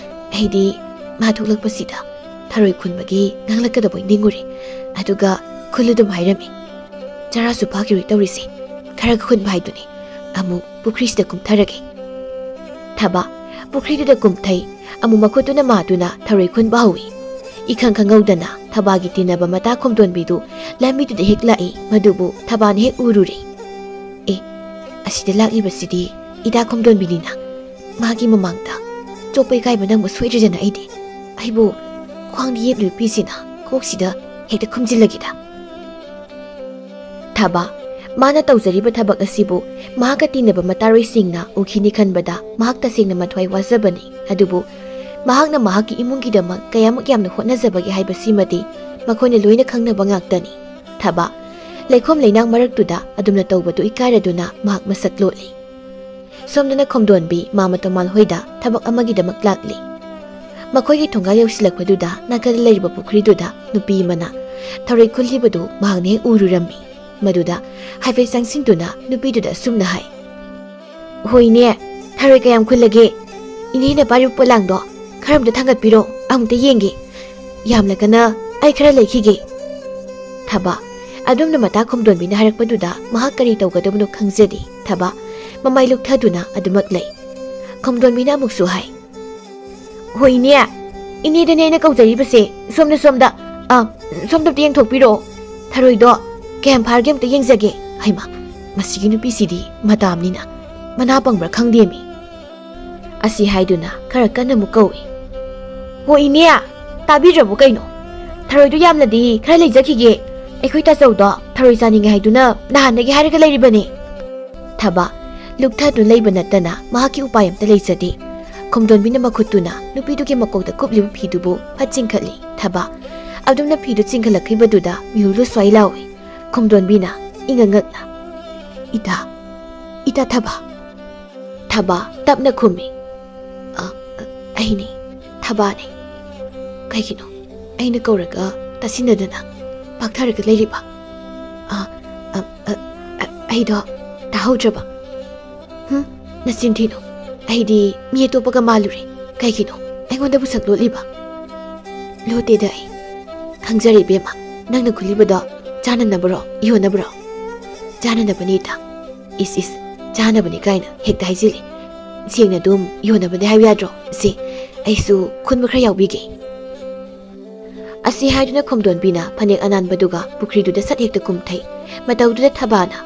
ꯑꯩꯗꯤ ꯃꯥ ꯊꯣꯛꯂꯛꯄꯁꯤꯗ ꯊꯔꯣꯏ ꯈꯨꯟꯕꯒꯤ ꯉꯥꯡꯂꯛꯀꯗꯕꯣꯏ ꯅꯤꯡꯉꯨꯔꯦ꯫ ꯑꯗꯨꯒ ꯈꯨꯜ ꯑꯗꯨꯝ ꯍꯥꯏꯔꯝꯃꯤ꯫ ꯆꯔꯥꯁꯨ ꯐꯥꯈꯤꯔꯣꯏ ꯇꯧꯔꯤꯁꯦ꯫ ꯈꯔ ꯈꯨꯟꯕ ꯍꯥꯏꯗꯨꯅꯤ꯫ ꯑꯃꯨꯛ ꯄꯨꯈ꯭ꯔꯤꯁꯤꯗ ꯀꯨꯝꯊꯔꯒꯦ꯫" ꯊꯕꯥ ꯄꯨꯈ꯭ꯔꯤꯗꯨꯗ ꯀꯨꯝꯊꯩ꯫ ꯑꯃꯨꯛ ꯃꯈꯨꯠꯇꯨꯅ ꯃꯥꯗꯨꯅ ꯊꯔꯣꯏ ꯈꯨꯟꯕ ꯍꯧꯏ꯫ ꯏꯈꯪ ꯈꯪꯍꯧꯗꯅ ꯊꯕꯥꯒꯤ ꯇꯤꯟꯅꯕ ꯃꯇꯥ ꯈꯣꯝꯗꯣꯟꯕꯤꯗꯨ ꯂꯝꯕꯤꯗꯨꯗ ꯍꯦꯛ ꯂꯥꯛꯏ꯫ ꯃꯗꯨꯕꯨ ꯊꯕꯥꯅ ꯍꯦꯛ ꯎꯔꯨꯔꯦ꯫ "ꯑꯦ, ꯑꯁꯤꯗ ꯂꯥꯛꯂꯤꯕꯁꯤꯗꯤ ꯏꯇꯥ ꯈꯣꯝꯗꯣꯟꯕꯤꯅꯤꯅ꯫ ꯃꯥꯒꯤ ꯃꯃꯥꯡꯗ ꯆꯣꯞꯄ ꯏꯀꯥꯏꯕ ꯅꯪꯕ ꯁꯣꯏꯗ꯭ꯔꯦꯗꯅ ꯑꯩꯗꯤ꯫ ꯑꯩꯕꯨ ꯈ꯭ꯋꯥꯡꯗ ꯌꯦꯠꯂꯨ ꯄꯤꯁꯤꯅ ꯀꯣꯛꯁꯤꯗ ꯍꯦꯛꯇ ꯈꯨꯝꯖꯤꯜꯂꯒꯦꯗ꯫ ꯊꯕꯥ, ꯃꯥꯅ ꯇꯧꯖꯔꯤꯕ ꯊꯕꯛ ꯑꯁꯤꯕꯨ ꯃꯍꯥꯛꯀ ꯇꯤꯟꯅꯕ ꯃꯇꯥꯔꯣꯏꯁꯤꯡꯅ ꯎꯈꯤꯅꯤ ꯈꯟꯕꯗ ꯃꯍꯥꯛ ꯇꯁꯦꯡꯅ ꯃꯊ꯭ꯋꯥꯏ ꯋꯥꯖꯕꯅꯤ꯫ ꯑꯗꯨꯕꯨ ꯃꯍꯥꯛꯅ ꯃꯍꯥꯛꯀꯤ ꯏꯃꯨꯡꯒꯤꯗꯃꯛ ꯀꯌꯥꯃꯨꯛ ꯌꯥꯝꯅ ꯍꯣꯠꯅꯖꯕꯒꯦ ꯍꯥꯏꯕꯁꯤꯃꯗꯤ ꯃꯈꯣꯏꯅ ꯂꯣꯏꯅ ꯈꯪꯅꯕ ꯉꯥꯛꯇꯅꯤ꯫ ꯊꯕꯥ, ꯂꯩꯈꯣꯝ ꯂꯩꯅꯥꯡ ꯃꯔꯛꯇꯨꯗ ꯑꯗꯨꯝꯅ ꯇꯧꯕꯗꯨ ꯏꯀꯥꯏꯔꯗꯨꯅ ꯃꯍꯥꯛ ꯃꯁꯛ ꯂꯣꯠꯂꯤ꯫ ꯁꯣꯝꯗꯅ ꯈꯣꯝꯗꯣꯟꯕꯤ ꯃꯥꯃ ꯇꯣꯃꯥꯜ ꯍꯣꯏꯗ ꯊꯕꯛ ꯑꯃꯒꯤꯗꯃꯛ ꯂꯥꯛꯂꯤ꯫ ꯃꯈꯣꯏꯒꯤ ꯊꯣꯡꯒꯥꯜ ꯌꯧꯁꯤꯜꯂꯛꯄꯗꯨꯗ ꯅꯥꯀꯜꯗ ꯂꯩꯔꯤꯕ ꯄꯨꯈ꯭ꯔꯤꯗꯨꯗ ꯅꯨꯄꯤ ꯑꯃꯅ ꯊꯔꯣꯏ ꯈꯨꯜꯂꯤꯕꯗꯨ ꯃꯍꯥꯛꯅ ꯍꯦꯛ ꯎꯔꯨꯔꯝꯃꯤ꯫ ꯃꯗꯨꯗ ꯍꯥꯏꯐꯦꯠ ꯆꯪꯁꯤꯟꯗꯨꯅ ꯅꯨꯄꯤꯗꯨꯗ ꯑꯁꯨꯝꯅ ꯍꯥꯏ, "ꯍꯣꯏꯅꯦ, ꯊꯔꯣꯏ ꯀꯌꯥꯝ ꯈꯨꯜꯂꯒꯦ? ꯏꯅꯦꯅ ꯄꯥꯏꯔꯤꯕ ꯄꯣꯂꯥꯡꯗꯣ ꯈꯔ ꯑꯝꯇ ꯊꯥꯡꯒꯠꯄꯤꯔꯣ, ꯑꯃꯨꯛꯇ ꯌꯦꯡꯒꯦ꯫ ꯌꯥꯝꯂꯒꯅ ꯑꯩ ꯈꯔ ꯂꯩꯈꯤꯒꯦ꯫" ꯊꯕꯥ, ꯑꯗꯨꯝꯅ ꯃꯇꯥ ꯈꯣꯝꯗꯣꯟꯕꯤꯅ ꯍꯥꯏꯔꯛꯄꯗꯨꯗ ꯃꯍꯥꯛ ꯀꯔꯤ ꯇꯧꯒꯗꯕꯅꯣ ꯈꯪꯖꯗꯦ꯫ ꯊꯕꯥ, ꯃꯃꯥꯏ ꯂꯨꯛꯊꯗꯨꯅ ꯑꯗꯨꯃꯛ ꯂꯩ꯫ ꯈꯣꯝꯗꯣꯟꯕꯤꯅ ꯑꯃꯨꯛꯁꯨ ꯍꯥꯏ, "ꯍꯣꯏ ꯏꯅꯦ, ꯏꯅꯦꯗꯅꯦ ꯑꯩꯅ ꯀꯧꯖꯔꯤꯕꯁꯦ, ꯁꯣꯝꯗ, ꯁꯣꯝꯗ, ꯑ, ꯁꯣꯝꯗ ꯑꯝꯇ ꯌꯦꯡꯊꯣꯛꯄꯤꯔꯛꯑꯣ꯫ ꯊꯔꯣꯏꯗꯣ ꯀꯌꯥꯝ ꯐꯥꯔꯒꯦ ꯑꯝꯇ ꯌꯦꯡꯖꯒꯦ꯫" ꯍꯩꯃꯥ, ꯃꯁꯤꯒꯤ ꯅꯨꯄꯤꯁꯤꯗꯤ ꯃꯇꯥꯝꯅꯤꯅ ꯃꯅꯥ ꯄꯪꯕ꯭ꯔꯥ ꯈꯪꯗꯦꯃꯤ꯫ ꯑꯁꯤ ꯍꯥꯏꯗꯨꯅ ꯈꯔ ꯀꯟꯅ ꯑꯃꯨꯛ ꯀꯧꯏ, "ꯍꯣ ꯏꯅꯦ, ꯇꯥꯕꯤꯗ꯭ꯔꯕꯣ ꯀꯩꯅꯣ? ꯊꯔꯣꯏꯗꯣ ꯌꯥꯝꯂꯗꯤ ꯈꯔ ꯂꯩꯖꯈꯤꯒꯦ꯫ ꯑꯩꯈꯣꯏ ꯇꯥꯆꯧꯗꯣ ꯊꯔꯣꯏ ꯆꯥꯅꯤꯡꯉꯦ ꯍꯥꯏꯗꯨꯅ ꯅꯍꯥꯟꯗꯒꯤ ꯍꯥꯏꯔꯒ ꯂꯩꯔꯤꯕꯅꯦ꯫" ꯊꯕꯥ, ꯂꯨꯛꯊꯗꯨꯅ ꯂꯩꯕ ꯅꯠꯇꯅ ꯃꯍꯥꯛꯀꯤ ꯎꯄꯥꯏ ꯑꯝꯇ ꯂꯩꯖꯗꯦ꯫ ꯈꯣꯝꯗꯣꯟꯕꯤꯅ ꯃꯈꯨꯠꯇꯨꯅ ꯅꯨꯄꯤꯗꯨꯒꯤ ꯃꯀꯣꯛꯇ ꯀꯨꯞꯂꯤꯕ ꯐꯤꯗꯨꯕꯨ ꯐꯠ ꯆꯤꯡꯈꯠꯂꯤ꯫ ꯊꯕꯥ, ꯑꯗꯨꯝꯅ ꯐꯤꯗꯨ ꯆꯤꯡꯈꯠꯂꯛꯈꯤꯕꯗꯨꯗ ꯃꯤꯍꯨꯜꯗꯨ ꯁ꯭ꯋꯥꯏ ꯂꯥꯎꯏ꯫ ꯈꯣꯝꯗꯣꯟꯕꯤꯅ ꯏꯉꯛ ꯉꯛꯅ, "ꯏꯇꯥ, ꯏꯇꯥ ꯊꯕꯥ?" ꯊꯕꯥ ꯇꯞꯅ ꯈꯨꯝꯃꯤ, "ꯑ, ꯑ, ꯑꯩꯅꯤ, ꯊꯕꯥꯅꯤ꯫ ꯀꯩꯒꯤꯅꯣ ꯑꯩꯅ ꯀꯧꯔꯒ ꯇꯥꯁꯤꯟꯅꯗꯅ ꯄꯥꯛꯊꯔꯒ ꯂꯩꯔꯤꯕ? ꯑ, ꯑ, ꯑ, ꯑ, ꯑꯩꯗꯣ ꯇꯥꯍꯧꯗ꯭ꯔꯕ?" "ꯍꯨꯝ, ꯅꯆꯤꯟ ꯊꯤꯅꯨ꯫ ꯑꯩꯗꯤ ꯃꯤ ꯑꯇꯣꯞꯄꯒ ꯃꯥꯜꯂꯨꯔꯦ꯫ ꯀꯩꯒꯤꯅꯣ ꯑꯩꯉꯣꯟꯗꯕꯨ ꯁꯛ ꯂꯣꯠꯂꯤꯕ?" "ꯂꯣꯠꯇꯦꯗ ꯑꯩ꯫ ꯈꯪꯖꯔꯦ ꯏꯕꯦꯝꯃ, ꯅꯪꯅ ꯈꯨꯜꯂꯤꯕꯗꯣ ꯆꯥꯅꯅꯕꯔꯣ, ꯌꯣꯟꯅꯕꯔꯣ?" "ꯆꯥꯅꯅꯕꯅꯦ ꯏꯇꯥ꯫" "ꯏꯁ ꯏꯁ, ꯆꯥꯅꯕꯅꯦ ꯀꯥꯏꯅ ꯍꯦꯛꯇ ꯍꯥꯏꯖꯤꯜꯂꯤ꯫ ꯁꯦꯡꯅ ꯑꯗꯨꯝ ꯌꯣꯟꯅꯕꯅꯦ ꯍꯥꯏꯌꯨ ꯌꯥꯗ꯭ꯔꯣ? ꯁꯦ, ꯑꯩꯁꯨ ꯈꯨꯟꯕ ꯈꯔ ꯌꯥꯎꯕꯤꯒꯦ꯫" ꯑꯁꯤ ꯍꯥꯏꯗꯨꯅ ꯈꯣꯝꯗꯣꯟꯕꯤꯅ ꯐꯅꯦꯛ ꯑꯅꯥꯟꯕꯗꯨꯒ ꯄꯨꯈ꯭ꯔꯤꯗꯨꯗ ꯁꯠ ꯍꯦꯛꯇ ꯀꯨꯝꯊꯩ꯫ ꯃꯇꯧꯗꯨꯗ ꯊꯕꯥꯅ,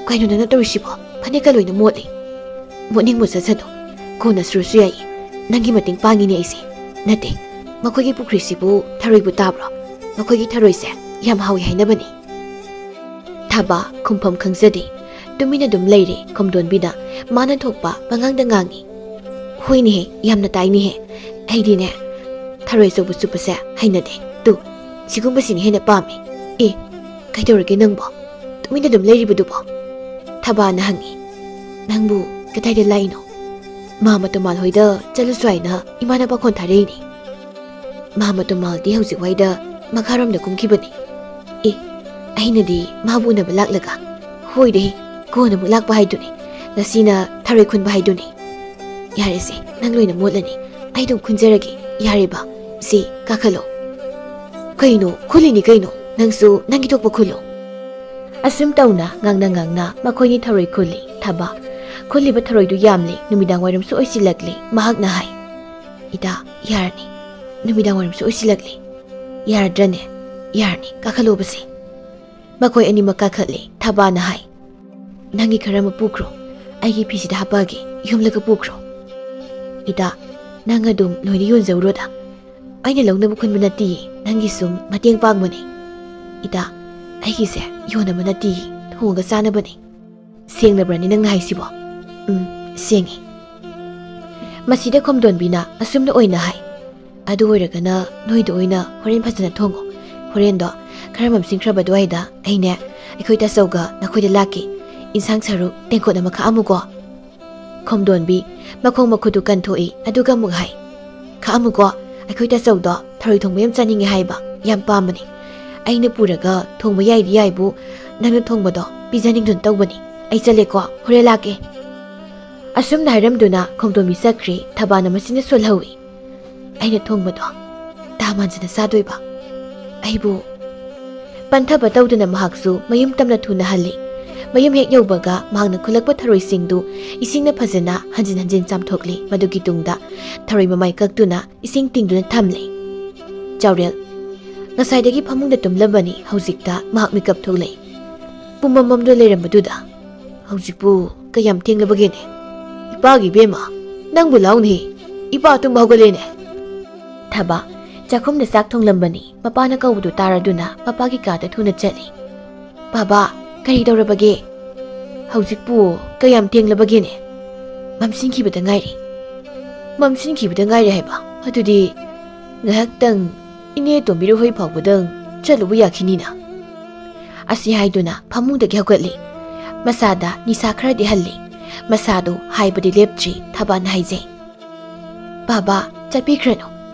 "ꯀꯩꯅꯣ ꯅꯪꯅ ꯇꯧꯔꯤꯁꯤꯕꯣ? ꯐꯅꯦꯛꯀ ꯂꯣꯏꯅ ꯃꯣꯠꯂꯤ꯫" "ꯃꯣꯠꯅꯤꯡ ꯃꯣꯠꯆꯁꯅꯨ, ꯀꯣꯟꯅ ꯁꯨꯔꯁꯨ ꯌꯥꯏꯌꯦ꯫ ꯅꯪꯒꯤ ꯃꯇꯦꯡ ꯄꯥꯡꯉꯤꯅꯦ ꯑꯩꯁꯦ꯫ ꯅꯠꯇꯦ, ꯃꯈꯣꯏꯒꯤ ꯄꯨꯈ꯭ꯔꯤꯁꯤꯕꯨ ꯊꯔꯣꯏꯕꯨ ꯇꯥꯕ꯭ꯔꯣ? ꯑꯩꯈꯣꯏꯒꯤ ꯊꯔꯣꯏꯁꯦ ꯌꯥꯝ ꯍꯥꯎꯏ ꯍꯥꯏꯅꯕꯅꯤ꯫ ꯊꯕꯥ ꯈꯨꯝꯐꯝ ꯈꯪꯖꯗꯦ꯫ ꯇꯨꯃꯤꯟꯅ ꯑꯗꯨꯝ ꯂꯩꯔꯦ ꯈꯣꯝꯗꯣꯟꯕꯤꯅ꯫ ꯃꯥꯅ ꯊꯣꯛꯄ ꯄꯉꯥꯡꯗ ꯉꯥꯡꯉꯤ꯫ "ꯍꯣꯏꯅꯦꯍꯦ, ꯌꯥꯝꯅ ꯇꯥꯏꯅꯦꯍꯦ꯫ ꯑꯩꯗꯤꯅꯦ, ꯊꯔꯣꯏ ꯑꯆꯧꯕ ꯆꯨꯞꯄꯁꯦ ꯍꯩꯅꯗꯦ꯫ ꯇꯨ, ꯁꯤꯒꯨꯝꯕꯁꯤꯅ ꯍꯦꯟꯅ ꯄꯥꯝꯃꯦ꯫ ꯑꯦ, ꯀꯩꯗꯧꯔꯒꯦ ꯅꯪꯕꯣ? ꯇꯨꯃꯤꯟꯅ ꯑꯗꯨꯝ ꯂꯩꯔꯤꯕꯗꯨꯕꯣ?" ꯊꯕꯥꯅ ꯍꯪꯉꯤ꯫ "ꯅꯪꯕꯨ ꯀꯗꯥꯏꯗ ꯂꯥꯛꯏꯅꯣ?" "ꯃꯥ ꯃꯇꯣꯃꯥꯜ ꯍꯣꯏꯗ ꯆꯠꯂꯨꯁꯨ ꯍꯥꯏꯅ ꯏꯃꯥꯅ ꯄꯥꯈꯣꯟ ꯊꯥꯔꯛꯏꯅꯦ꯫ ꯃꯥ ꯃꯇꯣꯃꯥꯜꯗꯤ ꯍꯧꯖꯤꯛ ꯋꯥꯏꯗ ꯃꯈꯥꯔꯣꯝꯗ ꯀꯨꯝꯈꯤꯕꯅꯤ꯫" "ꯑꯦ, ꯑꯩꯅꯗꯤ ꯃꯥꯕꯨ ꯎꯅꯕ ꯂꯥꯛꯂꯒ?" "ꯍꯣꯏꯗꯦ, ꯀꯣꯟꯅ ꯑꯃꯨꯛ ꯂꯥꯛꯄ ꯍꯥꯏꯗꯨꯅꯤ꯫ ꯉꯁꯤꯅ ꯊꯔꯣꯏ ꯈꯨꯟꯕ ꯍꯥꯏꯗꯨꯅꯤ꯫ ꯌꯥꯔꯦꯁꯦ, ꯅꯪ ꯂꯣꯏꯅ ꯃꯣꯠꯂꯅꯤ꯫ ꯑꯩ ꯑꯗꯨꯝ ꯈꯨꯟꯖꯔꯒꯦ꯫ ꯌꯥꯔꯦꯕ? ꯁꯤ, ꯀꯥꯈꯠꯂꯣ꯫" "ꯀꯩꯅꯣ? ꯈꯨꯜꯂꯤꯅꯤ ꯀꯩꯅꯣ꯫ ꯅꯪꯁꯨ ꯅꯪꯒꯤ ꯊꯣꯛꯄ ꯈꯨꯜꯂꯣ꯫" ꯑꯁꯨꯝ ꯇꯧꯅ ꯉꯥꯡꯅ ꯉꯥꯡꯅ ꯃꯈꯣꯏꯅꯤ ꯊꯔꯣꯏ ꯈꯨꯜꯂꯤ꯫ ꯊꯕꯥ ꯈꯨꯜꯂꯤꯕ ꯊꯔꯣꯏꯗꯨ ꯌꯥꯝꯂꯦ꯫ ꯅꯨꯃꯤꯗꯥꯡ ꯋꯥꯏꯔꯝꯁꯨ ꯑꯣꯏꯁꯤꯜꯂꯛꯂꯦ꯫ ꯃꯍꯥꯛꯅ ꯍꯥꯏ, "ꯏꯇꯥ, ꯌꯥꯔꯅꯤ꯫ ꯅꯨꯃꯤꯗꯥꯡ ꯋꯥꯏꯔꯝꯁꯨ ꯑꯣꯏꯁꯤꯜꯂꯛꯂꯦ꯫ ꯌꯥꯔꯗ꯭ꯔꯅꯦ? ꯌꯥꯔꯅꯤ, ꯀꯥꯈꯠꯂꯣꯕꯁꯦ꯫" ꯃꯈꯣꯏ ꯑꯅꯤꯃꯛ ꯀꯥꯈꯠꯂꯦ꯫ ꯊꯕꯥꯅ ꯍꯥꯏ, "ꯅꯪꯒꯤ ꯈꯔ ꯑꯃ ꯄꯨꯈ꯭ꯔꯣ꯫ ꯑꯩꯒꯤ ꯐꯤꯁꯤꯗ ꯍꯥꯞꯄꯛꯑꯒꯦ꯫ ꯌꯣꯝꯂꯒ ꯄꯨꯈ꯭ꯔꯣ꯫" "ꯏꯇꯥ, ꯅꯪ ꯑꯗꯨꯝ ꯂꯣꯏꯅ ꯌꯣꯟꯖꯧꯔꯣꯗ꯫ ꯑꯩꯅ ꯂꯧꯅꯕ ꯈꯨꯟꯕ ꯅꯠꯇꯤꯌꯦ, ꯅꯪꯒꯤ ꯁꯨꯝ ꯃꯇꯦꯡ ꯄꯥꯡꯕꯅꯦ꯫ ꯏꯇꯥ, ꯑꯩꯒꯤꯁꯦ ꯌꯣꯟꯅꯕ ꯅꯠꯇꯤꯌꯦ, ꯊꯣꯡꯉꯒ ꯆꯥꯅꯕꯅꯦ꯫" "ꯁꯦꯡꯂꯕ꯭ꯔꯅꯦ ꯅꯪꯅ ꯍꯥꯏꯁꯤꯕꯣ?" "ꯎꯝ, ꯁꯦꯡꯉꯦ꯫" ꯃꯁꯤꯗ ꯈꯣꯝꯗꯣꯟꯕꯤꯅ ꯑꯁꯨꯝꯅ ꯑꯣꯏꯅ ꯍꯥꯏ, "ꯑꯗꯨ ꯑꯣꯏꯔꯒꯅ ꯅꯣꯏꯗ ꯑꯣꯏꯅ ꯍꯣꯔꯦꯟ ꯐꯖꯅ ꯊꯣꯡꯉꯣ꯫ ꯍꯣꯔꯦꯟꯗꯣ ꯈꯔ ꯃꯝꯁꯤꯟꯈ꯭ꯔꯕ ꯑꯗꯨꯋꯥꯏꯗ ꯑꯩꯅꯦ, ꯑꯩꯈꯣꯏ ꯇꯥꯆꯧꯒ ꯅꯈꯣꯏꯗ ꯂꯥꯛꯀꯦ꯫ ꯏꯟꯁꯥꯡ ꯁꯔꯨꯛ ꯇꯦꯡꯀꯣꯠ ꯑꯃ ꯈꯥꯛꯑꯝꯃꯨꯀꯣ꯫" ꯈꯣꯝꯗꯣꯟꯕꯤ ꯃꯈꯣꯡ ꯃꯈꯨꯠꯇꯨ ꯀꯟꯊꯣꯛꯏ, ꯑꯗꯨꯒ ꯑꯃꯨꯛ ꯍꯥꯏ, "ꯈꯥꯛꯑꯝꯃꯨꯀꯣ, ꯑꯩꯈꯣꯏ ꯇꯥꯆꯧꯗꯣ ꯊꯔꯣꯏ ꯊꯣꯡꯕ ꯌꯥꯝ ꯆꯥꯅꯤꯡꯉꯦ ꯍꯥꯏꯕ, ꯌꯥꯝ ꯄꯥꯝꯕꯅꯦ꯫ ꯑꯩꯅ ꯄꯨꯔꯒ ꯊꯣꯡꯕ ꯌꯥꯏꯗꯤ ꯌꯥꯏꯕꯨ, ꯅꯪꯅ ꯊꯣꯡꯕꯗꯣ ꯄꯤꯖꯅꯤꯡꯗꯨꯅ ꯇꯧꯕꯅꯦ꯫ ꯑꯩ ꯆꯠꯂꯦꯀꯣ, ꯍꯣꯔꯦꯟ ꯂꯥꯛꯀꯦ꯫" ꯑꯁꯨꯝꯅ ꯍꯥꯏꯔꯝꯗꯨꯅ ꯈꯣꯝꯗꯣꯟꯕꯤ ꯆꯠꯈ꯭ꯔꯦ꯫ ꯊꯕꯥꯅ ꯃꯁꯤꯅ ꯁꯣꯜꯍꯧꯏ꯫ "ꯑꯩꯅ ꯊꯣꯡꯕꯗꯣ ꯇꯥ ꯃꯥꯟꯖꯅ ꯆꯥꯗꯣꯏꯕ꯫ ꯑꯩꯕꯨ꯫" ꯄꯟꯊꯕ ꯇꯧꯗꯨꯅ ꯃꯍꯥꯛꯁꯨ ꯃꯌꯨꯝ ꯇꯝꯅ ꯊꯨꯅ ꯍꯜꯂꯤ꯫ ꯃꯌꯨꯝ ꯍꯦꯛ ꯌꯧꯕꯒ ꯃꯍꯥꯛꯅ ꯈꯨꯜꯂꯛꯄ ꯊꯔꯣꯏꯁꯤꯡꯗꯨ ꯏꯁꯤꯡꯅ ꯐꯖꯅ ꯍꯟꯖꯤꯟ ꯍꯟꯖꯤꯟ ꯆꯥꯝꯊꯣꯛꯂꯤ꯫ ꯃꯗꯨꯒꯤ ꯇꯨꯡꯗ ꯊꯔꯣꯏ ꯃꯃꯥꯏ ꯀꯛꯇꯨꯅ ꯏꯁꯤꯡ ꯇꯤꯡꯗꯨꯅ ꯊꯝꯂꯦ꯫ ꯆꯥꯎꯔꯦꯜ ꯉꯁꯥꯏꯗꯒꯤ ꯐꯃꯨꯡꯗ ꯇꯨꯝꯂꯝꯕꯅꯤ꯫ ꯍꯧꯖꯤꯛꯇ ꯃꯍꯥꯛ ꯃꯤꯀꯞ ꯊꯣꯛꯂꯛꯏ꯫ ꯄꯨꯝꯃꯝ ꯃꯝꯗꯨꯅ ꯂꯩꯔꯝꯕꯗꯨꯗ, "ꯍꯧꯖꯤꯛꯄꯨ ꯀꯌꯥꯝ ꯊꯦꯡꯂꯕꯒꯦꯅꯦ? ꯏꯄꯥꯒꯤ ꯏꯕꯦꯝꯃ, ꯅꯪꯕꯨ ꯂꯥꯎꯅꯦ꯫ ꯏꯄꯥ ꯇꯨꯝꯕ ꯍꯧꯒꯠꯂꯦꯅꯦ꯫" ꯊꯕꯥ ꯆꯥꯛꯈꯨꯝꯗ ꯆꯥꯛ ꯊꯣꯡꯂꯝꯕꯅꯤ꯫ ꯃꯄꯥꯅ ꯀꯧꯕꯗꯨ ꯇꯥꯔꯗꯨꯅ ꯃꯄꯥꯒꯤ ꯀꯥꯗ ꯊꯨꯅ ꯆꯠꯂꯤ꯫ "ꯕꯥꯕꯥ, ꯀꯔꯤ ꯇꯧꯔꯕꯒꯦ? ꯍꯧꯖꯤꯛꯄꯨ ꯀꯌꯥꯝ ꯊꯦꯡꯂꯕꯒꯦꯅꯦ?" "ꯃꯝꯁꯤꯟꯈꯤꯕꯗ ꯉꯥꯏꯔꯤ꯫" "ꯃꯝꯁꯤꯟꯈꯤꯕꯗ ꯉꯥꯏꯔꯤ ꯍꯥꯏꯕ? ꯑꯗꯨꯗꯤ ꯉꯥꯏꯍꯥꯛꯇꯪ ꯏꯅꯦ ꯇꯣꯝꯕꯤꯔꯨ ꯍꯣꯏ ꯐꯥꯎꯕꯗꯪ ꯆꯠꯂꯨꯕ ꯌꯥꯈꯤꯅꯤꯅ?" ꯑꯁꯤ ꯍꯥꯏꯗꯨꯅ ꯐꯃꯨꯡꯗꯒꯤ ꯍꯧꯒꯠꯂꯤ꯫ ꯃꯁꯥꯗ ꯅꯤꯁꯥ ꯈꯔꯗꯤ ꯍꯜꯂꯤ꯫ ꯃꯁꯥꯗꯨ ꯍꯥꯏꯕꯗꯤ ꯂꯦꯞꯇ꯭ꯔꯤ꯫ ꯊꯕꯥꯅ ꯍꯥꯏꯖꯩ, "ꯕꯥꯕꯥ, ꯆꯠꯄꯤꯈ꯭ꯔꯅꯨ꯫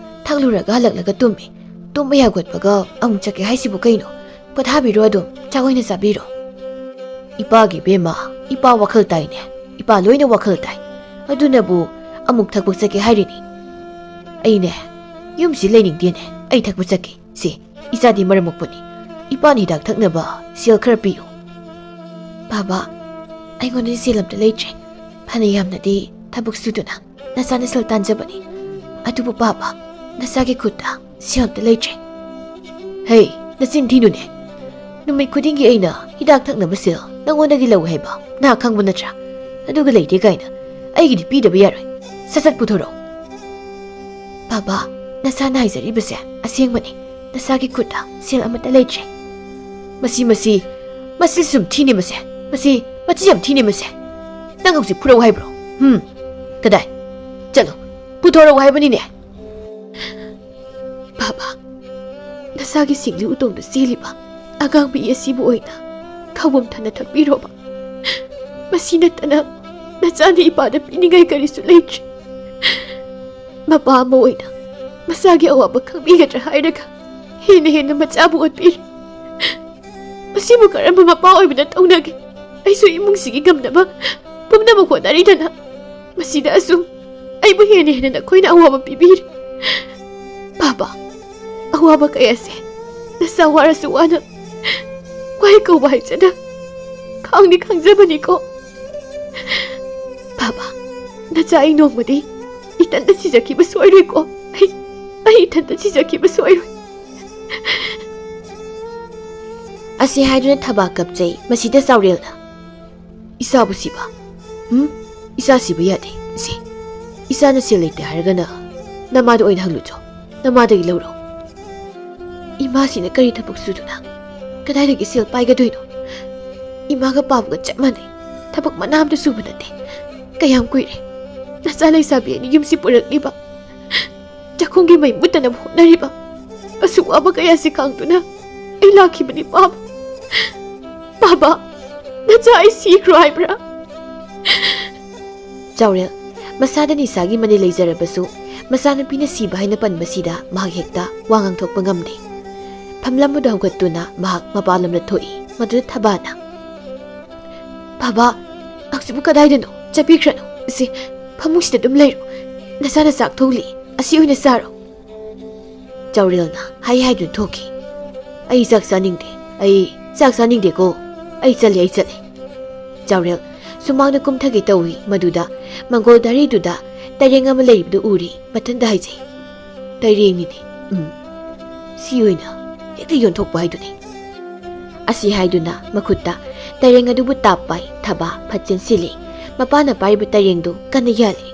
ꯊꯛꯂꯨꯔꯒ ꯍꯜꯂꯛꯂꯒ ꯇꯨꯝꯃꯤ꯫ ꯇꯨꯝꯕ ꯍꯧꯒꯠꯄꯒ ꯑꯃꯨꯛ ꯆꯠꯀꯦ ꯍꯥꯏꯁꯤꯕꯨ ꯀꯩꯅꯣ? ꯄꯣꯊꯥꯕꯤꯔꯣ ꯑꯗꯨꯝ, ꯆꯥꯛ ꯑꯣꯏꯅ ꯆꯥꯕꯤꯔꯣ꯫" "ꯏꯄꯥꯒꯤ ꯏꯕꯦꯝꯃ, ꯏꯄꯥ ꯋꯥꯈꯜ ꯇꯥꯏꯅꯦ꯫ ꯏꯄꯥ ꯂꯣꯏꯅ ꯋꯥꯈꯜ ꯇꯥꯏ꯫ ꯑꯗꯨꯅꯕꯨ ꯑꯃꯨꯛ ꯊꯛꯄ ꯆꯠꯀꯦ ꯍꯥꯏꯔꯤꯅꯤ꯫ ꯑꯩꯅꯦ, ꯌꯨꯝꯁꯤ ꯂꯩꯅꯤꯡꯗꯦꯅꯦ꯫ ꯑꯩ ꯊꯛꯄ ꯆꯠꯀꯦ꯫ ꯁꯤ, ꯏꯆꯥꯗꯤ ꯃꯔꯝ ꯃꯣꯛꯄꯅꯤ꯫ ꯏꯄꯥꯅ ꯍꯤꯗꯥꯛ ꯊꯛꯅꯕ ꯁꯦꯜ ꯈꯔ ꯄꯤꯌꯨ꯫" "ꯕꯥꯕꯥ, ꯑꯩꯉꯣꯟꯗꯗꯤ ꯁꯦꯜ ꯑꯝꯇ ꯂꯩꯇ꯭ꯔꯦ꯫ ꯐꯅ ꯌꯥꯝꯅꯗꯤ ꯊꯕꯛ ꯁꯨꯗꯨꯅ ꯅꯆꯥꯅ ꯁꯦꯜ ꯇꯥꯟꯖꯕꯅꯤ꯫ ꯑꯗꯨꯕꯨ ꯕꯥꯕꯥ, ꯅꯆꯥꯒꯤ ꯈꯨꯠꯇ ꯁꯦꯜ ꯑꯝꯇ ꯂꯩꯇ꯭ꯔꯦ꯫" "ꯍꯦ, ꯅꯆꯤꯟ ꯊꯤꯅꯨꯅꯦ꯫ ꯅꯨꯃꯤꯠ ꯈꯨꯗꯤꯡꯒꯤ ꯑꯩꯅ ꯍꯤꯗꯥꯛ ꯊꯛꯅꯕ ꯁꯦꯜ ꯅꯉꯣꯟꯗꯒꯤ ꯂꯧ ꯍꯥꯏꯕ ꯅꯍꯥꯛ ꯈꯪꯕ ꯅꯠꯇ꯭ꯔꯥ? ꯑꯗꯨꯒ ꯂꯩꯇꯦ ꯀꯥꯏꯅ ꯑꯩꯒꯤꯗꯤ ꯄꯤꯗꯕ ꯌꯥꯔꯣꯏ꯫ ꯁꯠ ꯁꯠ ꯄꯨꯊꯣꯔꯛꯑꯣ꯫" "ꯕꯥꯕꯥ, ꯅꯁꯥꯅ ꯍꯥꯏꯖꯔꯤꯕꯁꯦ ꯑꯁꯦꯡꯕꯅꯤ꯫ ꯅꯁꯥꯒꯤ ꯈꯨꯠꯇ ꯁꯦꯜ ꯑꯃꯠꯇ ꯂꯩꯇ꯭ꯔꯦ꯫" "ꯃꯁꯤ, ꯃꯁꯤ, ꯃꯁꯤ ꯁꯨꯝ ꯊꯤꯅꯦ ꯃꯁꯦ꯫ ꯃꯁꯤ ꯃꯆꯤ ꯌꯥꯝ ꯊꯤꯅꯦ ꯃꯁꯦ꯫ ꯅꯪ ꯍꯧꯖꯤꯛ ꯐꯨꯔꯧ ꯍꯥꯏꯕ꯭ꯔꯣ? ꯍꯨꯝ? ꯀꯗꯥꯏ? ꯆꯠꯂꯣ, ꯄꯨꯊꯣꯔꯛꯎ ꯍꯥꯏꯕꯅꯤꯅꯦ꯫" "ꯕꯥꯕꯥ, ꯅꯁꯥꯒꯤ ꯁꯤꯡꯂꯤ ꯎꯇꯣꯡꯗ ꯆꯦꯜꯂꯤꯕ ꯑꯉꯥꯡꯕꯤ ꯑꯁꯤꯕꯨ ꯑꯣꯏꯅ ꯈꯧꯕꯝ ꯊꯟꯅ ꯊꯛꯄꯤꯔꯣꯕ꯫ ꯃꯁꯤ ꯅꯠꯇꯅ ꯅꯆꯥꯅ ꯏꯄꯥꯗ ꯄꯤꯅꯤꯡꯉꯥꯏ ꯀꯔꯤꯁꯨ ꯂꯩꯇ꯭ꯔꯦ꯫ ꯃꯄꯥ ꯑꯃ ꯑꯣꯏꯅ ꯃꯆꯥꯒꯤ ꯑꯋꯥꯕ ꯈꯪꯕꯤꯒꯗ꯭ꯔꯥ ꯍꯥꯏꯔꯒ ꯍꯦꯟꯅ ꯍꯦꯟꯅ ꯃꯆꯥꯕꯨ ꯑꯣꯠꯄꯤꯔꯦ꯫ ꯃꯁꯤꯕꯨ ꯀꯔꯝꯕ ꯃꯄꯥ ꯑꯣꯏꯕꯅ ꯇꯧꯅꯒꯦ? ꯑꯩꯁꯨ ꯏꯃꯨꯡꯁꯤꯒꯤ ꯉꯝꯅꯕ ꯄꯨꯝꯅꯃꯛ ꯍꯣꯠꯅꯔꯤꯗꯅ, ꯃꯁꯤꯗ ꯑꯁꯨꯝ ꯑꯩꯕꯨ ꯍꯦꯟꯅ ꯍꯦꯟꯅ ꯅꯈꯣꯏꯅ ꯑꯋꯥꯕ ꯄꯤꯕꯤꯔꯦ꯫ ꯕꯥꯕꯥ, ꯑꯋꯥꯕ ꯀꯌꯥꯁꯦ ꯅꯆꯥ ꯋꯥꯔꯁꯨ ꯋꯥꯅ ꯋꯥꯍꯩ ꯀꯧꯕ ꯍꯥꯏꯖꯅ ꯈꯥꯡꯗꯤ ꯈꯥꯡꯖꯕꯅꯤꯀꯣ꯫ ꯕꯥꯕꯥ, ꯅꯆꯥ ꯑꯩ ꯅꯣꯡꯃꯗꯤ ꯏꯊꯟꯇ ꯁꯤꯖꯈꯤꯕ ꯁꯣꯏꯔꯣꯏꯀꯣ꯫ ꯑꯩ, ꯑꯩ ꯏꯊꯟꯇ ꯁꯤꯖꯈꯤꯕ ꯁꯣꯏꯔꯣꯏ꯫" ꯑꯁꯤ ꯍꯥꯏꯗꯨꯅ ꯊꯕꯥ ꯀꯞꯆꯩ꯫ ꯃꯁꯤꯗ ꯆꯥꯎꯔꯦꯜꯅ, "ꯏꯆꯥꯕꯨ ꯁꯤꯕ? ꯍꯨꯝ? ꯏꯆꯥ ꯁꯤꯕ ꯌꯥꯗꯦ꯫ ꯁꯤ, ꯏꯆꯥꯅ ꯁꯦꯜ ꯂꯩꯇꯦ ꯍꯥꯏꯔꯒꯅ ꯅꯃꯥꯗ ꯑꯣꯏꯅ ꯍꯪꯂꯨꯆꯣ꯫ ꯅꯃꯥꯗꯒꯤ ꯂꯧꯔꯣ꯫ ꯏꯃꯥꯁꯤꯅ ꯀꯔꯤ ꯊꯕꯛ ꯁꯨꯗꯨꯅ ꯀꯗꯥꯏꯗꯒꯤ ꯁꯦꯜ ꯄꯥꯏꯒꯗꯣꯏꯅꯣ? ꯏꯃꯥꯒ ꯄꯥꯕꯒ ꯆꯞ ꯃꯥꯟꯅꯩ꯫ ꯊꯕꯛ ꯃꯅꯥ ꯑꯝꯇ ꯁꯨꯕ ꯅꯠꯇꯦ꯫ ꯀꯌꯥꯝ ꯀꯨꯏꯔꯦ ꯅꯆꯥ ꯂꯩꯁꯥꯕꯤ ꯑꯅꯤ ꯌꯨꯝꯁꯤ ꯄꯨꯔꯛꯂꯤꯕ? ꯆꯥꯛꯈꯨꯝꯒꯤ ꯃꯩ ꯃꯨꯠꯇꯅꯕ ꯍꯣꯠꯅꯔꯤꯕ? ꯑꯁꯨꯛ ꯋꯥꯕ ꯀꯌꯥꯁꯤ ꯈꯥꯡꯗꯨꯅ ꯑꯩ ꯂꯥꯛꯈꯤꯕꯅꯤ, ꯄꯥꯕ꯫ ꯄꯥꯕ, ꯅꯆꯥ ꯑꯩ ꯁꯤꯈ꯭ꯔꯣ ꯍꯥꯏꯕ꯭ꯔꯥ? ꯆꯥꯎꯔꯦꯜ, ꯃꯁꯥꯗ ꯅꯤꯁꯥꯒꯤ ꯃꯅꯤꯜ ꯂꯩꯖꯔꯕꯁꯨ, ꯃꯆꯥꯅꯨꯄꯤꯅ ꯁꯤꯕ ꯍꯥꯏꯅ ꯄꯟꯕꯁꯤꯗ ꯃꯍꯥꯛ ꯍꯦꯛꯇ ꯋꯥ ꯉꯥꯡꯊꯣꯛꯄ ꯉꯝꯗꯦ꯫ ꯐꯝꯂꯝꯕꯗ ꯍꯧꯒꯠꯇꯨꯅ ꯃꯍꯥꯛ ꯃꯄꯥꯟꯂꯣꯝꯗ ꯊꯣꯛꯏ꯫ ꯃꯗꯨꯗ ꯊꯕꯥꯅ, "ꯕꯥꯕꯥ, ꯍꯧꯖꯤꯛꯄꯨ ꯀꯗꯥꯏꯗꯅꯣ? ꯆꯠꯄꯤꯈ꯭ꯔꯅꯨ꯫ ꯁꯤ ꯐꯃꯨꯡꯁꯤꯗ ꯑꯗꯨꯝ ꯂꯩꯔꯣ꯫ ꯅꯆꯥꯅ ꯆꯥꯛ ꯊꯣꯡꯂꯤ, ꯑꯁꯤ ꯑꯣꯏꯅ ꯆꯥꯔꯣ꯫" ꯆꯥꯎꯔꯦꯜꯅ ꯍꯥꯏ ꯍꯥꯏꯗꯨꯅ ꯊꯣꯛꯈꯤ꯫ "ꯑꯩ ꯆꯥꯛ ꯆꯥꯅꯤꯡꯗꯦ꯫ ꯑꯩ ꯆꯥꯛ ꯆꯥꯅꯤꯡꯗꯦꯀꯣ꯫ ꯑꯩ ꯆꯠꯂꯦ, ꯑꯩ ꯆꯠꯂꯦ꯫" ꯆꯥꯎꯔꯦꯜ ꯁꯨꯃꯥꯡꯗ ꯀꯨꯝꯊꯒꯦ ꯇꯧꯏ꯫ ꯃꯗꯨꯗ ꯃꯪꯒꯣꯜ ꯗꯥꯔꯤꯗꯨꯗ ꯇꯔꯦꯡ ꯑꯃ ꯂꯩꯔꯤꯕꯗꯨ ꯎꯔꯤ꯫ ꯃꯊꯟꯇ ꯍꯥꯏꯖꯩ, "ꯇꯔꯦꯡꯅꯤꯅꯦ꯫ ꯎꯝ, ꯁꯤ ꯑꯣꯏꯅ ꯍꯦꯛꯇ ꯌꯣꯟꯊꯣꯛꯄ ꯍꯥꯏꯗꯨꯅꯤ꯫" ꯑꯁꯤ ꯍꯥꯏꯗꯨꯅ ꯃꯈꯨꯠꯇ ꯇꯔꯦꯡ ꯑꯗꯨꯕꯨ ꯇꯥꯞ ꯄꯥꯏ꯫ ꯊꯕꯥ ꯐꯠ ꯆꯦꯟꯁꯤꯜꯂꯤ꯫ ꯃꯄꯥꯅ ꯄꯥꯏꯔꯤꯕ ꯇꯔꯦꯡꯗꯨ ꯀꯟꯅ ꯌꯥꯜꯂꯤ꯫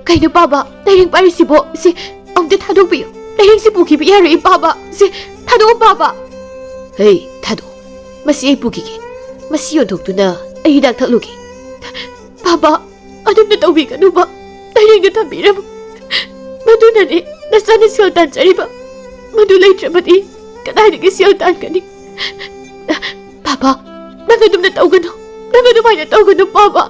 "ꯀꯩꯅꯣ ꯄꯥꯕ, ꯇꯔꯦꯡ ꯄꯥꯏꯔꯤꯁꯤꯕꯣ? ꯁꯤ ꯑꯃꯨꯛꯇ ꯊꯥꯗꯣꯛꯄꯤꯌꯨ꯫ ꯇꯔꯦꯡꯁꯤ ꯄꯨꯈꯤꯕ ꯌꯥꯔꯣꯏ ꯄꯥꯕ꯫ ꯁꯤ ꯊꯥꯗꯣꯛꯑꯣ ꯄꯥꯕ꯫" "ꯍꯦ, ꯊꯥꯗꯣꯛꯑꯣ꯫ ꯃꯁꯤ ꯑꯩ ꯄꯨꯈꯤꯒꯦ꯫ ꯃꯁꯤ ꯌꯣꯟꯊꯣꯛꯇꯨꯅ ꯑꯩ ꯍꯤꯗꯥꯛ ꯊꯛꯂꯨꯒꯦ꯫" "ꯄꯥꯕ, ꯑꯗꯨꯝꯅ ꯇꯧꯕꯤꯒꯅꯨꯕ꯫ ꯇꯔꯦꯡꯗꯨ ꯊꯝꯕꯤꯔꯝꯃꯨ꯫ ꯃꯗꯨꯅꯅꯦ ꯅꯆꯥꯅ ꯁꯦꯜ ꯇꯥꯟꯖꯔꯤꯕ꯫ ꯃꯗꯨ ꯂꯩꯇ꯭ꯔꯕꯗꯤ ꯀꯗꯥꯏꯗꯒꯤ ꯁꯦꯜ ꯇꯥꯟꯒꯅꯤ? ꯄꯥꯕ, ꯅꯪ ꯑꯗꯨꯝꯅ ꯇꯧꯒꯅꯨ꯫ ꯅꯪ ꯑꯗꯨꯃꯥꯏꯅ ꯇꯧꯒꯅꯨ, ꯄꯥꯕ꯫"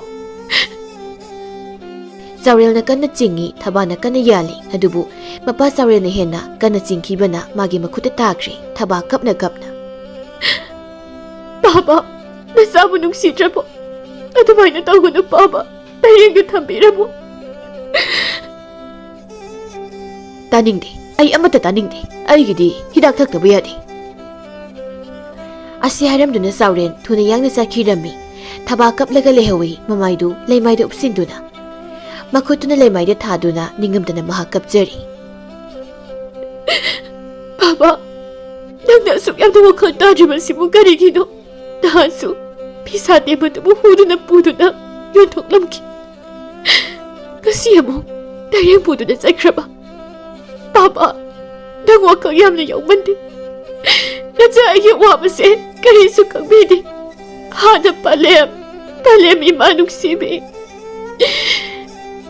ꯆꯥꯎꯔꯦꯜꯅ ꯀꯟꯅ ꯆꯤꯡꯏ, ꯊꯕꯥꯅ ꯀꯟꯅ ꯌꯥꯜꯂꯤ꯫ ꯑꯗꯨꯕꯨ ꯃꯄꯥ ꯆꯥꯎꯔꯦꯜꯅ ꯍꯦꯟꯅ ꯀꯟꯅ ꯆꯤꯡꯈꯤꯕꯅ ꯃꯥꯒꯤ ꯃꯈꯨꯠꯇ ꯇꯥꯈ꯭ꯔꯦ꯫ ꯊꯕꯥ ꯀꯞꯅ ꯀꯞꯅ, "ꯄꯥꯕ, ꯅꯆꯥꯕꯨ ꯅꯨꯡꯁꯤꯗ꯭ꯔꯕꯣ? ꯑꯗꯨꯃꯥꯏꯅ ꯇꯧꯒꯅꯨ, ꯄꯥꯕ꯫ ꯇꯔꯦꯡꯗꯨ ꯊꯝꯕꯤꯔꯝꯃꯨ꯫" "ꯇꯥꯅꯤꯡꯗꯦ, ꯑꯩ ꯑꯃꯠꯇ ꯇꯥꯅꯤꯡꯗꯦ꯫ ꯑꯩꯒꯤꯗꯤ ꯍꯤꯗꯥꯛ ꯊꯛꯇꯕ ꯌꯥꯗꯦ꯫" ꯑꯁꯤ ꯍꯥꯏꯔꯝꯗꯨꯅ ꯆꯥꯎꯔꯦꯟ ꯊꯨꯅ ꯌꯥꯡꯅ ꯆꯠꯈꯤꯔꯝꯃꯤ꯫ ꯊꯕꯥ ꯀꯞꯂꯒ ꯂꯩꯍꯧꯏ, ꯃꯃꯥꯏꯗꯨ ꯂꯩꯃꯥꯏꯗ ꯎꯞꯁꯤꯟꯗꯨꯅ꯫ ꯃꯈꯨꯠꯇꯨꯅ ꯂꯩꯃꯥꯏꯗ ꯊꯥꯗꯨꯅ ꯅꯤꯡꯉꯝꯗꯅ ꯃꯍꯥꯛ ꯀꯞꯆꯔꯤ꯫ "ꯕꯥꯕꯥ, ꯅꯪꯅ ꯑꯁꯨꯛ ꯌꯥꯝꯅ ꯋꯥꯈꯜ ꯇꯥꯗ꯭ꯔꯤꯕꯁꯤꯕꯨ ꯀꯔꯤꯒꯤꯅꯣ? ꯅꯍꯥꯟꯁꯨ ꯐꯤꯁꯥ ꯇꯦꯝꯕꯗꯨꯕꯨ ꯍꯨꯗꯨꯅ ꯄꯨꯗꯨꯅ ꯌꯣꯟꯊꯣꯛꯂꯝꯈꯤ꯫ ꯉꯁꯤ ꯑꯃꯨꯛ ꯇꯔꯦꯡ ꯄꯨꯗꯨꯅ ꯆꯠꯈ꯭ꯔꯕ꯫ "ꯄꯥꯕ, ꯅꯪ ꯋꯥꯈꯜ ꯌꯥꯝꯅ ꯌꯥꯎꯃꯟꯗꯦ꯫ ꯅꯆꯥ ꯑꯩꯒꯤ ꯑꯋꯥꯕꯁꯦ ꯀꯔꯤꯁꯨ ꯈꯪꯕꯤꯗꯦ꯫ ꯍꯥꯟꯅ ꯄꯥꯂꯦꯝ, ꯄꯥꯂꯦꯝ ꯏꯃꯥ ꯅꯨꯡꯁꯤꯕꯤ꯫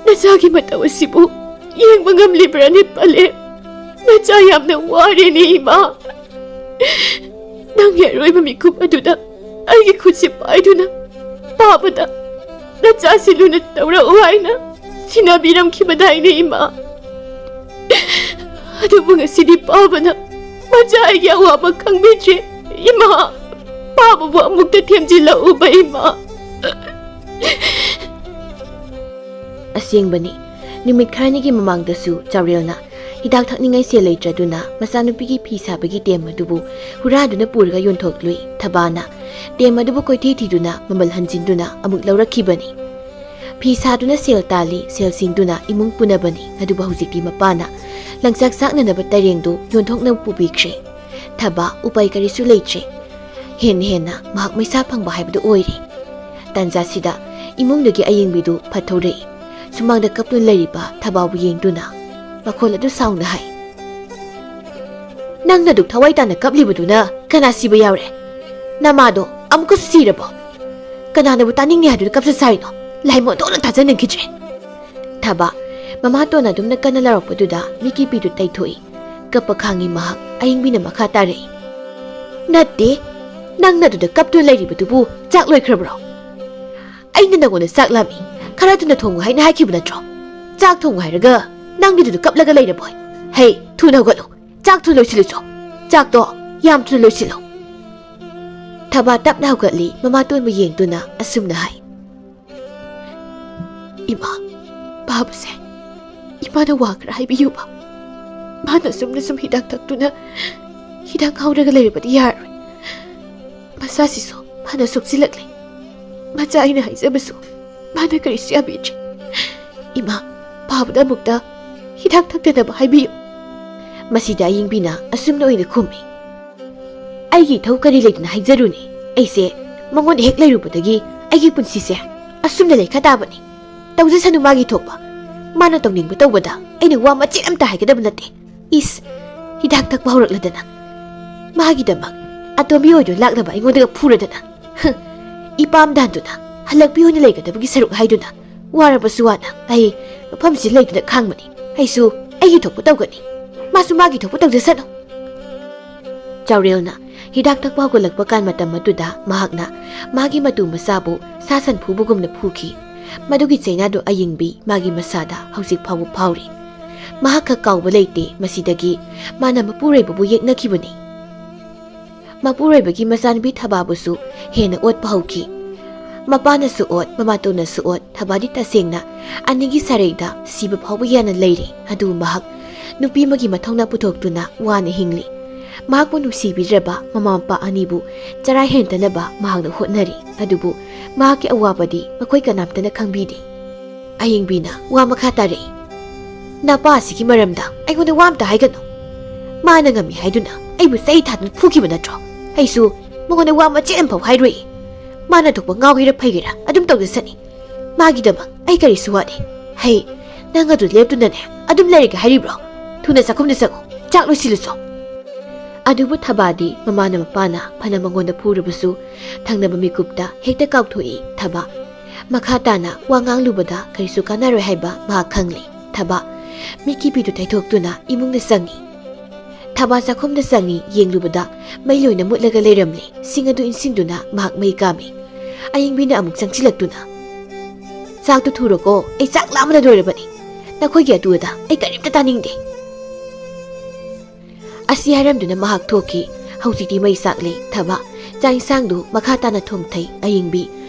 ꯅꯆꯥꯒꯤ ꯃꯇꯧ ꯑꯁꯤꯕꯨ ꯌꯦꯡꯕ ꯉꯝꯂꯤꯕ꯭ꯔꯥꯅꯦ ꯄꯥꯂꯦꯝ? ꯅꯆꯥ ꯌꯥꯝꯅ ꯋꯥꯔꯦꯅꯦ ꯏꯃꯥ꯫ ꯅꯪꯒꯤ ꯑꯔꯣꯏꯕ ꯃꯤꯀꯨꯞ ꯑꯗꯨꯗ ꯑꯩꯒꯤ ꯈꯨꯠꯁꯦ ꯄꯥꯏꯗꯨꯅ ꯄꯥꯕꯗ ꯅꯆꯥꯁꯤ ꯂꯨꯅ ꯇꯧꯔꯛꯎ ꯍꯥꯏꯅ ꯁꯤꯟꯅꯕꯤꯔꯝꯈꯤꯕꯗꯥꯏꯅꯦ ꯏꯃꯥ꯫ ꯑꯗꯨꯕꯨ ꯉꯁꯤꯗꯤ ꯄꯥꯕꯅ ꯃꯆꯥ ꯑꯩꯒꯤ ꯑꯋꯥꯕ ꯈꯪꯕꯤꯗ꯭ꯔꯦ ꯏꯃꯥ꯫ ꯄꯥꯕꯕꯨ ꯑꯃꯨꯛꯇ ꯊꯦꯝꯖꯤꯜꯂꯛꯎꯕ ꯏꯃꯥ"꯫ ꯑꯁꯦꯡꯕꯅꯤ, ꯅꯨꯃꯤꯠ ꯈꯔꯅꯤꯒꯤ ꯃꯃꯥꯡꯗꯁꯨ ꯆꯥꯎꯔꯦꯜꯅ ꯍꯤꯗꯥꯛ ꯊꯛꯅꯤꯡꯉꯥꯏ ꯁꯦꯜ ꯂꯩꯇ꯭ꯔꯗꯨꯅ ꯃꯆꯥꯅꯨꯄꯤꯒꯤ ꯐꯤ ꯁꯥꯕꯒꯤ ꯇꯦꯝ ꯑꯗꯨꯕꯨ ꯍꯨꯔꯥꯟꯗꯨꯅ ꯄꯨꯔꯒ ꯌꯣꯟꯊꯣꯛꯂꯨꯏ꯫ ꯊꯕꯥꯅ ꯇꯦꯝ ꯑꯗꯨꯕꯨ ꯀꯣꯏꯊꯤ ꯊꯤꯗꯨꯅ ꯃꯃꯜ ꯍꯟꯖꯤꯟꯗꯨꯅ ꯑꯃꯨꯛ ꯂꯧꯔꯛꯈꯤꯕꯅꯤ꯫ ꯐꯤ ꯁꯥꯗꯨꯅ ꯁꯦꯜ ꯇꯥꯜꯂꯤ, ꯁꯦꯜ ꯁꯤꯡꯗꯨꯅ ꯏꯃꯨꯡ ꯄꯨꯅꯕꯅꯤ꯫ ꯑꯗꯨꯕꯨ ꯍꯧꯖꯤꯛꯇꯤ ꯃꯄꯥꯅ ꯂꯪꯆꯥꯛ ꯆꯥꯛꯅꯅꯕ ꯇꯔꯦꯡꯗꯨ ꯌꯣꯟꯊꯣꯛꯅꯕ ꯄꯨꯕꯤꯈ꯭ꯔꯦ꯫ ꯊꯕꯥ ꯎꯄꯥꯏ ꯀꯔꯤꯁꯨ ꯂꯩꯇ꯭ꯔꯦ꯫ ꯍꯦꯟꯅ ꯍꯦꯟꯅ ꯃꯍꯥꯛ ꯃꯩꯁꯥ ꯐꯪꯕ ꯍꯥꯏꯕꯗꯨ ꯑꯣꯏꯔꯦ꯫ ꯇꯥꯟꯖꯥꯁꯤꯗ ꯏꯃꯨꯡꯗꯒꯤ ꯑꯌꯦꯡꯕꯤꯗꯨ ꯐꯠꯊꯧꯔꯛꯏ꯫ ꯁꯨꯃꯥꯡꯗ ꯀꯞꯇꯨꯅ ꯂꯩꯔꯤꯕ ꯊꯕꯥꯕꯨ ꯌꯦꯡꯗꯨꯅ ꯃꯈꯣꯜ ꯑꯗꯨ ꯁꯥꯎꯅ ꯍꯥꯏ, "ꯅꯪꯅ ꯑꯗꯨꯛ ꯊꯋꯥꯏ ꯇꯥꯅ ꯀꯞꯂꯤꯕꯗꯨꯅ ꯀꯅꯥ ꯁꯤꯕ ꯌꯥꯎꯔꯦ? ꯅꯃꯥꯗꯣ ꯑꯃꯨꯛꯀꯁꯨ ꯁꯤꯔꯕꯣ? ꯀꯅꯥꯅꯕꯨ ꯇꯥꯅꯤꯡꯉꯦ ꯍꯥꯏꯗꯨꯅ ꯀꯞꯆ ꯁꯥꯔꯤꯅꯣ? ꯂꯥꯏꯃꯣꯟꯗꯣꯛꯅ ꯇꯥꯖꯅꯤꯡꯈꯤꯗ꯭ꯔꯦ"꯫ ꯊꯕꯥ ꯃꯃꯥꯇꯣꯟ ꯑꯗꯨꯝꯅ ꯀꯟꯅ ꯂꯥꯎꯔꯛꯄꯗꯨꯗ ꯃꯤꯠꯀꯤ ꯄꯤꯗꯨ ꯇꯩꯊꯣꯛꯏ꯫ ꯀꯞꯄ ꯈꯥꯡꯉꯤ ꯃꯍꯥꯛ꯫ ꯑꯌꯦꯡꯕꯤꯅ ꯃꯈꯥ ꯇꯥꯔꯛꯏ, "ꯅꯠꯇꯦ, ꯅꯪꯅ ꯑꯗꯨꯗ ꯀꯞꯇꯨꯅ ꯂꯩꯔꯤꯕꯗꯨꯕꯨ ꯆꯥꯛ ꯂꯣꯏꯈ꯭ꯔꯕ꯭ꯔꯣ? ꯑꯩꯅ ꯅꯪꯉꯣꯟꯗ ꯆꯥꯛ ꯂꯥꯝꯃꯤ, ꯈꯔ ꯊꯨꯅ ꯊꯣꯡꯉꯨ ꯍꯥꯏꯅ ꯍꯥꯏꯈꯤꯕ ꯅꯠꯇ꯭ꯔꯣ? ꯆꯥꯛ ꯊꯣꯡꯉꯨ ꯍꯥꯏꯔꯒ ꯅꯪꯗꯤ ꯑꯗꯨꯗ ꯀꯞꯂꯒ ꯂꯩꯔꯕꯣꯏ꯫ ꯍꯦ, ꯊꯨꯅ ꯍꯧꯒꯠꯂꯨ, ꯆꯥꯛ ꯊꯨꯅ ꯂꯣꯏꯁꯤꯜꯂꯨꯆꯣ꯫ ꯆꯥꯛꯇꯣ ꯌꯥꯝ ꯊꯨꯅ ꯂꯣꯏꯁꯤꯜꯂꯨ"꯫ ꯊꯕꯥ ꯇꯞꯅ ꯍꯧꯒꯠꯂꯤ, ꯃꯃꯥꯇꯣꯟꯕꯨ ꯌꯦꯡꯗꯨꯅ ꯑꯁꯨꯝꯅ ꯍꯥꯏ, "ꯏꯃꯥ, ꯄꯥꯕꯁꯦ ꯏꯃꯥꯅ ꯋꯥ ꯈꯔ ꯍꯥꯏꯕꯤꯌꯨꯕ꯫ ꯃꯥꯅ ꯑꯁꯨꯝꯅ ꯁꯨꯝ ꯍꯤꯗꯥꯛ ꯊꯛꯇꯨꯅ ꯍꯤꯗꯥꯛ ꯉꯥꯎꯔꯒ ꯂꯩꯔꯕꯗꯤ ꯌꯥꯔꯔꯣꯏ꯫ ꯃꯁꯥꯁꯤꯁꯨ ꯐꯅ ꯁꯣꯛꯆꯤꯜꯂꯛꯂꯦ꯫ ꯃꯆꯥ ꯑꯩꯅ ꯍꯥꯏꯖꯕꯁꯨ ꯃꯥꯅ ꯀꯔꯤꯁꯨ ꯌꯥꯕꯤꯗ꯭ꯔꯦ꯫ ꯏꯃꯥ, ꯄꯥꯕꯗ ꯑꯃꯨꯛꯇ ꯍꯤꯗꯥꯛ ꯊꯛꯇꯅꯕ ꯍꯥꯏꯕꯤꯌꯨ"꯫ ꯃꯁꯤꯗ ꯑꯌꯤꯡꯕꯤꯅ ꯑꯁꯨꯝꯅ ꯑꯣꯏꯅ ꯈꯨꯝꯃꯤ, "ꯑꯩꯒꯤ ꯏꯊꯧ ꯀꯔꯤ ꯂꯩꯗꯅ ꯍꯥꯏꯖꯔꯨꯅꯤ? ꯑꯩꯁꯦ ꯃꯉꯣꯟꯗ ꯍꯦꯛ ꯂꯩꯔꯨꯕꯗꯒꯤ ꯑꯩꯒꯤ ꯄꯨꯟꯁꯤꯁꯦ ꯑꯁꯨꯝꯅ ꯂꯩꯈꯥ ꯇꯥꯕꯅꯤ꯫ ꯇꯧꯖꯁꯅꯨ ꯃꯥꯒꯤ ꯊꯣꯛꯄ꯫ ꯃꯥꯅ ꯇꯧꯅꯤꯡꯕ ꯇꯧꯕꯗ ꯑꯩꯅ ꯋꯥ ꯃꯆꯦꯠ ꯑꯝꯇ ꯍꯥꯏꯒꯗꯕ ꯅꯠꯇꯦ꯫ ꯏꯁ, ꯍꯤꯗꯥꯛ ꯊꯛꯄ ꯍꯧꯔꯛꯂꯗꯅ꯫ ꯃꯥꯒꯤꯗꯃꯛ ꯑꯇꯣꯝꯕꯤ ꯑꯣꯏꯗꯣ ꯂꯥꯛꯅꯕ ꯑꯩꯉꯣꯟꯗꯒ ꯐꯨꯔꯗꯅ꯫ ꯍ, ꯏꯄꯥꯝꯗ ꯍꯟꯗꯨꯅ ꯍꯜꯂꯛꯄꯤ ꯑꯣꯏꯅ ꯂꯩꯒꯗꯕꯒꯤ ꯁꯔꯨꯛ ꯍꯥꯏꯗꯨꯅ ꯋꯥꯔꯕꯁꯨ ꯋꯥꯅ ꯑꯩ ꯃꯐꯝꯁꯤ ꯂꯩꯗꯨꯅ ꯈꯥꯡꯕꯅꯤ꯫ ꯑꯩꯁꯨ ꯑꯩꯒꯤ ꯊꯣꯛꯄ ꯇꯧꯒꯅꯤ, ꯃꯥꯁꯨ ꯃꯥꯒꯤ ꯊꯣꯛꯄ ꯇꯧꯖꯁꯅꯨ꯫ ꯆꯥꯎꯔꯦꯜꯅ ꯍꯤꯗꯥꯛ ꯊꯛꯄ ꯍꯧꯒꯠꯂꯛꯄ ꯀꯥꯟ ꯃꯇꯝ ꯑꯗꯨꯗ ꯃꯍꯥꯛꯅ ꯃꯥꯒꯤ ꯃꯇꯨ ꯃꯆꯥꯕꯨ ꯁꯥ ꯁꯟ ꯐꯨꯕꯒꯨꯝꯅ ꯐꯨꯈꯤ꯫ ꯃꯗꯨꯒꯤ ꯆꯩꯅꯥꯗꯨ ꯑꯌꯤꯡꯕꯤ ꯃꯥꯒꯤ ꯃꯁꯥꯗ ꯍꯧꯖꯤꯛ ꯐꯥꯎꯕ ꯐꯥꯎꯔꯤ꯫ ꯃꯍꯥꯛ ꯈꯛ ꯀꯥꯎꯕ ꯂꯩꯇꯦ꯫ ꯃꯁꯤꯗꯒꯤ ꯃꯥꯅ ꯃꯄꯨꯔꯣꯏꯕꯕꯨ ꯌꯦꯛꯅꯈꯤꯕꯅꯤ꯫ ꯃꯄꯨꯔꯣꯏꯕꯒꯤ ꯃꯆꯥꯅꯨꯄꯤ ꯊꯕꯥꯕꯨꯁꯨ ꯍꯦꯟꯅ ꯑꯣꯠꯄ ꯍꯧꯈꯤ꯫ ꯃꯄꯥꯅꯁꯨ ꯑꯣꯠ, ꯃꯃꯥꯇꯣꯟꯅꯁꯨ ꯑꯣꯠ, ꯊꯕꯥꯗꯤ ꯇꯁꯦꯡꯅ ꯑꯅꯤꯒꯤ ꯁꯥꯔꯩꯗ ꯁꯤꯕ ꯐꯥꯎꯕ ꯌꯥꯅ ꯂꯩꯔꯤ꯫ ꯑꯗꯨ ꯃꯍꯥꯛ ꯅꯨꯄꯤ ꯑꯃꯒꯤ ꯃꯊꯧꯅꯥ ꯄꯨꯊꯣꯛꯇꯨꯅ ꯋꯥꯅ ꯍꯤꯡꯂꯤ꯫ ꯃꯍꯥꯛꯄꯨ ꯅꯨꯡꯁꯤꯕꯤꯗ꯭ꯔꯕ ꯃꯃꯥ ꯃꯄꯥ ꯑꯅꯤꯕꯨ ꯆꯔꯥ ꯍꯦꯟꯗꯅꯕ ꯃꯍꯥꯛꯅ ꯍꯣꯠꯅꯔꯤ꯫ ꯑꯗꯨꯕꯨ ꯃꯍꯥꯛꯀꯤ ꯑꯋꯥꯕꯗꯤ ꯃꯈꯣꯏ ꯀꯅꯥꯝꯇꯅ ꯈꯪꯕꯤꯗꯦ꯫ ꯑꯌꯤꯡꯕꯤꯅ ꯋꯥ ꯃꯈꯥ ꯇꯥꯔꯛꯏ꯫ "ꯅꯄꯥ ꯑꯁꯤꯒꯤ ꯃꯔꯝꯗ ꯑꯩꯉꯣꯟꯗ ꯋꯥ ꯑꯝꯇ ꯍꯥꯏꯒꯅꯨ꯫ ꯃꯥꯅ ꯉꯝꯃꯤ ꯍꯥꯏꯗꯨꯅ ꯑꯩꯕꯨ ꯆꯩ ꯊꯥꯗꯨꯅ ꯐꯨꯈꯤꯕ ꯅꯠꯇ꯭ꯔꯣ? ꯑꯩꯁꯨ ꯃꯉꯣꯟꯗ ꯋꯥ ꯃꯆꯦꯠ ꯑꯃꯐꯥꯎ ꯍꯥꯏꯔꯣꯏꯌꯦ꯫ ꯃꯥꯅ ꯊꯣꯛꯄ ꯉꯥꯎꯒꯦꯔꯥ ꯐꯩꯒꯦꯔꯥ ꯑꯗꯨꯝ ꯇꯧꯖꯁꯅꯤ꯫ ꯃꯥꯒꯤꯗꯃꯛ ꯑꯩ ꯀꯔꯤꯁꯨ ꯋꯥꯠꯂꯤ꯫ ꯍꯩ, ꯅꯪ ꯑꯗꯨ ꯂꯦꯞꯇꯨꯅꯅꯦ ꯑꯗꯨꯝ ꯂꯩꯔꯒꯦ ꯍꯥꯏꯔꯤꯕ꯭ꯔꯣ? ꯊꯨꯅ ꯆꯥꯛꯈꯨꯝꯗ ꯆꯪꯉꯨ, ꯆꯥꯛ ꯂꯣꯏꯁꯤꯜꯂꯨꯆꯣ꯫" ꯑꯗꯨꯕꯨ ꯊꯕꯥꯗꯤ ꯃꯃꯥꯅ ꯃꯄꯥꯅ ꯐꯅ ꯃꯉꯣꯟꯗ ꯐꯨꯔꯕꯁꯨ ꯊꯪꯅꯕ ꯃꯤꯀꯨꯞꯇ ꯍꯦꯛꯇ ꯀꯥꯎꯊꯣꯛꯏ꯫ ꯊꯕꯥ ꯃꯈꯥ ꯇꯥꯅ ꯋꯥ ꯉꯥꯡꯂꯨꯕꯗ ꯀꯔꯤꯁꯨ ꯀꯥꯟꯅꯔꯣꯏ ꯍꯥꯏꯕ ꯃꯍꯥꯛ ꯈꯪꯂꯤ꯫ ꯊꯕꯥ ꯃꯤꯠꯀꯤ ꯄꯤꯗꯨ ꯇꯩꯊꯣꯛꯇꯨꯅ ꯏꯃꯨꯡꯗ ꯆꯪꯉꯤ꯫ ꯊꯕꯥ ꯆꯥꯛꯈꯨꯝꯗ ꯆꯪꯉꯤ꯫ ꯌꯦꯡꯂꯨꯕꯗ ꯃꯩ ꯂꯣꯏꯅ ꯃꯨꯠꯂꯒ ꯂꯩꯔꯝꯂꯦ꯫ ꯁꯤꯡ ꯑꯗꯨ ꯏꯟꯁꯤꯟꯗꯨꯅ ꯃꯍꯥꯛ ꯃꯩ ꯀꯥꯝꯃꯤ꯫ ꯑꯌꯤꯡꯕꯤꯅ ꯑꯃꯨꯛ ꯆꯪꯁꯤꯜꯂꯛꯇꯨꯅ, "ꯆꯥꯛꯇꯨ ꯊꯨꯔꯣꯀꯣ, ꯑꯩ ꯆꯥꯛ ꯂꯥꯝꯕꯅ ꯂꯣꯏꯔꯕꯅꯤ꯫ ꯅꯈꯣꯏꯒꯤ ꯑꯗꯨ ꯑꯗꯥ ꯑꯩ ꯀꯔꯤꯝꯇ ꯇꯥꯅꯤꯡꯗꯦ꯫" ꯑꯁꯤ ꯍꯥꯏꯔꯝꯗꯨꯅ ꯃꯍꯥꯛ ꯊꯣꯛꯈꯤ꯫ ꯍꯧꯖꯤꯛꯇꯤ ꯃꯩ ꯆꯥꯛꯂꯦ꯫ ꯊꯕꯥ ꯆꯥꯛ ꯏꯟꯁꯥꯡꯗꯨ ꯃꯈꯥ ꯇꯥꯅ ꯊꯣꯡꯊꯩ꯫ ꯑꯌꯤꯡꯕꯤ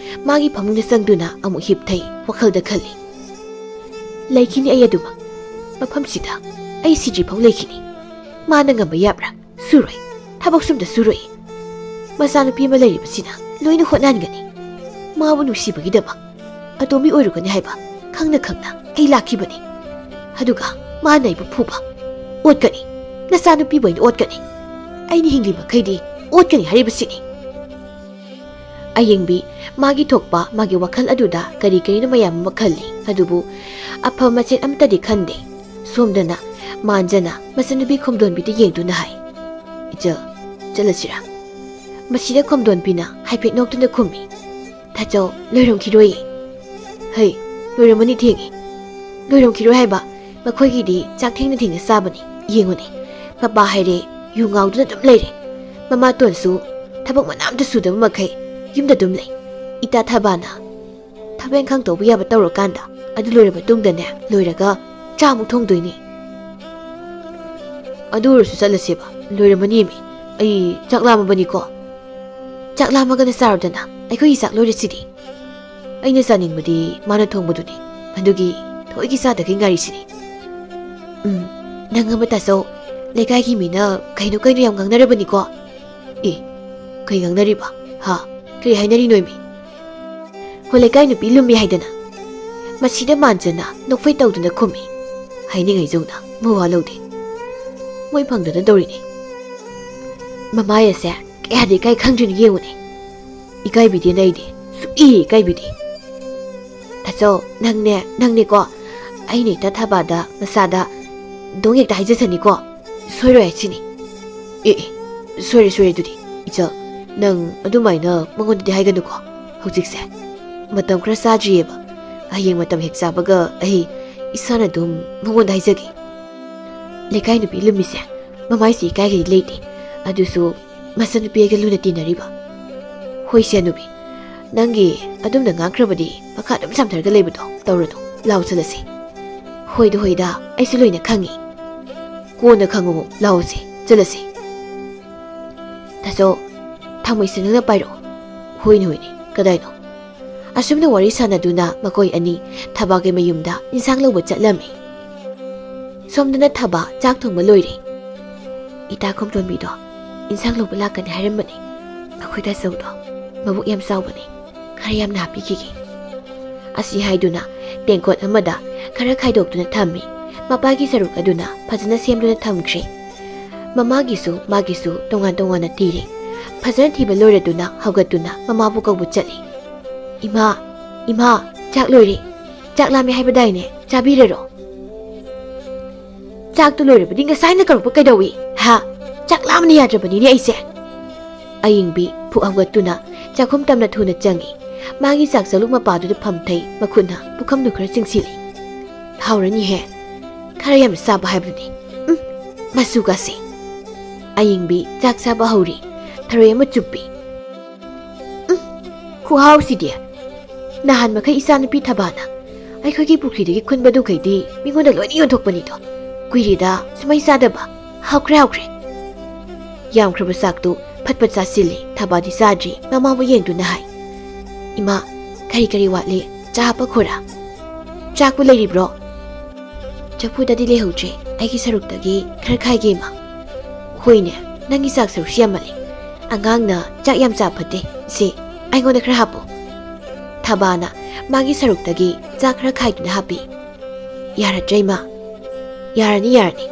ꯃꯥꯒꯤ ꯐꯃꯨꯡꯗ ꯆꯪꯗꯨꯅ ꯑꯃꯨꯛ ꯍꯤꯞꯊꯩ꯫ ꯋꯥꯈꯜꯗ ꯈꯜꯂꯤ, "ꯂꯩꯈꯤꯅꯤ ꯑꯩ ꯑꯗꯨꯃꯛ꯫ ꯃꯐꯝꯁꯤꯗ ꯑꯩ ꯁꯤꯗ꯭ꯔꯤꯐꯥꯎ ꯂꯩꯈꯤꯅꯤ꯫ ꯃꯥꯅ ꯉꯝꯕ ꯌꯥꯕ꯭ꯔꯥ? ꯁꯨꯔꯣꯏ꯫ ꯊꯕꯛꯁꯨ ꯑꯝꯇ ꯁꯨꯔꯣꯏ꯫ ꯃꯆꯥꯅꯨꯄꯤ ꯑꯃ ꯂꯩꯔꯤꯕꯁꯤꯅ ꯂꯣꯏꯅ ꯍꯣꯠꯅꯍꯟꯒꯅꯤ꯫ ꯃꯥꯕꯨ ꯅꯨꯡꯁꯤꯕꯒꯤꯗꯃꯛ ꯑꯇꯣꯝꯕꯤ ꯑꯣꯏꯔꯨꯒꯅꯤ ꯍꯥꯏꯕ ꯈꯪꯅ ꯈꯪꯅ ꯑꯩ ꯂꯥꯛꯈꯤꯕꯅꯤ꯫ ꯑꯗꯨꯒ ꯃꯥꯅ ꯑꯩꯕꯨ ꯐꯨꯕ꯫ ꯑꯣꯠꯀꯅꯤ꯫ ꯅꯆꯥꯅꯨꯄꯤꯕꯨ ꯑꯩꯅ ꯑꯣꯠꯀꯅꯤ꯫ ꯑꯩꯅ ꯍꯤꯡꯂꯤ ꯃꯈꯩꯗꯤ ꯑꯣꯠꯀꯅꯤ ꯍꯥꯏꯔꯤꯕꯁꯤꯅꯤ꯫" ꯑꯌꯤꯡꯕꯤ ꯃꯥꯒꯤ ꯊꯣꯛꯄ ꯃꯥꯒꯤ ꯋꯥꯈꯜ ꯑꯗꯨꯗ ꯀꯔꯤ ꯀꯔꯤꯅꯣ ꯃꯌꯥꯝ ꯑꯃ ꯈꯜꯂꯤ꯫ ꯑꯗꯨꯕꯨ ꯑꯐꯕ ꯃꯆꯦꯠ ꯑꯃꯠꯇꯗꯤ ꯈꯟꯗꯦ꯫ ꯁꯣꯝꯗꯅ ꯃꯥꯟꯖꯅ ꯃꯆꯟꯅꯨꯄꯤ ꯈꯣꯝꯗꯣꯟꯕꯤꯗ ꯌꯦꯡꯗꯨꯅ ꯍꯥꯏ, "ꯏꯆꯜ, ꯆꯠꯂꯁꯤꯔꯥ?" ꯃꯁꯤꯗ ꯈꯣꯝꯗꯣꯟꯕꯤꯅ ꯍꯥꯏꯐꯦꯠ ꯅꯣꯛꯇꯨꯅ ꯈꯨꯝꯃꯤ, "ꯊꯥꯆꯧ, ꯂꯣꯏꯔꯝꯈꯤꯔꯣꯏꯌꯦ꯫" "ꯍꯩ, ꯂꯣꯏꯔꯝꯃꯅꯤ, ꯊꯦꯡꯉꯦ꯫" "ꯂꯣꯏꯔꯝꯈꯤꯔꯣꯏ ꯍꯥꯏꯕ? ꯃꯈꯣꯏꯒꯤꯗꯤ ꯆꯥꯛ ꯊꯦꯡꯅ ꯊꯦꯡꯅ ꯆꯥꯕꯅꯤ꯫ ꯌꯦꯡꯉꯨꯅꯦ, ꯃꯄꯥ ꯍꯥꯏꯔꯦ ꯌꯨ ꯉꯥꯎꯗꯨꯅ ꯑꯗꯨꯝ ꯂꯩꯔꯦ꯫ ꯃꯃꯥꯇꯣꯟꯁꯨ ꯊꯕꯛ ꯃꯅꯥ ꯑꯝꯇ ꯁꯨꯗꯕ ꯃꯈꯩ ꯌꯨꯝꯗ ꯑꯗꯨꯝ ꯂꯩ꯫ ꯏꯇꯥ ꯊꯕꯥꯅ ꯊꯕꯛ ꯏꯪꯈꯥꯡ ꯇꯧꯕ ꯌꯥꯕ ꯇꯧꯔꯀꯥꯟꯗ ꯑꯗꯨ ꯂꯣꯏꯔꯕ ꯃꯇꯨꯡꯗꯅꯦ, ꯂꯣꯏꯔꯒ ꯆꯥꯛ ꯑꯃꯨꯛ ꯊꯣꯡꯗꯣꯏꯅꯤ꯫" "ꯑꯗꯨ ꯑꯣꯏꯔꯁꯨ ꯆꯠꯂꯁꯦꯕ, ꯂꯣꯏꯔꯝꯃꯅꯤꯃꯤ꯫ ꯑꯩ ꯆꯥꯛ ꯂꯥꯝꯃꯕꯅꯤꯀꯣ꯫" "ꯆꯥꯛ ꯂꯥꯝꯃꯒꯅ ꯆꯥꯔꯣꯗꯅ, ꯑꯩꯈꯣꯏꯒꯤ ꯆꯥꯛ ꯂꯣꯏꯔꯁꯤꯗꯤ꯫" "ꯑꯩꯅ ꯆꯥꯅꯤꯡꯕꯗꯤ ꯃꯥꯅ ꯊꯣꯡꯕꯗꯨꯅꯤ, ꯑꯗꯨꯒꯤ ꯊꯑꯣꯏꯒꯤ ꯆꯥꯗꯈꯩ ꯉꯥꯏꯔꯤꯁꯤꯅꯤ꯫" "ꯎꯝ, ꯅꯪ ꯑꯃ ꯇꯥꯆꯧ, ꯂꯩꯀꯥꯏꯒꯤ ꯃꯤꯅ ꯀꯩꯅꯣ ꯀꯩꯅꯣ ꯌꯥꯝ ꯉꯥꯡꯅꯔꯕꯅꯤꯀꯣ꯫" "ꯑꯦ, ꯀꯩ ꯉꯥꯡꯅꯔꯤꯕ? ꯍꯥ? ꯀꯔꯤ ꯍꯥꯏꯅꯔꯤꯅꯣꯏꯃꯤ?" "ꯍꯣ, ꯂꯩꯀꯥꯏ ꯅꯨꯄꯤ ꯂꯨꯝꯃꯤ ꯍꯥꯏꯗꯅ꯫" ꯃꯁꯤꯗ ꯃꯥꯟꯖꯅ ꯅꯣꯛꯐꯩ ꯇꯧꯗꯨꯅ ꯈꯨꯝꯃꯤ꯫ ꯍꯥꯏꯅꯤꯡꯉꯩꯖꯧꯅ ꯃꯋꯥ ꯂꯧꯗꯦ꯫ ꯃꯣꯏ ꯐꯪꯗꯅ ꯇꯧꯔꯤꯅꯦ꯫ ꯃꯃꯥꯏ ꯑꯁꯦ ꯀꯌꯥꯗꯤ ꯏꯀꯥꯏ ꯈꯪꯗ꯭ꯔꯤꯅꯣ ꯌꯦꯡꯉꯨꯅꯦ꯫ ꯏꯀꯥꯏꯕꯤꯗꯦꯅ ꯑꯩꯗꯤ, ꯁꯨꯛꯏ ꯏꯀꯥꯏꯕꯤꯗꯦ꯫ ꯇꯥꯆꯧ, ꯅꯪꯅꯦ, ꯅꯪꯅꯦꯀꯣ, ꯑꯩꯅ ꯍꯦꯛꯇ ꯊꯕꯥꯗ, ꯃꯁꯥꯗ ꯗꯣꯡ ꯍꯦꯛꯇ ꯍꯥꯏꯖꯁꯅꯤꯀꯣ꯫ ꯁꯣꯏꯔꯣꯏ ꯍꯥꯏꯁꯤꯅꯤ꯫ ꯑꯦ, ꯑꯦ, ꯁꯣꯏꯔꯦ, ꯁꯣꯏꯔꯦ ꯑꯗꯨꯗꯤ꯫ ꯏꯆꯜ, ꯅꯪ ꯑꯗꯨꯃꯥꯏꯅ ꯃꯉꯣꯟꯗꯗꯤ ꯍꯥꯏꯒꯅꯨꯀꯣ꯫ ꯍꯧꯖꯤꯛꯁꯦ ꯃꯇꯝ ꯈꯔ ꯆꯥꯗ꯭ꯔꯤꯑꯕ꯫ ꯍꯌꯦꯡ ꯃꯇꯝ ꯍꯦꯛ ꯆꯥꯕꯒ ꯑꯩ ꯏꯁꯥꯅ ꯑꯗꯨꯝ ꯃꯉꯣꯟꯗ ꯍꯥꯏꯖꯒꯦ꯫ ꯂꯩꯀꯥꯏ ꯅꯨꯄꯤ ꯂꯨꯝꯃꯤꯁꯦ ꯃꯃꯥꯏꯁꯤ ꯏꯀꯥꯏꯒꯗꯤ ꯂꯩꯇꯦ, ꯑꯗꯨꯁꯨ ꯃꯆꯟꯅꯨꯄꯤ ꯑꯩꯒ ꯂꯨꯅ ꯇꯤꯟꯅꯔꯤꯕ꯫ ꯍꯣꯏꯁꯦ ꯍꯅꯨꯕꯤ, ꯅꯪꯒꯤ ꯑꯗꯨꯝꯅ ꯉꯥꯡꯈ꯭ꯔꯕꯗꯤ ꯃꯈꯥ ꯑꯗꯨꯝ ꯆꯥꯝꯊꯔꯒ ꯂꯩꯕꯗꯣ ꯇꯧꯔꯅꯨ, ꯂꯥꯎ ꯆꯠꯂꯁꯤ꯫ ꯍꯣꯏꯗ ꯍꯣꯏꯗ, ꯑꯩꯁꯨ ꯂꯣꯏꯅ ꯈꯪꯉꯤ꯫ ꯀꯣꯟꯅ ꯈꯪꯉꯨ, ꯂꯥꯎꯁꯤ, ꯆꯠꯂꯁꯤ꯫ ꯇꯥꯆꯧ, ꯊꯥꯡꯃꯩꯁꯦ ꯅꯪꯅ ꯄꯥꯏꯔꯛꯑꯣ꯫ ꯍꯣꯏꯅꯦ ꯍꯣꯏꯅꯦ, ꯀꯗꯥꯏꯅꯣ? ꯑꯁꯨꯝꯅ ꯋꯥꯔꯤ ꯁꯥꯟꯅꯗꯨꯅ ꯃꯈꯣꯏ ꯑꯅꯤ ꯊꯕꯥꯒꯤ ꯃꯌꯨꯝꯗ ꯏꯟꯁꯥꯡ ꯂꯧꯕ ꯆꯠꯂꯝꯃꯤ꯫ ꯁꯣꯝꯗꯅ ꯊꯕꯥ ꯆꯥꯛ ꯊꯣꯡꯕ ꯂꯣꯏꯔꯦ꯫ ꯏꯇꯥ ꯈꯣꯝꯊꯣꯟꯕꯤꯗꯣ ꯏꯟꯁꯥꯡ ꯂꯧꯕ ꯂꯥꯛꯀꯅꯤ ꯍꯥꯏꯔꯝꯕꯅꯦ꯫ ꯑꯩꯈꯣꯏ ꯇꯥꯆꯧꯗꯣ ꯃꯕꯨꯛ ꯌꯥꯝ ꯆꯥꯎꯕꯅꯦ꯫ ꯈꯔ ꯌꯥꯝꯅ ꯍꯥꯞꯄꯤꯈꯤꯒꯦ꯫ ꯑꯁꯤ ꯍꯥꯏꯗꯨꯅ ꯇꯦꯡꯀꯣꯠ ꯑꯃꯗ ꯈꯔ ꯈꯥꯏꯗꯣꯛꯇꯨꯅ ꯊꯝꯃꯤ꯫ ꯃꯄꯥꯒꯤ ꯁꯔꯨꯛ ꯑꯗꯨꯅ ꯐꯖꯅ ꯁꯦꯝꯗꯨꯅ ꯊꯝꯈ꯭ꯔꯦ꯫ ꯃꯃꯥꯒꯤꯁꯨ ꯃꯥꯒꯤꯁꯨ ꯇꯣꯉꯥꯟ ꯇꯣꯉꯥꯟꯅ ꯊꯤꯔꯦ꯫ ꯐꯖꯅ ꯊꯤꯕ ꯂꯣꯏꯔꯗꯨꯅ ꯍꯧꯒꯠꯇꯨꯅ ꯃꯃꯥꯕꯨ ꯀꯧꯕ ꯆꯠꯂꯤ꯫ "ꯏꯃꯥ, ꯏꯃꯥ, ꯆꯥꯛ ꯂꯣꯏꯔꯦ꯫ ꯆꯥꯛ ꯂꯥꯝꯃꯦ ꯍꯥꯏꯕꯗꯥꯏꯅꯦ? ꯆꯥꯕꯤꯔꯔꯣ?" ꯆꯥꯛꯇꯨ ꯂꯣꯏꯔꯕꯗꯤ ꯉꯁꯥꯏꯅ ꯀꯧꯔꯛꯄ ꯀꯩꯗꯧꯏ? ꯍꯥ? ꯆꯥꯛ ꯂꯥꯝꯕꯅ ꯌꯥꯗ꯭ꯔꯕꯅꯤꯅꯦ ꯑꯩꯁꯦ꯫ ꯑꯌꯤꯡꯕꯤ ꯐꯨꯛ ꯍꯧꯒꯠꯇꯨꯅ ꯆꯥꯛꯈꯨꯝ ꯇꯝꯅ ꯊꯨꯅ ꯆꯪꯏ꯫ ꯃꯥꯒꯤ ꯆꯥꯛ ꯆꯂꯨꯛ ꯃꯄꯥꯗꯨꯗ ꯐꯝꯊꯩ, ꯃꯈꯨꯠꯅ ꯄꯨꯈꯝꯗꯨ ꯈꯔ ꯆꯤꯡꯁꯤꯜꯂꯤ꯫ ꯍꯥꯎꯔꯅꯤꯍꯦ꯫ ꯈꯔ ꯌꯥꯝꯅ ꯆꯥꯕ ꯍꯥꯏꯕꯗꯨꯅꯤ꯫ ꯎꯝ, ꯃꯆꯨꯒꯁꯦ꯫ ꯑꯌꯤꯡꯕꯤ ꯆꯥꯛ ꯆꯥꯕ ꯍꯧꯔꯤ꯫ ꯊꯔꯣꯏ ꯑꯃ ꯆꯨꯞꯄꯤ꯫ ꯎꯝ, ꯈꯨꯍꯥꯎꯁꯤꯗꯤ꯫ ꯅꯍꯥꯟ ꯃꯈꯩ ꯏꯆꯥꯅꯨꯄꯤ ꯊꯕꯥꯅ ꯑꯩꯈꯣꯏꯒꯤ ꯄꯨꯈ꯭ꯔꯤꯗꯒꯤ ꯈꯨꯟꯕꯗꯨꯈꯩꯗꯤ ꯃꯤꯉꯣꯟꯗ ꯂꯣꯏꯅ ꯌꯣꯟꯊꯣꯛꯄꯅꯤꯗꯣ꯫ ꯀꯨꯏꯔꯦꯗ ꯁꯨꯃꯥꯏ ꯆꯥꯗꯕ꯫ ꯍꯥꯎꯈ꯭ꯔꯦ, ꯍꯥꯎꯈ꯭ꯔꯦ꯫ ꯌꯥꯝꯈ꯭ꯔꯕ ꯆꯥꯛꯇꯨ ꯐꯠ ꯐꯠ ꯆꯥꯁꯤꯜꯂꯤ꯫ ꯊꯕꯥꯗꯤ ꯆꯥꯗ꯭ꯔꯤ꯫ ꯃꯃꯥꯕꯨ ꯌꯦꯡꯗꯨꯅ ꯍꯥꯏ, "ꯏꯃꯥ, ꯀꯔꯤ ꯀꯔꯤ ꯋꯥꯠꯂꯤ? ꯆꯥ ꯍꯥꯞꯄꯈꯣꯔꯥ?" "ꯆꯥꯛꯄꯨ ꯂꯩꯔꯤꯕ꯭ꯔꯣ?" "ꯆꯐꯨꯗꯗꯤ ꯂꯩꯍꯧꯗ꯭ꯔꯦ꯫ ꯑꯩꯒꯤ ꯁꯔꯨꯛꯇꯒꯤ ꯈꯔ ꯈꯥꯏꯒꯦ, ꯏꯃꯥ?" "ꯍꯣꯏꯅꯦ, ꯅꯪꯒꯤ ꯆꯥꯛ ꯁꯔꯨꯛꯁꯤ ꯌꯥꯝꯃꯜꯂꯤ꯫ ꯑꯉꯥꯡꯅ ꯆꯥꯛ ꯌꯥꯝ ꯆꯥ ꯐꯠꯇꯦ꯫ ꯁꯤ, ꯑꯩꯉꯣꯟꯗ ꯈꯔ ꯍꯥꯞꯄꯨ꯫" ꯊꯕꯥꯅ ꯃꯥꯒꯤ ꯁꯔꯨꯛꯇꯒꯤ ꯆꯥꯛ ꯈꯔ ꯈꯥꯏꯗꯨꯅ ꯍꯥꯞꯄꯤ꯫ "ꯌꯥꯔꯗ꯭ꯔꯥ, ꯏꯃꯥ?" "ꯌꯥꯔꯅꯤ, ꯌꯥꯔꯅꯤ꯫"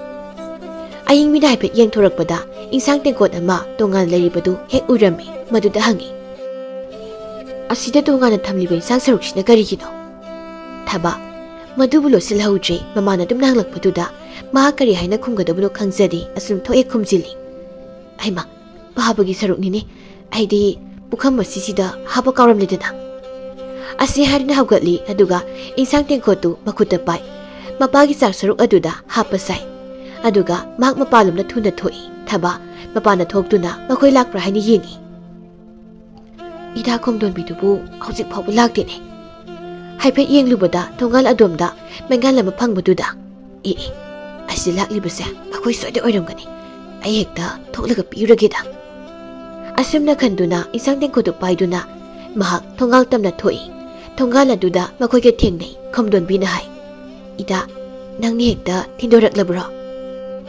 ꯑꯌꯤꯡꯕꯤꯅ ꯍꯥꯏꯐꯦꯠ ꯌꯦꯡꯊꯣꯔꯛꯄꯗ ꯏꯟꯁꯥꯡ ꯇꯦꯡꯀꯣꯠ ꯑꯃ ꯇꯣꯉꯥꯟꯅ ꯂꯩꯔꯤꯕꯗꯨ ꯍꯦꯛ ꯎꯔꯝꯃꯤ꯫ ꯃꯗꯨꯗ ꯍꯪꯉꯤ, "ꯑꯁꯤꯗ ꯇꯣꯉꯥꯟꯅ ꯊꯝꯂꯤꯕ ꯏꯟꯁꯥꯡ ꯁꯔꯨꯛꯁꯤꯅ ꯀꯔꯤꯒꯤꯅꯣ?" ꯊꯕꯥ ꯃꯗꯨꯕꯨ ꯂꯣꯠꯁꯤꯜꯍꯧꯗ꯭ꯔꯦ꯫ ꯃꯃꯥꯅ ꯑꯗꯨꯝꯅ ꯍꯪꯂꯛꯄꯗꯨꯗ ꯃꯍꯥꯛ ꯀꯔꯤ ꯍꯥꯏꯅ ꯈꯨꯝꯒꯗꯕꯅꯣ ꯈꯪꯖꯗꯦ꯫ ꯑꯁꯨꯝ ꯊꯣꯛꯑꯦ ꯈꯨꯝꯖꯤꯜꯂꯤ꯫ "ꯍꯩꯃꯥ, ꯄꯥꯕꯒꯤ ꯁꯔꯨꯛꯅꯤꯅꯦ꯫ ꯑꯩꯗꯤ ꯄꯨꯈꯝ ꯑꯁꯤꯁꯤꯗ ꯍꯥꯞꯄ ꯀꯥꯎꯔꯝꯂꯦꯗꯅ꯫" ꯑꯁꯤ ꯍꯥꯏꯗꯨꯅ ꯍꯧꯒꯠꯂꯤ, ꯑꯗꯨꯒ ꯏꯟꯁꯥꯡ ꯇꯦꯡꯀꯣꯠꯇꯨ ꯃꯈꯨꯠꯇ ꯄꯥꯏ꯫ ꯃꯄꯥꯒꯤ ꯆꯥꯛ ꯁꯔꯨꯛ ꯑꯗꯨꯗ ꯍꯥꯞꯄ ꯁꯥꯏ꯫ ꯑꯗꯨꯒ ꯃꯍꯥꯛ ꯃꯄꯥꯟꯂꯣꯝꯗ ꯊꯨꯅ ꯊꯣꯛꯏ꯫ ꯊꯕꯥ ꯃꯄꯥꯟꯗ ꯊꯣꯛꯇꯨꯅ ꯃꯈꯣꯏ ꯂꯥꯛꯄ꯭ꯔꯥ ꯍꯥꯏꯅ ꯌꯦꯡꯏ꯫ "ꯏꯇꯥ ꯈꯣꯝꯗꯣꯟꯕꯤꯗꯨꯕꯨ ꯍꯧꯖꯤꯛ ꯐꯥꯎꯕ ꯂꯥꯛꯇꯦꯅꯦ꯫" ꯍꯥꯏꯐꯦꯠ ꯌꯦꯡꯂꯨꯕꯗ ꯊꯣꯡꯒꯥꯜ ꯑꯗꯣꯝꯗ ꯃꯩꯉꯥꯜ ꯑꯃ ꯐꯪꯕꯗꯨꯗ, "ꯑꯦ, ꯑꯦ, ꯑꯁꯤ ꯂꯥꯛꯂꯤꯕꯁꯦ ꯃꯈꯣꯏ ꯁꯣꯏꯗ ꯑꯣꯏꯔꯝꯒꯅꯤ꯫ ꯑꯩ ꯍꯦꯛꯇ ꯊꯣꯛꯂꯒ ꯄꯤꯔꯨꯔꯒꯦꯗ꯫" ꯑꯁꯨꯝꯅ ꯈꯟꯗꯨꯅ ꯏꯟꯁꯥꯡ ꯇꯦꯡꯀꯣꯠꯇꯨ ꯄꯥꯏꯗꯨꯅ ꯃꯍꯥꯛ ꯊꯣꯡꯒꯥꯜ ꯇꯝꯅ ꯊꯣꯛꯏ꯫ ꯊꯣꯡꯒꯥꯜ ꯑꯗꯨꯗ ꯃꯈꯣꯏꯒ ꯊꯦꯡꯅꯩ꯫ ꯈꯣꯝꯗꯣꯟꯕꯤꯅ ꯍꯥꯏ, "ꯏꯇꯥ, ꯅꯪꯅ ꯍꯦꯛꯇ ꯊꯤꯟꯗꯣꯔꯛꯂꯕ꯭ꯔꯣ?"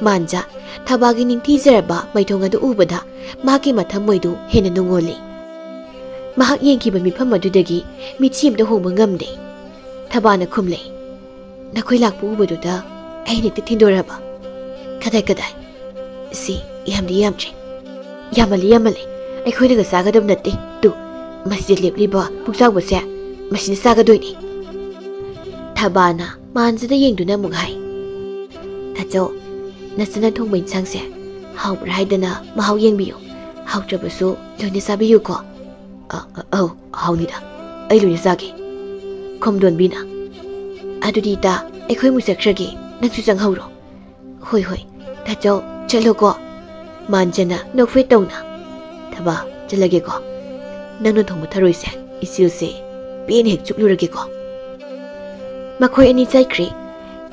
ꯃꯥꯟꯖ ꯊꯕꯥꯒꯤ ꯅꯤꯡꯊꯤꯖꯔꯕ ꯃꯥꯏꯊꯣꯡ ꯑꯗꯨ ꯎꯕꯗ ꯃꯍꯥꯛꯀꯤ ꯃꯊꯃꯣꯏꯗꯨ ꯍꯦꯟꯅ ꯅꯨꯡꯉꯣꯜꯂꯤ꯫ ꯃꯍꯥꯛ ꯌꯦꯡꯈꯤꯕ ꯃꯤꯐꯝ ꯑꯗꯨꯗꯒꯤ ꯃꯤꯠꯁꯤ ꯑꯃꯇ ꯍꯣꯡꯕ ꯉꯝꯗꯦ꯫ ꯊꯕꯥꯅ ꯈꯨꯝꯂꯦ, "ꯅꯈꯣꯏ ꯂꯥꯛꯄ ꯎꯕꯗꯨꯗ ꯑꯩꯅ ꯍꯦꯛꯇ ꯊꯤꯟꯗꯣꯔꯛꯑꯕ꯫" "ꯀꯗꯥꯏ, ꯀꯗꯥꯏ?" "ꯁꯤ, ꯌꯥꯝꯗꯤ ꯌꯥꯝꯗ꯭ꯔꯦ꯫" "ꯌꯥꯝꯃꯜꯂꯤ, ꯌꯥꯝꯃꯜꯂꯤ꯫ ꯑꯩꯈꯣꯏꯅꯒ ꯆꯥꯒꯗꯕ ꯅꯠꯇꯦ꯫ ꯇꯨ, ꯃꯁꯤꯗ ꯂꯦꯞꯂꯤꯕ ꯄꯨꯛꯆꯥꯎꯕꯁꯦ, ꯃꯁꯤꯅ ꯆꯥꯒꯗꯣꯏꯅꯤ꯫" ꯊꯕꯥꯅ ꯃꯥꯟꯖꯗ ꯌꯦꯡꯗꯨꯅ ꯑꯃꯨꯛ ꯍꯥꯏ, "ꯑꯆꯧ, ꯅꯆꯟꯅ ꯊꯣꯡꯕ ꯏꯟꯁꯥꯡꯁꯦ ꯍꯥꯎꯕ꯭ꯔꯥ ꯍꯥꯏꯗꯅ ꯃꯍꯥꯎ ꯌꯦꯡꯕꯤꯌꯨ꯫ ꯍꯥꯎꯇ꯭ꯔꯕꯁꯨ ꯂꯣꯏꯅ ꯆꯥꯕꯤꯌꯨꯀꯣ꯫" "ꯑ, ꯑ, ꯑꯧ, ꯍꯥꯎꯅꯤꯗ꯫ ꯑꯩ ꯂꯣꯏꯅ ꯆꯥꯒꯦ꯫" ꯈꯣꯝꯗꯣꯟꯕꯤꯅ, "ꯑꯗꯨꯗꯤ ꯏꯇꯥ, ꯑꯩꯈꯣꯏ ꯑꯃꯨꯛ ꯆꯠꯈ꯭ꯔꯒꯦ꯫ ꯅꯪꯁꯨ ꯆꯪꯍꯧꯔꯣ꯫" "ꯍꯣꯏ, ꯍꯣꯏ, ꯇꯥꯆꯧ, ꯆꯠꯂꯣꯀꯣ꯫" ꯃꯥꯟꯖꯅ ꯅꯣꯛꯐꯦꯠ ꯇꯧꯅ꯫ "ꯊꯕꯥ, ꯆꯠꯂꯒꯦꯀꯣ꯫ ꯅꯪꯅ ꯊꯣꯡꯕ ꯊꯔꯣꯏꯁꯦ ꯏꯆꯤꯜꯁꯦ ꯄꯦꯟꯅ ꯍꯦꯛ ꯆꯨꯞꯂꯨꯔꯒꯦꯀꯣ꯫" ꯃꯈꯣꯏ ꯑꯅꯤ ꯆꯠꯈ꯭ꯔꯦ꯫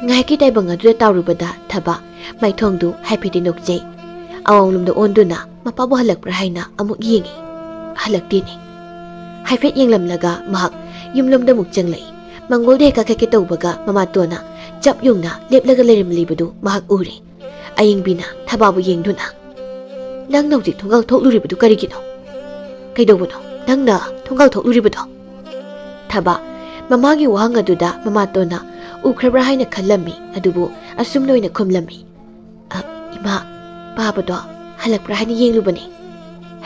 ꯉꯥꯏꯍꯥꯛꯀꯤ ꯇꯥꯏꯕꯪ ꯑꯗꯨꯗ ꯇꯥꯎꯔꯨꯕꯗ ꯊꯕꯥ ꯃꯥꯏꯊꯣꯡꯗꯨ ꯍꯥꯏꯐꯦꯠꯇꯤ ꯅꯣꯛꯆꯩ꯫ ꯑꯋꯥꯡꯂꯣꯝꯗ ꯑꯣꯟꯗꯨꯅ ꯃꯄꯥꯕꯨ ꯍꯜꯂꯛꯄ꯭ꯔꯥ ꯍꯥꯏꯅ ꯑꯃꯨꯛ ꯌꯦꯡꯉꯤ꯫ ꯍꯜꯂꯛꯇꯦꯅꯦ꯫ ꯍꯥꯏꯐꯦꯠ ꯌꯦꯡꯂꯝꯂꯒ ꯃꯍꯥꯛ ꯌꯨꯝꯂꯣꯝꯗ ꯑꯃꯨꯛ ꯆꯪꯂꯛꯏ꯫ ꯃꯪꯒꯣꯜꯗ ꯍꯦꯛ ꯀꯥꯈꯠꯀꯦ ꯇꯧꯕꯒ ꯃꯃꯥꯇꯣꯟꯅ ꯆꯞ ꯌꯨꯡꯅ ꯂꯦꯞꯂꯒ ꯂꯩꯔꯝꯂꯤꯕꯗꯨ ꯃꯍꯥꯛ ꯎꯔꯦ꯫ ꯑꯌꯤꯡꯕꯤꯅ ꯊꯕꯥꯕꯨ ꯌꯦꯡꯗꯨꯅ, "ꯅꯪꯅ ꯍꯧꯖꯤꯛ ꯊꯣꯡꯒꯥꯜ ꯊꯣꯛꯂꯨꯔꯤꯕꯗꯨ ꯀꯔꯤꯒꯤꯅꯣ? ꯀꯩꯗꯧꯕꯅꯣ ꯅꯪꯅ ꯊꯣꯡꯒꯥꯜ ꯊꯣꯛꯂꯨꯔꯤꯕꯗꯣ?" ꯊꯕꯥ ꯃꯃꯥꯒꯤ ꯋꯥꯍꯪ ꯑꯗꯨꯗ ꯃꯃꯥꯇꯣꯟꯅ ꯎꯈ꯭ꯔꯕ꯭ꯔꯥ ꯍꯥꯏꯅ ꯈꯜꯂꯝꯃꯤ, ꯑꯗꯨꯕꯨ ꯑꯁꯨꯝꯅ ꯑꯣꯏꯅ ꯈꯨꯝꯂꯝꯃꯤ, "ꯑ, ꯏꯃꯥ, ꯄꯥꯕꯗꯣ ꯍꯜꯂꯛꯄ꯭ꯔꯥ ꯍꯥꯏꯅ ꯌꯦꯡꯂꯨꯕꯅꯤ꯫"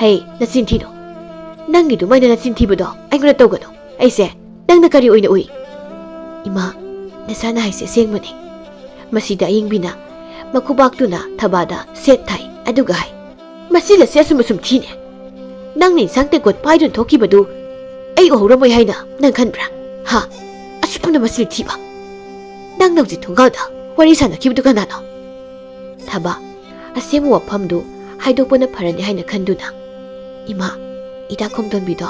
"ꯍꯩ, ꯅꯆꯤꯟ ꯊꯤꯅꯨ꯫ ꯅꯪꯒꯤ ꯑꯗꯨꯃꯥꯏꯅ ꯅꯆꯤꯟ ꯊꯤꯕꯗꯣ ꯑꯩꯉꯣꯟꯗ ꯇꯧꯒꯅꯨ꯫ ꯑꯩꯁꯦ ꯅꯪꯅ ꯀꯔꯤ ꯑꯣꯏꯅ ꯎꯏ?" "ꯏꯃꯥ, ꯅꯆꯥꯅ ꯍꯥꯏꯁꯦ ꯑꯁꯦꯡꯕꯅꯤ꯫" ꯃꯁꯤꯗ ꯑꯌꯤꯡꯕꯤꯅ ꯃꯈꯨꯕꯥꯛꯇꯨꯅ ꯊꯕꯥꯗ ꯁꯦꯠ ꯊꯥꯏ, ꯑꯗꯨꯒ ꯍꯥꯏ, "ꯃꯁꯤ ꯂꯁꯤ ꯑꯁꯨꯝ ꯑꯁꯨꯝ ꯊꯤꯅꯦ꯫ ꯅꯪꯅ ꯏꯟꯁꯥꯡ ꯇꯦꯡꯀꯣꯠ ꯄꯥꯏꯗꯨꯅ ꯊꯣꯛꯈꯤꯕꯗꯨ ꯑꯩ ꯎꯍꯧꯔꯝꯃꯣꯏ ꯍꯥꯏꯅ ꯅꯪ ꯈꯟꯕ꯭ꯔꯥ? ꯍꯥ? ꯑꯁꯨꯛ ꯌꯥꯝꯅ ꯃꯁꯤ ꯊꯤꯕ? ꯅꯪꯅ ꯍꯧꯖꯤꯛ ꯊꯣꯡꯒꯥꯜꯗ ꯋꯥꯔꯤ ꯁꯥꯟꯅꯈꯤꯕꯗꯨ ꯀꯅꯥꯅꯣ?" ꯊꯕꯥ ꯑꯁꯦꯡꯕ ꯋꯥꯐꯝꯗꯨ ꯍꯥꯏꯗꯣꯛꯄꯅ ꯐꯔꯅꯤ ꯍꯥꯏꯅ ꯈꯟꯗꯨꯅ, "ꯏꯃꯥ, ꯏꯇꯥ ꯈꯣꯝꯗꯣꯟꯕꯤꯗꯣ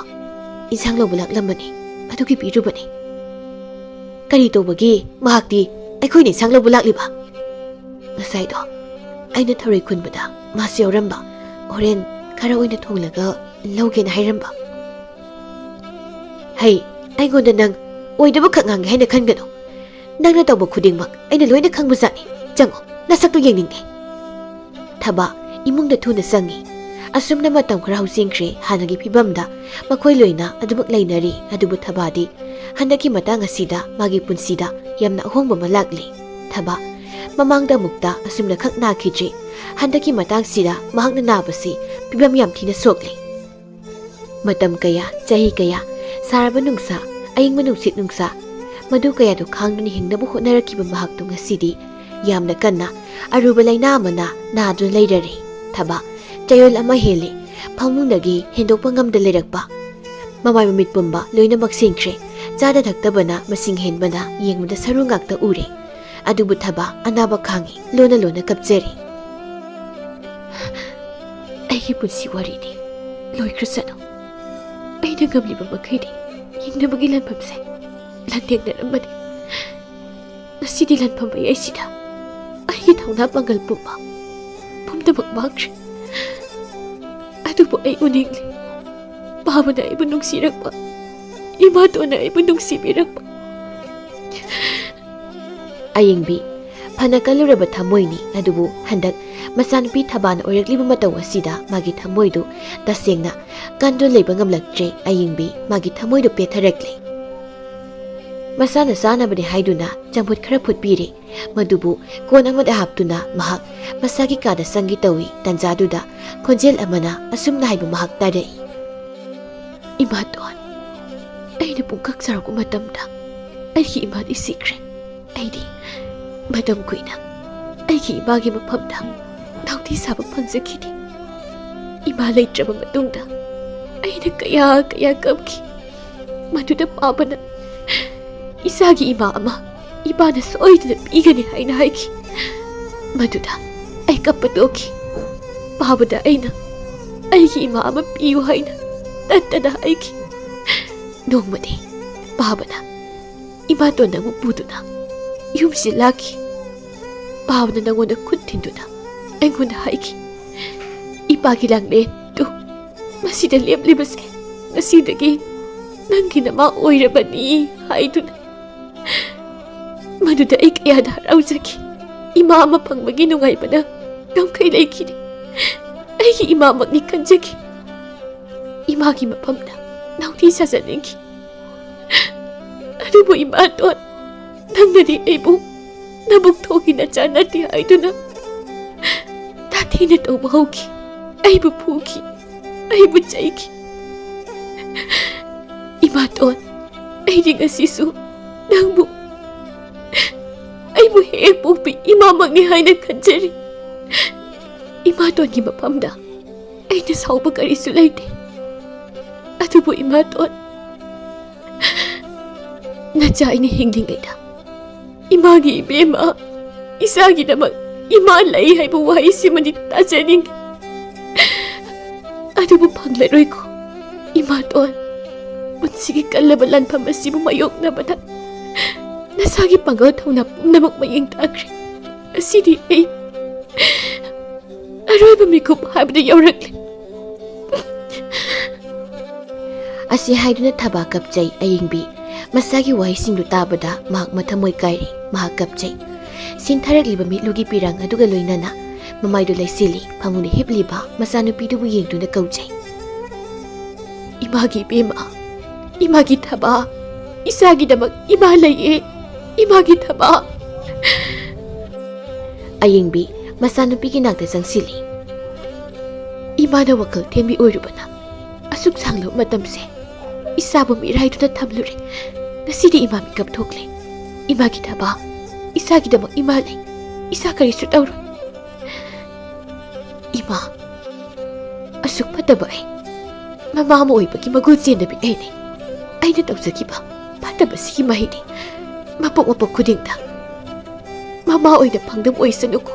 ꯏꯟꯁꯥꯡ ꯂꯧꯕ ꯂꯥꯛꯂꯝꯕꯅꯤ, ꯑꯗꯨꯒꯤ ꯄꯤꯔꯨꯕꯅꯤ꯫" "ꯀꯔꯤ ꯇꯧꯕꯒꯤ ꯃꯍꯥꯛꯇꯤ ꯑꯩꯈꯣꯏꯅ ꯏꯟꯁꯥꯡ ꯂꯧꯕ ꯂꯥꯛꯂꯤꯕ?" "ꯉꯁꯥꯏꯗꯣ ꯑꯩꯅ ꯊꯔꯣꯏ ꯈꯨꯟꯕꯗ ꯃꯥꯁꯨ ꯌꯥꯎꯔꯝꯕ, ꯍꯣꯔꯦꯟ ꯈꯔ ꯑꯣꯏꯅ ꯊꯣꯡꯂꯒ ꯂꯧꯒꯦꯅ ꯍꯥꯏꯔꯝꯕ꯫" "ꯍꯩ, ꯑꯩꯉꯣꯟꯗ ꯅꯪ ꯑꯣꯏꯗꯕ ꯈꯛ ꯉꯥꯡꯒꯦ ꯍꯥꯏꯅ ꯈꯟꯒꯅꯨ꯫ ꯅꯪꯅ ꯇꯧꯕ ꯈꯨꯗꯤꯡꯃꯛ ꯑꯩꯅ ꯂꯣꯏꯅ ꯈꯪꯕꯖꯥꯠꯅꯤ꯫ ꯆꯪꯉꯣ, ꯅꯁꯛꯇꯨ ꯌꯦꯡꯅꯤꯡꯗꯦ꯫" ꯊꯕꯥ ꯏꯃꯨꯡꯗ ꯊꯨꯅ ꯆꯪꯉꯤ꯫ ꯑꯁꯨꯝꯅ ꯃꯇꯝ ꯈꯔ ꯍꯧꯖꯤꯟꯈ꯭ꯔꯦ꯫ ꯍꯥꯟꯅꯒꯤ ꯐꯤꯕꯝꯗ ꯃꯈꯣꯏ ꯂꯣꯏꯅ ꯑꯗꯨꯃꯛ ꯂꯩꯅꯔꯤ꯫ ꯑꯗꯨꯕꯨ ꯊꯕꯥꯗꯤ ꯍꯟꯗꯛꯀꯤ ꯃꯇꯥꯡ ꯑꯁꯤꯗ ꯃꯥꯒꯤ ꯄꯨꯟꯁꯤꯗ ꯌꯥꯝꯅ ꯑꯍꯣꯡꯕ ꯑꯃ ꯂꯥꯛꯂꯤ꯫ ꯊꯕꯥ ꯃꯃꯥꯡꯗ ꯑꯃꯨꯛꯇ ꯑꯁꯨꯝꯅ ꯈꯛ ꯅꯥꯈꯤꯗ꯭ꯔꯤ꯫ ꯍꯟꯗꯛꯀꯤ ꯃꯇꯥꯡꯁꯤꯗ ꯃꯍꯥꯛꯅ ꯅꯥꯕꯁꯤ ꯐꯤꯕꯝ ꯌꯥꯝ ꯊꯤꯅ ꯁꯣꯛꯂꯤ꯫ ꯃꯇꯝ ꯀꯌꯥ, ꯆꯍꯤ ꯀꯌꯥ, ꯁꯥꯔꯕ ꯅꯨꯡꯁꯥ, ꯑꯏꯪꯕ ꯅꯨꯡꯁꯤꯠ ꯅꯨꯡꯁꯥ, ꯃꯗꯨ ꯀꯌꯥꯗꯨ ꯈꯥꯡꯗꯨꯅ ꯍꯤꯡꯅꯕ ꯍꯣꯠꯅꯔꯛꯈꯤꯕ ꯃꯍꯥꯛꯇꯨ ꯉꯁꯤꯗꯤ ꯌꯥꯝꯅ ꯀꯟꯅ ꯑꯔꯨꯕ ꯂꯥꯏꯅꯥ ꯑꯃꯅ ꯅꯥꯗꯨꯅ ꯂꯩꯔꯔꯦ꯫ ꯊꯕꯥ ꯆꯌꯣꯜ ꯑꯃ ꯍꯦꯜꯂꯦ ꯐꯃꯨꯡꯗꯒꯤ ꯍꯦꯟꯗꯣꯛꯄ ꯉꯝꯗ ꯂꯩꯔꯛꯄ꯫ ꯃꯃꯥꯏ ꯃꯃꯤꯠ ꯄꯨꯝꯕ ꯂꯣꯏꯅꯃꯛ ꯁꯤꯡꯈ꯭ꯔꯦ꯫ ꯆꯥꯗ ꯊꯛꯇꯕꯅ ꯃꯁꯤꯡ ꯍꯦꯟꯕꯅ ꯌꯦꯡꯕꯗ ꯁꯔꯨ ꯉꯥꯛꯇ ꯎꯔꯦ꯫ ꯑꯗꯨꯕꯨ ꯊꯕꯥ ꯑꯅꯥꯕ ꯈꯥꯡꯉꯤ, ꯂꯣꯟꯅ ꯂꯣꯟꯅ ꯀꯞꯆꯔꯤ꯫ "ꯑꯩꯒꯤ ꯄꯨꯟꯁꯤ ꯋꯥꯔꯤꯗꯤ ꯂꯣꯏꯈ꯭ꯔꯁꯅꯨ꯫ ꯑꯩꯅ ꯉꯝꯂꯤꯕ ꯃꯈꯩꯗꯤ ꯍꯤꯡꯅꯕꯒꯤ ꯂꯥꯟꯐꯝꯁꯦ ꯂꯥꯟꯊꯦꯡꯅꯔꯝꯕꯅꯤ꯫ ꯉꯁꯤꯗꯤ ꯂꯥꯟꯐꯝ ꯃꯌꯥꯏꯁꯤꯗ ꯑꯩꯒꯤ ꯊꯧꯅꯥ ꯄꯥꯡꯒꯜ ꯄꯨꯝꯕ ꯄꯨꯝꯅꯃꯛ ꯃꯥꯡꯈ꯭ꯔꯦ꯫ ꯑꯗꯨꯕꯨ ꯑꯩ ꯎꯅꯤꯡꯂꯤ꯫ ꯄꯥꯕꯅ ꯑꯩꯕꯨ ꯅꯨꯡꯁꯤꯔꯛꯄ, ꯏꯃꯥꯇꯣꯟꯅ ꯑꯩꯕꯨ ꯅꯨꯡꯁꯤꯕꯤꯔꯛꯄ꯫" ꯑꯌꯤꯡꯕꯤ ꯐꯅ ꯀꯜꯂꯨꯔꯕ ꯊꯃꯣꯏꯅꯤ, ꯑꯗꯨꯕꯨ ꯍꯟꯗꯛ ꯃꯆꯥꯅꯨꯄꯤ ꯊꯕꯥꯅ ꯑꯣꯏꯔꯛꯂꯤꯕ ꯃꯇꯧ ꯑꯁꯤꯗ ꯃꯥꯒꯤ ꯊꯃꯣꯏꯗꯨ ꯇꯁꯦꯡꯅ ꯀꯟꯗꯨꯅ ꯂꯩꯕ ꯉꯝꯂꯛꯇ꯭ꯔꯦ꯫ ꯑꯌꯤꯡꯕꯤ ꯃꯥꯒꯤ ꯊꯃꯣꯏꯗꯨ ꯄꯦꯠꯊꯔꯛꯂꯦ꯫ ꯃꯁꯥꯅ ꯆꯥꯅꯕꯅꯤ ꯍꯥꯏꯗꯨꯅ ꯆꯝꯐꯨꯠ ꯈꯔ ꯐꯨꯠꯄꯤꯔꯦ꯫ ꯃꯗꯨꯕꯨ ꯀꯣꯟ ꯑꯃꯗ ꯍꯥꯞꯇꯨꯅ ꯃꯍꯥꯛ ꯃꯁꯥꯒꯤ ꯀꯥꯗ ꯆꯪꯒꯦ ꯇꯧꯏ꯫ ꯇꯟꯖꯥꯗꯨꯗ ꯈꯣꯟꯖꯦꯜ ꯑꯃꯅ ꯑꯁꯨꯝꯅ ꯍꯥꯏꯕ ꯃꯍꯥꯛ ꯇꯥꯔꯛꯏ꯫ "ꯏꯃꯥꯇꯣꯟ, ꯑꯩꯅ ꯄꯨꯡꯀꯛ ꯆꯥꯎꯔꯛꯄ ꯃꯇꯝꯗ ꯑꯩꯒꯤ ꯏꯃꯥꯗꯤ ꯁꯤꯈ꯭ꯔꯦ꯫ ꯑꯩꯗꯤ ꯃꯇꯝ ꯀꯨꯏꯅ ꯑꯩꯒꯤ ꯏꯃꯥꯒꯤ ꯃꯐꯝꯗ ꯅꯥꯎꯇꯤ ꯁꯥꯕ ꯐꯪꯖꯈꯤꯗꯦ꯫ ꯏꯃꯥ ꯂꯩꯇ꯭ꯔꯕ ꯃꯇꯨꯡꯗ ꯑꯩꯅ ꯀꯌꯥ ꯀꯌꯥ ꯀꯞꯈꯤ꯫ ꯃꯗꯨꯗ ꯄꯥꯕꯅ ꯏꯆꯥꯒꯤ ꯏꯃꯥ ꯑꯃ ꯏꯄꯥꯅ ꯁꯣꯏꯗꯅ ꯄꯤꯒꯅꯤ ꯍꯥꯏꯅ ꯍꯥꯏꯈꯤ꯫ ꯃꯗꯨꯗ ꯑꯩ ꯀꯞꯄ ꯇꯣꯛꯈꯤ꯫ ꯄꯥꯕꯗ ꯑꯩꯅ ꯑꯩꯒꯤ ꯏꯃꯥ ꯑꯃ ꯄꯤꯌꯨ ꯍꯥꯏꯅ ꯇꯠꯇꯅ ꯍꯥꯏꯈꯤ꯫ ꯅꯣꯡꯃꯗꯤ ꯄꯥꯕꯅ ꯏꯃꯥꯇꯣꯟ ꯅꯪꯕꯨ ꯄꯨꯗꯨꯅ ꯌꯨꯝꯁꯤꯗ ꯂꯥꯛꯈꯤ꯫ ꯄꯥꯕꯅ ꯅꯪꯉꯣꯟꯗ ꯈꯨꯠ ꯊꯤꯟꯗꯨꯅ ꯑꯩꯉꯣꯟꯗ ꯍꯥꯏꯈꯤ, "ꯏꯄꯥꯒꯤ ꯂꯥꯡꯂꯦꯟꯗꯨ ꯃꯁꯤꯗ ꯂꯦꯞꯂꯤꯕꯁꯦ ꯉꯁꯤꯗꯒꯤ ꯅꯪꯒꯤ ꯅꯃꯥ ꯑꯣꯏꯔꯕꯅꯤ" ꯍꯥꯏꯗꯨꯅ꯫ ꯃꯗꯨꯗ ꯑꯩ ꯀꯌꯥꯗ ꯍꯔꯥꯎꯖꯈꯤ꯫ ꯏꯃꯥ ꯑꯃ ꯐꯪꯕꯒꯤ ꯅꯨꯡꯉꯥꯏꯕꯅ ꯉꯝꯈꯩ ꯂꯩꯈꯤꯗꯦ꯫ ꯑꯩꯒꯤ ꯏꯃꯥꯃꯛꯅꯤ ꯈꯟꯖꯈꯤ꯫ ꯏꯃꯥꯒꯤ ꯃꯐꯝꯗ ꯅꯥꯎꯇꯤ ꯁꯥꯖꯅꯤꯡꯈꯤ꯫ ꯑꯗꯨꯕꯨ ꯏꯃꯥꯇꯣꯟ, ꯅꯪꯅꯗꯤ ꯑꯩꯕꯨ ꯅꯕꯨꯛ ꯊꯣꯛꯀꯤ ꯅꯆꯥ ꯅꯠꯇꯦ ꯍꯥꯏꯗꯨꯅ ꯇꯥꯊꯤꯅ ꯇꯧꯕ ꯍꯧꯈꯤ꯫ ꯑꯩꯕꯨ ꯐꯨꯈꯤ, ꯑꯩꯕꯨ ꯆꯩꯈꯤ꯫ ꯏꯃꯥꯇꯣꯟ, ꯑꯩꯗꯤ ꯉꯁꯤꯁꯨ ꯅꯪꯕꯨ, ꯑꯩꯕꯨ ꯍꯦꯛ ꯄꯣꯛꯄꯤ ꯏꯃꯥꯃꯛꯅꯤ ꯍꯥꯏꯅ ꯈꯟꯖꯔꯤ꯫ ꯏꯃꯥꯇꯣꯟꯒꯤ ꯃꯐꯝꯗ ꯑꯩꯅ ꯁꯥꯎꯕ ꯀꯔꯤꯁꯨ ꯂꯩꯇꯦ꯫ ꯑꯗꯨꯕꯨ ꯏꯃꯥꯇꯣꯟ, ꯅꯆꯥ ꯑꯩꯅ ꯍꯤꯡꯂꯤꯉꯩꯗ ꯏꯃꯥꯒꯤ ꯏꯕꯦꯝꯃ, ꯏꯆꯥꯒꯤꯗꯃꯛ ꯏꯃꯥ ꯂꯩ ꯍꯥꯏꯕ ꯋꯥꯍꯩꯁꯤꯃꯗꯤ ꯇꯥꯖꯅꯤꯡꯉꯤ꯫ ꯑꯗꯨꯕꯨ ꯐꯪꯂꯔꯣꯏꯀꯣ ꯏꯃꯥꯇꯣꯟ꯫ ꯄꯨꯟꯁꯤꯒꯤ ꯀꯜꯂꯕ ꯂꯥꯟꯐꯝ ꯑꯁꯤꯕꯨ ꯃꯥꯌꯣꯛꯅꯕꯗ ꯅꯁꯥꯒꯤ ꯄꯥꯡꯒꯜ ꯊꯧꯅꯥ ꯄꯨꯝꯅꯃꯛ ꯃꯌꯦꯡ ꯇꯥꯈ꯭ꯔꯦ꯫ ꯉꯁꯤꯗꯤ ꯑꯩ ꯑꯔꯣꯏꯕ ꯃꯤꯀꯨꯞ ꯍꯥꯏꯕꯗꯨ ꯌꯧꯔꯛꯂꯦ꯫ ꯑꯁꯤ ꯍꯥꯏꯗꯨꯅ ꯊꯕꯥ ꯀꯞꯆꯩ꯫ ꯑꯌꯤꯡꯕꯤ ꯃꯁꯥꯒꯤ ꯋꯥꯍꯩꯁꯤꯡꯗꯨ ꯇꯥꯕꯗ ꯃꯍꯥꯛ ꯃꯊꯃꯣꯏ ꯀꯥꯏꯔꯦ꯫ ꯃꯍꯥꯛ ꯀꯞꯆꯩ꯫ ꯁꯤꯟꯊꯔꯛꯂꯤꯕ ꯃꯤꯠꯂꯨꯒꯤ ꯄꯤꯔꯥꯡ ꯑꯗꯨꯒ ꯂꯣꯏꯅꯅ ꯃꯃꯥꯏꯗꯨ ꯂꯩꯁꯤꯜꯂꯤ꯫ ꯐꯃꯨꯡꯗ ꯍꯤꯞꯂꯤꯕ ꯃꯆꯥꯅꯨꯄꯤꯗꯨꯕꯨ ꯌꯦꯡꯗꯨꯅ ꯀꯧꯖꯩ꯫ ꯏꯃꯥꯒꯤ ꯏꯕꯦꯝꯃ, ꯏꯃꯥꯒꯤ ꯊꯕꯥ, ꯏꯆꯥꯒꯤꯗꯃꯛ ꯏꯃꯥ ꯂꯩꯌꯦ, ꯏꯃꯥꯒꯤ ꯊꯕꯥ꯫ ꯑꯌꯤꯡꯕꯤ ꯃꯆꯥꯅꯨꯄꯤꯒꯤ ꯅꯥꯛꯇ ꯆꯪꯁꯤꯜꯂꯤ꯫ ꯏꯃꯥꯅ ꯋꯥꯈꯜ ꯊꯦꯝꯕꯤ ꯑꯣꯏꯔꯨꯕꯅ ꯑꯁꯨꯛ ꯁꯥꯡꯂꯕ ꯃꯇꯝꯁꯦ ꯏꯆꯥꯕꯨ ꯃꯤꯔꯥꯏꯗꯨꯅ ꯊꯝꯂꯨꯔꯦ꯫ ꯉꯁꯤꯗꯤ ꯏꯃꯥ ꯃꯤꯀꯞ ꯊꯣꯛꯂꯦ꯫ ꯏꯃꯥꯒꯤ ꯊꯕꯥ, ꯏꯆꯥꯒꯤꯗꯃꯛ ꯏꯃꯥ ꯂꯩ꯫ ꯏꯆꯥ ꯀꯔꯤꯁꯨ ꯇꯧꯔꯣꯏ꯫ ꯏꯃꯥ, ꯑꯁꯨꯛ ꯐꯠꯇꯕ ꯑꯩ ꯃꯃꯥ ꯑꯃ ꯑꯣꯏꯕꯒꯤ ꯃꯒꯨꯜ ꯆꯦꯟꯗꯕꯤ ꯑꯩꯅꯤ꯫ ꯑꯩꯅ ꯇꯧꯖꯈꯤꯕ ꯐꯠꯇꯕꯁꯤꯒꯤ ꯃꯍꯩꯅꯤ꯫ ꯃꯄꯣꯛ ꯃꯄꯣꯛ ꯈꯨꯗꯤꯡꯗ ꯃꯃꯥ ꯑꯣꯏꯅ ꯐꯪꯗꯕ ꯑꯣꯏꯁꯅꯨꯀꯣ꯫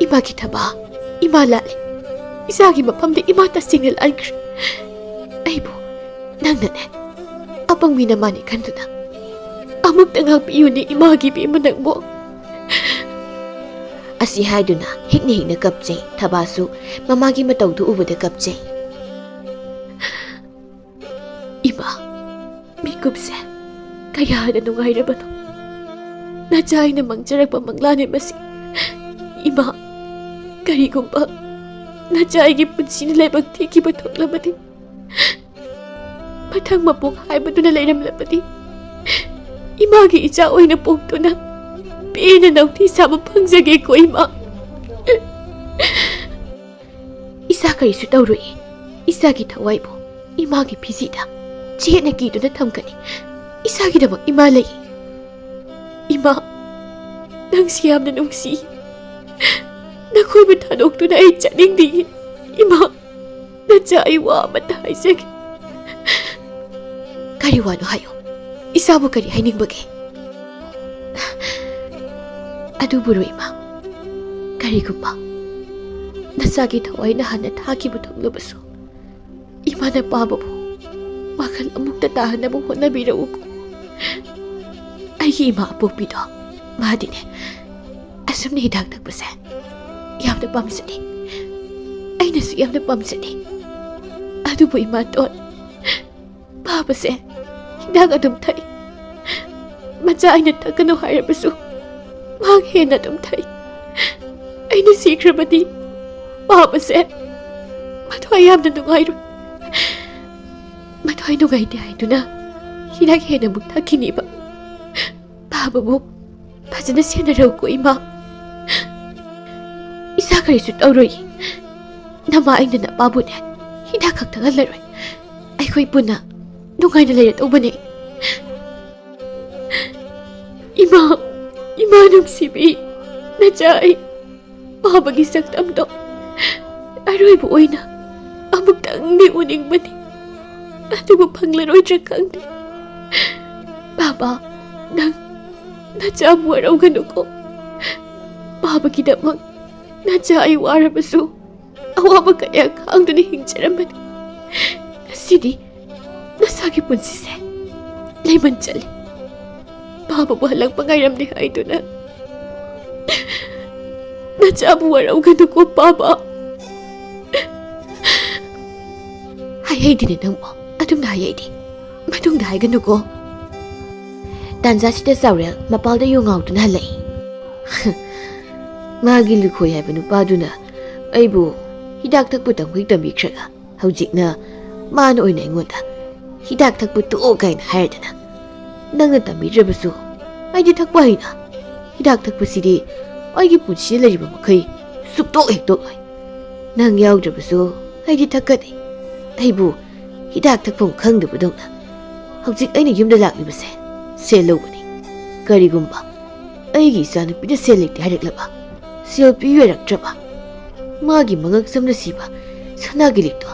ꯏꯃꯥꯒꯤ ꯊꯕꯥ, ꯏꯃꯥ ꯂꯥꯜꯂꯦ꯫ ꯏꯆꯥꯒꯤ ꯃꯐꯝꯗ ꯏꯃꯥ ꯇꯁꯦꯡꯅ ꯂꯥꯟꯈ꯭ꯔꯦ꯫ ꯑꯩꯕꯨ ꯅꯪꯅꯅꯦ, ꯑꯄꯪꯕꯤ ꯅꯃꯥꯅꯤ ꯈꯟꯗꯨꯅ ꯑꯃꯨꯛꯇ ꯉꯥꯛꯄꯤꯌꯨꯅꯦ ꯏꯃꯥꯒꯤ ꯏꯕꯦꯝꯃ ꯅꯪꯕꯨ꯫ ꯑꯁꯤ ꯍꯥꯏꯗꯨꯅ ꯍꯤꯛꯅ ꯍꯤꯛꯅ ꯀꯞꯆꯩ꯫ ꯊꯕꯥꯁꯨ ꯃꯃꯥꯒꯤ ꯃꯇꯧꯗꯨ ꯎꯕꯗ ꯀꯞꯆꯩ꯫ ꯏꯃꯥ, ꯃꯤꯀꯨꯞꯁꯦ ꯀꯌꯥꯗ ꯅꯨꯡꯉꯥꯏꯔꯕꯅꯣ꯫ ꯅꯆꯥ ꯑꯩꯅ ꯃꯪꯖꯔꯛꯄ ꯃꯪꯂꯥꯟꯅꯤ ꯃꯁꯤ꯫ ꯏꯃꯥ, ꯀꯔꯤꯒꯨꯝꯕ ꯅꯆꯥ ꯑꯩꯒꯤ ꯄꯨꯟꯁꯤꯅ ꯂꯥꯏꯕꯛ ꯊꯤꯈꯤꯕ ꯊꯣꯛꯂꯕꯗꯤ, ꯃꯊꯪ ꯃꯄꯣꯛ ꯍꯥꯏꯕꯗꯨꯅ ꯂꯩꯔꯝꯂꯕꯗꯤ, ꯏꯃꯥꯒꯤ ꯏꯆꯥ ꯑꯣꯏꯅ ꯄꯣꯛꯇꯨꯅ ꯄꯦꯟꯅ ꯅꯥꯎꯊꯤ ꯁꯥꯕ ꯐꯪꯖꯒꯦꯀꯣ ꯏꯃꯥ꯫ ꯏꯆꯥ ꯀꯔꯤꯁꯨ ꯇꯧꯔꯣꯏ꯫ ꯏꯆꯥꯒꯤ ꯊꯋꯥꯏꯕꯨ ꯏꯃꯥꯒꯤ ꯐꯤꯖꯤꯗ ꯆꯦꯠꯅ ꯀꯤꯗꯨꯅ ꯊꯝꯒꯅꯤ꯫ ꯏꯆꯥꯒꯤꯗꯃꯛ ꯏꯃꯥ ꯂꯩ꯫ ꯏꯃꯥ, ꯅꯪꯁꯤ ꯌꯥꯝꯅ ꯅꯨꯡꯁꯤ꯫ ꯅꯈꯣꯏꯕꯨ ꯊꯥꯗꯣꯛꯇꯨꯅ ꯑꯩ ꯆꯠꯅꯤꯡꯗꯦ꯫ ꯏꯃꯥ, ꯅꯆꯥ, ꯑꯩ ꯋꯥ ꯑꯃꯇ ꯍꯥꯏꯖꯒꯦ꯫ ꯀꯔꯤ ꯋꯥꯅꯣ ꯍꯥꯏꯌꯨ꯫ ꯏꯆꯥꯕꯨ ꯀꯔꯤ ꯍꯥꯏꯅꯤꯡꯕꯒꯦ? ꯑꯗꯨꯕꯨꯔꯣ ꯏꯃꯥ, ꯀꯔꯤꯒꯨꯝꯕ ꯅꯆꯥꯒꯤ ꯊꯋꯥꯏꯅ ꯍꯥꯟꯅ ꯊꯥꯈꯤꯕ ꯊꯨꯡꯂꯕꯁꯨ, ꯏꯃꯥꯅ ꯄꯥꯕꯕꯨ ꯋꯥꯈꯜ ꯑꯃꯨꯛꯇ ꯇꯥꯍꯟꯅꯕ ꯍꯣꯠꯅꯕꯤꯔꯛꯎꯀꯣ꯫ ꯑꯩꯒꯤ ꯏꯃꯥ ꯑꯄꯣꯛꯄꯤꯗꯣ, ꯃꯥꯗꯤꯅꯦ, ꯑꯁꯨꯝꯅ ꯍꯤꯗꯥꯛ ꯊꯛꯄꯁꯦ ꯌꯥꯝꯅ ꯄꯥꯝꯖꯗꯦ꯫ ꯑꯩꯅꯁꯨ ꯌꯥꯝꯅ ꯄꯥꯝꯖꯗꯦ꯫ ꯑꯗꯨꯕꯨ ꯏꯃꯥꯇꯣꯟ, ꯄꯥꯕꯁꯦ ꯍꯤꯗꯥꯛ ꯑꯗꯨꯝ ꯊꯛꯏ꯫ ꯃꯆꯥ ꯑꯩꯅ ꯊꯛꯀꯅꯨ ꯍꯥꯏꯔꯕꯁꯨ ꯃꯍꯥꯛ ꯍꯦꯟꯅ ꯑꯗꯨꯝ ꯊꯛꯏ꯫ ꯑꯩꯅ ꯁꯤꯈ꯭ꯔꯕꯗꯤ ꯄꯥꯕꯁꯦ ꯃꯊ꯭ꯋꯥꯏ ꯌꯥꯝꯅ ꯅꯨꯡꯉꯥꯏꯔꯣꯏ꯫ ꯃꯊ꯭ꯋꯥꯏ ꯅꯨꯡꯉꯥꯏꯇꯦ ꯍꯥꯏꯗꯨꯅ ꯍꯤꯗꯥꯛ ꯍꯦꯟꯅ ꯑꯃꯨꯛ ꯊꯛꯈꯤꯅꯤꯕ꯫ ꯄꯥꯕꯕꯨ ꯐꯖꯅ ꯁꯦꯟꯅꯔꯧꯀꯣ ꯏꯃꯥ꯫ ꯏꯁꯥ ꯀꯔꯤꯁꯨ ꯇꯧꯔꯣꯏ꯫ ꯅꯃꯥ ꯑꯩꯅ ꯅꯄꯥꯕꯨꯅꯦ ꯍꯤꯗꯥꯛ ꯈꯛ ꯊꯛꯍꯜꯂꯔꯣꯏ꯫ ꯑꯩꯈꯣꯏ ꯄꯨꯟꯅ ꯅꯨꯡꯉꯥꯏꯅ ꯂꯩꯔꯗꯧꯕꯅꯦ꯫ ꯏꯃꯥ, ꯏꯃꯥ ꯅꯨꯡꯁꯤꯕꯤ, ꯅꯆꯥ ꯑꯩ ꯄꯥꯕꯒꯤ ꯁꯛꯇꯝꯗꯣ ꯑꯔꯣꯏꯕ ꯑꯣꯏꯅ ꯑꯃꯨꯛꯇꯪꯗꯤ ꯎꯅꯤꯡꯕꯅꯤ꯫ ꯑꯗꯨꯕꯨ ꯐꯪꯂꯔꯣꯏꯗ꯭ꯔꯥ ꯈꯪꯗꯦ꯫ ꯄꯥꯕ, ꯅꯪ ꯅꯆꯥꯕꯨ ꯋꯥꯔꯧꯒꯅꯨꯀꯣ꯫ ꯄꯥꯕꯒꯤꯗꯃꯛ ꯅꯆꯥ ꯑꯩ ꯋꯥꯔꯕꯁꯨ ꯑꯋꯥꯕ ꯀꯌꯥ ꯈꯥꯡꯗꯨꯅ ꯍꯤꯡꯖꯔꯝꯕꯅꯤ꯫ ꯉꯁꯤꯗꯤ ꯅꯁꯥꯒꯤ ꯄꯨꯟꯁꯤꯁꯦ ꯂꯩꯃꯟ ꯆꯠꯂꯦ꯫ ꯄꯥꯕꯕꯨ ꯍꯜꯂꯛꯄ ꯉꯥꯏꯔꯝꯗꯦ ꯍꯥꯏꯗꯨꯅ ꯅꯆꯥꯕꯨ ꯋꯥꯔꯧꯒꯅꯨꯀꯣ ꯄꯥꯕ꯫ ꯍꯥꯏꯍꯩꯗꯦꯅꯦ ꯅꯪꯕꯨ, ꯑꯗꯨꯝꯅ ꯍꯥꯏꯍꯩꯗꯦ꯫ ꯃꯇꯨꯡꯗ ꯍꯥꯏꯒꯅꯨꯀꯣ꯫ ꯇꯥꯟꯖꯥꯁꯤꯗ ꯆꯥꯎꯔꯦꯜ ꯃꯄꯥꯜꯗ ꯌꯨ ꯉꯥꯎꯗꯨꯅ ꯍꯜꯂꯛꯏ꯫ ꯃꯥꯒꯤ ꯂꯨꯈꯣꯏ ꯍꯥꯏꯕ ꯅꯨꯄꯥꯗꯨꯅ ꯑꯩꯕꯨ ꯍꯤꯗꯥꯛ ꯊꯛꯄ ꯇꯝꯈꯩ ꯇꯝꯕꯤꯈ꯭ꯔꯒ ꯍꯧꯖꯤꯛꯅ ꯃꯥꯅ ꯑꯣꯏꯅ ꯑꯩꯉꯣꯟꯗ "ꯍꯤꯗꯥꯛ ꯊꯛꯄ ꯇꯣꯛꯑꯣ" ꯀꯥꯏꯅ ꯍꯥꯏꯔꯗꯅ꯫ ꯅꯪꯅ ꯇꯝꯕꯤꯗ꯭ꯔꯕꯁꯨ ꯑꯩꯗꯤ ꯊꯛꯄ ꯍꯩꯅ꯫ ꯍꯤꯗꯥꯛ ꯊꯛꯄꯁꯤꯗꯤ ꯑꯩꯒꯤ ꯄꯨꯟꯁꯤꯗ ꯂꯩꯔꯤꯕ ꯃꯈꯩ ꯁꯨꯛꯇꯣꯛ ꯍꯦꯛ ꯇꯣꯛꯂꯣꯏ꯫ ꯅꯪ ꯌꯥꯎꯗ꯭ꯔꯕꯁꯨ ꯑꯩꯗꯤ ꯊꯛꯀꯅꯤ꯫ ꯑꯩꯕꯨ ꯍꯤꯗꯥꯛ ꯊꯛꯐꯝ ꯈꯪꯗꯕꯗꯧꯅ ꯍꯧꯖꯤꯛ ꯑꯩꯅ ꯌꯨꯝꯗ ꯂꯥꯛꯂꯤꯕꯁꯦ ꯁꯦꯜ ꯂꯧꯕꯅꯤ꯫ ꯀꯔꯤꯒꯨꯝꯕ ꯑꯩꯒꯤ ꯏꯆꯥꯅꯨꯄꯤꯅ ꯁꯦꯜ ꯂꯩꯇꯦ ꯍꯥꯏꯔꯛꯂꯕ? ꯁꯦꯜ ꯄꯤꯌꯨ ꯌꯥꯔꯛꯇ꯭ꯔꯕ? ꯃꯥꯒꯤ ꯃꯉꯛꯁꯝꯗ ꯁꯤꯕ ꯁꯅꯥꯒꯤ ꯂꯤꯛꯇꯣ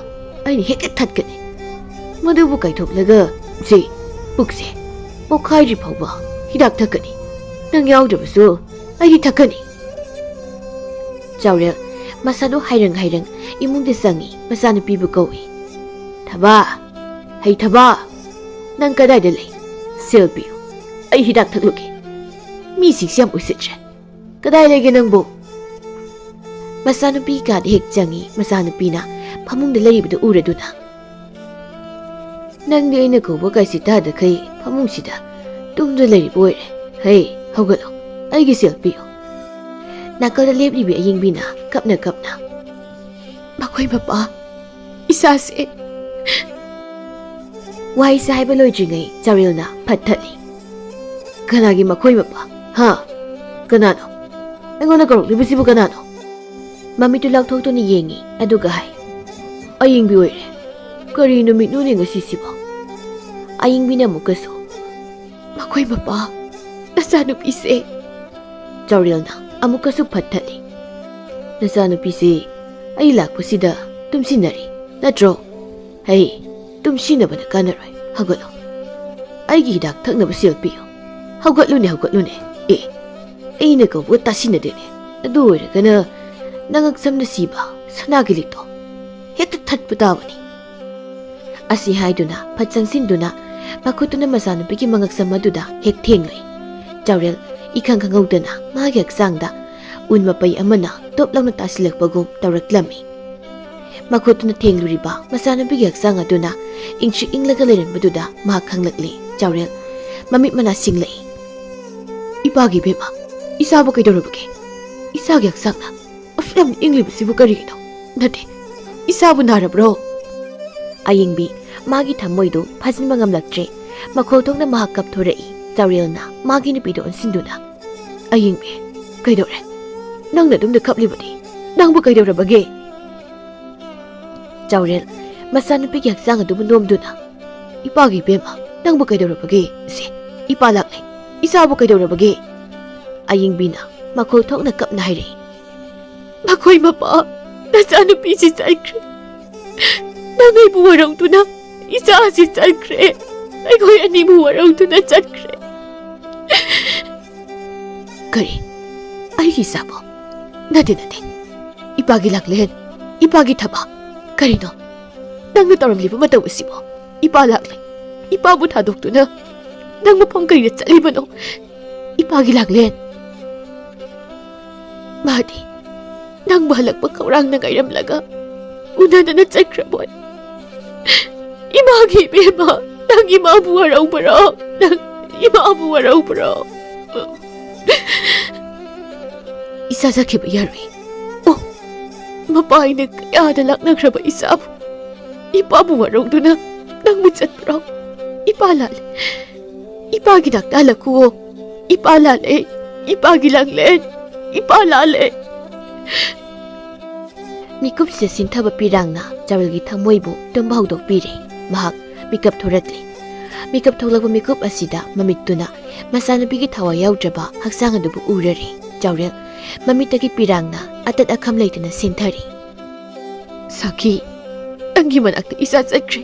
ꯑꯩꯅ ꯍꯦꯛꯇ ꯊꯠꯀꯅꯤ꯫ ꯃꯗꯨꯕꯨ ꯀꯥꯏꯊꯣꯛꯂꯒ, ꯁꯤ ꯄꯨꯛꯁꯦ ꯄꯣꯛꯈꯥꯏꯗ꯭ꯔꯤ ꯐꯥꯎꯕ ꯍꯤꯗꯥꯛ ꯊꯛꯀꯅꯤ꯫ ꯅꯪ ꯌꯥꯎꯗ꯭ꯔꯕꯁꯨ ꯑꯩꯗꯤ ꯊꯛꯀꯅꯤ꯫ ꯆꯥꯎꯔꯦꯜ ꯃꯁꯥꯗꯨ ꯍꯥꯏꯔꯪ ꯍꯥꯏꯔꯪ ꯏꯃꯨꯡꯗ ꯆꯪꯏ, ꯃꯆꯥꯅꯨꯄꯤꯕꯨ ꯀꯧꯏ꯫ "ꯊꯕꯥ, ꯍꯩ ꯊꯕꯥ, ꯅꯪ ꯀꯗꯥꯏꯗ ꯂꯩ? ꯁꯦꯜ ꯄꯤꯌꯨ, ꯑꯩ ꯍꯤꯗꯥꯛ ꯊꯛꯂꯨꯒꯦ꯫ ꯃꯤꯁꯤꯡꯁꯤ ꯌꯥꯝ ꯎꯁꯤꯠꯇ꯭ꯔꯦ꯫ ꯀꯗꯥꯏ ꯂꯩꯒꯦ ꯅꯪꯕꯨ?" ꯃꯆꯥꯅꯨꯄꯤ ꯀꯥꯗ ꯍꯦꯛ ꯆꯪꯏ, ꯃꯆꯥꯅꯨꯄꯤꯅ ꯐꯃꯨꯡꯗ ꯂꯩꯔꯤꯕꯗꯨ ꯎꯔꯗꯨꯅ, "ꯅꯪꯗꯤ ꯑꯩꯅ ꯀꯧꯕ ꯀꯥꯏꯁꯤ ꯇꯥꯗꯈꯩ ꯐꯃꯨꯡꯁꯤꯗ ꯇꯨꯝꯗꯨꯅ ꯂꯩꯔꯤꯕ ꯑꯣꯏꯔꯦ꯫ ꯍꯩ, ꯍꯧꯒꯠꯂꯣ, ꯑꯩꯒꯤ ꯁꯦꯜ ꯄꯤꯌꯨ꯫" ꯅꯥꯀꯜꯗ ꯂꯦꯞꯂꯤꯕꯤ ꯑꯌꯤꯡꯕꯤꯅ ꯀꯞꯅ ꯀꯞꯅ, "ꯃꯈꯣꯏ ꯃꯄꯥ, ꯏꯆꯥꯁꯦ꯫" ꯋꯥꯍꯩꯁꯦ ꯍꯥꯏꯕ ꯂꯣꯏꯗ꯭ꯔꯤꯉꯩ ꯆꯥꯎꯔꯦꯜꯅ ꯐꯠ ꯊꯠꯂꯤ꯫ "ꯀꯅꯥꯒꯤ ꯃꯈꯣꯏ ꯃꯄꯥ? ꯍꯥ? ꯀꯅꯥꯅꯣ? ꯑꯩꯉꯣꯟꯗ ꯀꯧꯔꯛꯂꯤꯕꯁꯤꯕꯨ ꯀꯅꯥꯅꯣ?" ꯃꯃꯤꯠꯇꯨ ꯂꯥꯎꯊꯣꯛꯇꯨꯅ ꯌꯦꯡꯉꯤ, ꯑꯗꯨꯒ ꯍꯥꯏ, "ꯑꯌꯤꯡꯕꯤ ꯑꯣꯏꯔꯦ꯫ ꯀꯔꯤ ꯅꯨꯃꯤꯠꯅꯣꯅꯦ ꯉꯁꯤꯁꯤꯕꯣ?" ꯑꯌꯤꯡꯕꯤꯅ ꯑꯃꯨꯛꯀꯁꯨ, "ꯃꯈꯣꯏ ꯃꯄꯥ, ꯅꯆꯥꯅꯨꯄꯤꯁꯦ꯫" ꯆꯥꯎꯔꯦꯜꯅ ꯑꯃꯨꯛꯀꯁꯨ ꯐꯠ ꯊꯠꯂꯤ꯫ "ꯅꯆꯥꯅꯨꯄꯤꯁꯦ ꯑꯩ ꯂꯥꯛꯄꯁꯤꯗ ꯇꯨꯝꯁꯤꯟꯅꯔꯤ ꯅꯠꯇ꯭ꯔꯣ? ꯍꯩ, ꯇꯨꯝꯁꯤꯟꯅꯕꯅ ꯀꯥꯟꯅꯔꯣꯏ, ꯍꯧꯒꯠꯂꯣ꯫ ꯑꯩꯒꯤ ꯍꯤꯗꯥꯛ ꯊꯛꯅꯕ ꯁꯦꯜ ꯄꯤꯌꯨ꯫ ꯍꯧꯒꯠꯂꯨꯅꯦ, ꯍꯧꯒꯠꯂꯨꯅꯦ꯫ ꯑꯦ, ꯑꯩꯅ ꯀꯧꯕꯒ ꯇꯥꯁꯤꯟꯅꯗꯦꯅꯦ꯫ ꯑꯗꯨ ꯑꯣꯏꯔꯒꯅ ꯅꯉꯛꯁꯝꯗ ꯁꯤꯕ ꯁꯅꯥꯒꯤ ꯂꯤꯛꯇꯣ ꯍꯦꯛꯇ ꯊꯠꯄ ꯇꯥꯕꯅꯤ꯫" ꯑꯁꯤ ꯍꯥꯏꯗꯨꯅ ꯐꯠ ꯆꯪꯁꯤꯟꯗꯨꯅ ꯃꯈꯨꯠꯇꯨꯅ ꯃꯆꯥꯅꯨꯄꯤꯒꯤ ꯃꯉꯛꯁꯝ ꯑꯗꯨꯗ ꯍꯦꯛ ꯊꯦꯡꯂꯨꯏ꯫ ꯆꯥꯎꯔꯦꯜ ꯏꯈꯪ ꯈꯪꯍꯧꯗꯅ ꯃꯥꯒꯤ ꯍꯛꯆꯥꯡꯗ ꯎꯟ ꯃꯄꯩ ꯑꯃꯅ ꯇꯣꯞ ꯂꯥꯎꯅ ꯇꯥꯁꯤꯜꯂꯛꯄꯒꯨꯝ ꯇꯧꯔꯛꯂꯝꯃꯤ꯫ ꯃꯈꯨꯠꯇꯨꯅ ꯊꯦꯡꯂꯨꯔꯤꯕ ꯃꯆꯥꯅꯨꯄꯤꯒꯤ ꯍꯛꯆꯥꯡ ꯑꯗꯨꯅ ꯏꯪꯇ꯭ꯔꯤꯛ ꯏꯪꯂꯒ ꯂꯩꯔꯝꯕꯗꯨꯗ ꯃꯍꯥꯛ ꯈꯪꯂꯛꯂꯦ꯫ ꯆꯥꯎꯔꯦꯜ ꯃꯃꯤꯠ ꯃꯅꯥ ꯁꯤꯡꯂꯛꯏ꯫ "ꯏꯄꯥꯒꯤ ꯏꯕꯦꯝꯃ, ꯏꯆꯥꯕꯨ ꯀꯩꯗꯧꯔꯕꯒꯦ? ꯏꯆꯥꯒꯤ ꯍꯛꯆꯥꯡꯅ ꯑꯁꯨꯛ ꯌꯥꯝꯅ ꯏꯪꯂꯤꯕꯁꯤꯕꯨ ꯀꯔꯤꯒꯤꯅꯣ? ꯅꯠꯇꯦ, ꯏꯆꯥꯕꯨ ꯅꯥꯔꯕ꯭ꯔꯣ?" ꯑꯌꯤꯡꯕꯤ ꯃꯥꯒꯤ ꯊꯃꯣꯏꯗꯨ ꯐꯥꯖꯤꯟꯕ ꯉꯝꯂꯛꯇ꯭ꯔꯦ꯫ ꯃꯈꯣꯜ ꯊꯣꯛꯅ ꯃꯍꯥꯛ ꯀꯞꯊꯣꯔꯛꯏ꯫ ꯆꯥꯎꯔꯦꯜꯅ ꯃꯥꯒꯤ ꯅꯨꯄꯤꯗꯨ ꯑꯣꯟꯁꯤꯟꯗꯨꯅ, "ꯑꯌꯤꯡꯕꯤ, ꯀꯩꯗꯧꯔꯦ? ꯅꯪꯅ ꯑꯗꯨꯝꯅ ꯀꯞꯂꯤꯕꯗꯤ? ꯅꯪꯕꯨ ꯀꯩꯗꯧꯔꯕꯒꯦ?" ꯆꯥꯎꯔꯦꯜ ꯃꯆꯥꯅꯨꯄꯤꯒꯤ ꯍꯛꯆꯥꯡ ꯑꯗꯨꯕꯨ ꯅꯣꯝꯗꯨꯅ, "ꯏꯄꯥꯒꯤ ꯏꯕꯦꯝꯃ, ꯅꯪꯕꯨ ꯀꯩꯗꯧꯔꯕꯒꯦ? ꯁꯦ, ꯏꯄꯥ ꯂꯥꯛꯂꯦ꯫ ꯏꯆꯥꯕꯨ ꯀꯩꯗꯧꯔꯕꯒꯦ?" ꯑꯌꯤꯡꯕꯤꯅ ꯃꯈꯣꯜ ꯊꯣꯛꯅ ꯀꯞꯅ ꯍꯥꯏꯔꯛꯏ꯫ "ꯃꯈꯣꯏ ꯃꯄꯥ, ꯅꯆꯥꯅꯨꯄꯤꯁꯤ ꯆꯠꯈ꯭ꯔꯦ꯫ ꯅꯪ ꯑꯩꯕꯨ ꯋꯥꯔꯧꯗꯨꯅ ꯏꯆꯥꯁꯤ ꯆꯠꯈ꯭ꯔꯦ꯫ ꯑꯩꯈꯣꯏ ꯑꯅꯤꯕꯨ ꯋꯥꯔꯧꯗꯨꯅ ꯆꯠꯈ꯭ꯔꯦ꯫" "ꯀꯔꯤ? ꯑꯩꯒꯤ ꯏꯆꯥꯕꯨ?" "ꯅꯠꯇꯦ, ꯅꯠꯇꯦ꯫ ꯏꯄꯥꯒꯤ ꯂꯥꯡꯂꯦꯟ, ꯏꯄꯥꯒꯤ ꯊꯕꯛ꯫ ꯀꯔꯤꯅꯣ ꯅꯪꯅ ꯇꯧꯔꯝꯂꯤꯕ ꯃꯇꯧ ꯑꯁꯤꯕꯨ? ꯏꯄꯥ ꯂꯥꯛꯂꯦ꯫ ꯏꯄꯥꯕꯨ ꯊꯥꯗꯣꯛꯇꯨꯅ ꯅꯪ ꯃꯐꯝ ꯀꯔꯤꯗ ꯆꯠꯂꯤꯕꯅꯣ? ꯏꯄꯥꯒꯤ ꯂꯥꯡꯂꯦꯟ꯫ ꯃꯥꯗꯤ ꯅꯪꯕꯨ ꯍꯜꯂꯛꯄ ꯈꯧꯔꯥꯡꯅ ꯉꯥꯏꯔꯝꯂꯒ ꯎꯅꯗꯅ ꯆꯠꯈ꯭ꯔꯕꯣꯏ꯫ ꯏꯃꯥꯒꯤ ꯏꯕꯦꯝꯃ, ꯅꯪ ꯏꯃꯥꯕꯨ ꯋꯥꯔꯧꯕꯔꯣ? ꯅꯪ ꯏꯃꯥꯕꯨ ꯋꯥꯔꯧꯕꯔꯣ?" "ꯏꯆꯥ ꯆꯠꯈꯤꯕ ꯌꯥꯔꯣꯏ꯫ ꯑꯣ, ꯃꯄꯥ ꯑꯩꯅ ꯀꯌꯥꯗ ꯂꯥꯛꯅꯈ꯭ꯔꯕ ꯏꯆꯥꯕꯨ, ꯏꯄꯥꯕꯨ ꯋꯥꯔꯧꯗꯨꯅ ꯅꯪꯕꯨ ꯆꯠꯄ꯭ꯔꯣ? ꯏꯄꯥ ꯂꯥꯜꯂꯦ꯫ ꯏꯄꯥꯒꯤ ꯅꯥꯛꯇ ꯍꯜꯂꯛꯈꯨꯑꯣ꯫ ꯏꯄꯥ ꯂꯥꯜꯂꯦ꯫ ꯏꯄꯥꯒꯤ ꯂꯥꯡꯂꯦꯟ꯫ ꯏꯄꯥ ꯂꯥꯜꯂꯦ꯫" ꯃꯤꯀꯨꯞꯁꯤꯗ ꯁꯤꯟꯊꯕ ꯄꯤꯔꯥꯡꯅ ꯆꯥꯎꯔꯦꯜꯒꯤ ꯊꯃꯣꯏꯕꯨ ꯇꯨꯝꯕ ꯍꯧꯗꯣꯛꯄꯤꯔꯦ꯫ ꯃꯍꯥꯛ ꯃꯤꯀꯞ ꯊꯣꯔꯛꯂꯦ꯫ ꯃꯤꯀꯞ ꯊꯣꯛꯂꯛꯄ ꯃꯤꯀꯨꯞ ꯑꯁꯤꯗ ꯃꯃꯤꯠꯇꯨꯅ ꯃꯆꯥꯅꯨꯄꯤꯒꯤ ꯊꯋꯥꯏ ꯌꯥꯎꯗ꯭ꯔꯕ ꯍꯛꯆꯥꯡ ꯑꯗꯨꯕꯨ ꯎꯔꯔꯦ꯫ ꯆꯥꯎꯔꯦꯜ ꯃꯃꯤꯠꯇꯒꯤ ꯄꯤꯔꯥꯡꯅ ꯑꯇꯠ ꯑꯈꯝ ꯂꯩꯇꯅ ꯁꯤꯟꯊꯔꯤ꯫ "ꯁꯥꯈꯤ, ꯅꯪꯒꯤ ꯃꯅꯥꯛꯇ ꯏꯆꯥ ꯆꯠꯈ꯭ꯔꯦ꯫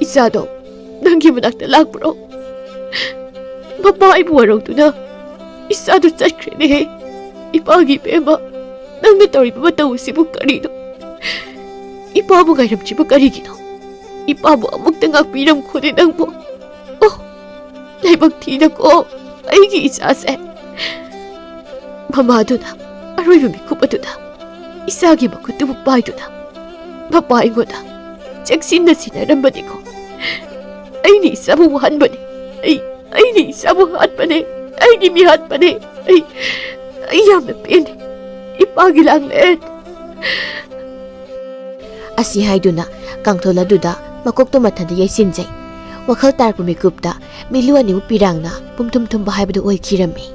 ꯏꯆꯥꯗꯣ ꯅꯪꯒꯤ ꯃꯅꯥꯛꯇ ꯂꯥꯛꯄ꯭ꯔꯣ? ꯃꯄꯥ ꯑꯩꯕꯨ ꯋꯥꯔꯧꯗꯨꯅ ꯏꯆꯥꯗꯨ ꯆꯠꯈ꯭ꯔꯦꯅꯦꯍꯦ꯫ ꯏꯄꯥꯒꯤ ꯏꯕꯦꯝꯃ, ꯅꯪꯅ ꯇꯧꯔꯤꯕ ꯃꯇꯧ ꯑꯁꯤꯕꯨ ꯀꯔꯤꯅꯣ? ꯏꯄꯥꯕꯨ ꯉꯥꯏꯔꯝꯗ꯭ꯔꯤꯕ ꯀꯔꯤꯒꯤꯅꯣ? ꯏꯄꯥꯕꯨ ꯑꯃꯨꯛꯇ ꯉꯥꯛꯄꯤꯔꯝꯈꯣꯅꯦ ꯅꯪꯕꯨ꯫ ꯑꯣ, ꯂꯥꯏꯕꯛ ꯊꯤꯗꯀꯣ ꯑꯩꯒꯤ ꯏꯆꯥꯁꯦ꯫" ꯃꯃꯥꯗꯨꯅ ꯑꯔꯣꯏꯕ ꯃꯤꯀꯨꯞ ꯑꯗꯨꯗ ꯏꯆꯥꯒꯤ ꯃꯈꯨꯠꯇꯨꯕꯨ ꯄꯥꯏꯗꯨꯅ ꯃꯄꯥ ꯑꯩꯉꯣꯟꯗ ꯆꯦꯛꯁꯤꯟꯅ ꯁꯤꯟꯅꯔꯝꯕꯅꯤꯀꯣ꯫ ꯑꯩꯅ ꯏꯆꯥꯕꯨ ꯋꯥꯍꯟꯕꯅꯤ꯫ ꯑꯩ, ꯑꯩꯅ ꯏꯆꯥꯕꯨ ꯍꯥꯠꯄꯅꯦ꯫ ꯑꯩꯒꯤ ꯃꯤ ꯍꯥꯠꯄꯅꯦ꯫ ꯑꯩ, ꯑꯩ ꯌꯥꯝꯅ ꯄꯦꯟꯗꯦ꯫ ꯏꯄꯥꯒꯤ ꯂꯥꯡꯂꯦꯟ꯫ ꯑꯁꯤ ꯍꯥꯏꯗꯨꯅ ꯀꯥꯡꯊꯣꯜ ꯑꯗꯨꯗ ꯃꯀꯣꯛꯇꯨ ꯃꯊꯟꯇ ꯌꯩꯁꯤꯟꯖꯩ꯫ ꯋꯥꯈꯜ ꯇꯥꯔꯛꯄ ꯃꯤꯀꯨꯞꯇ ꯃꯤꯠꯂꯨ ꯑꯅꯤꯃꯛ ꯄꯤꯔꯥꯡꯅ ꯄꯨꯝꯊꯨꯝ ꯊꯨꯝꯕ ꯍꯥꯏꯕꯗꯨ ꯑꯣꯏꯈꯤꯔꯝꯃꯤ꯫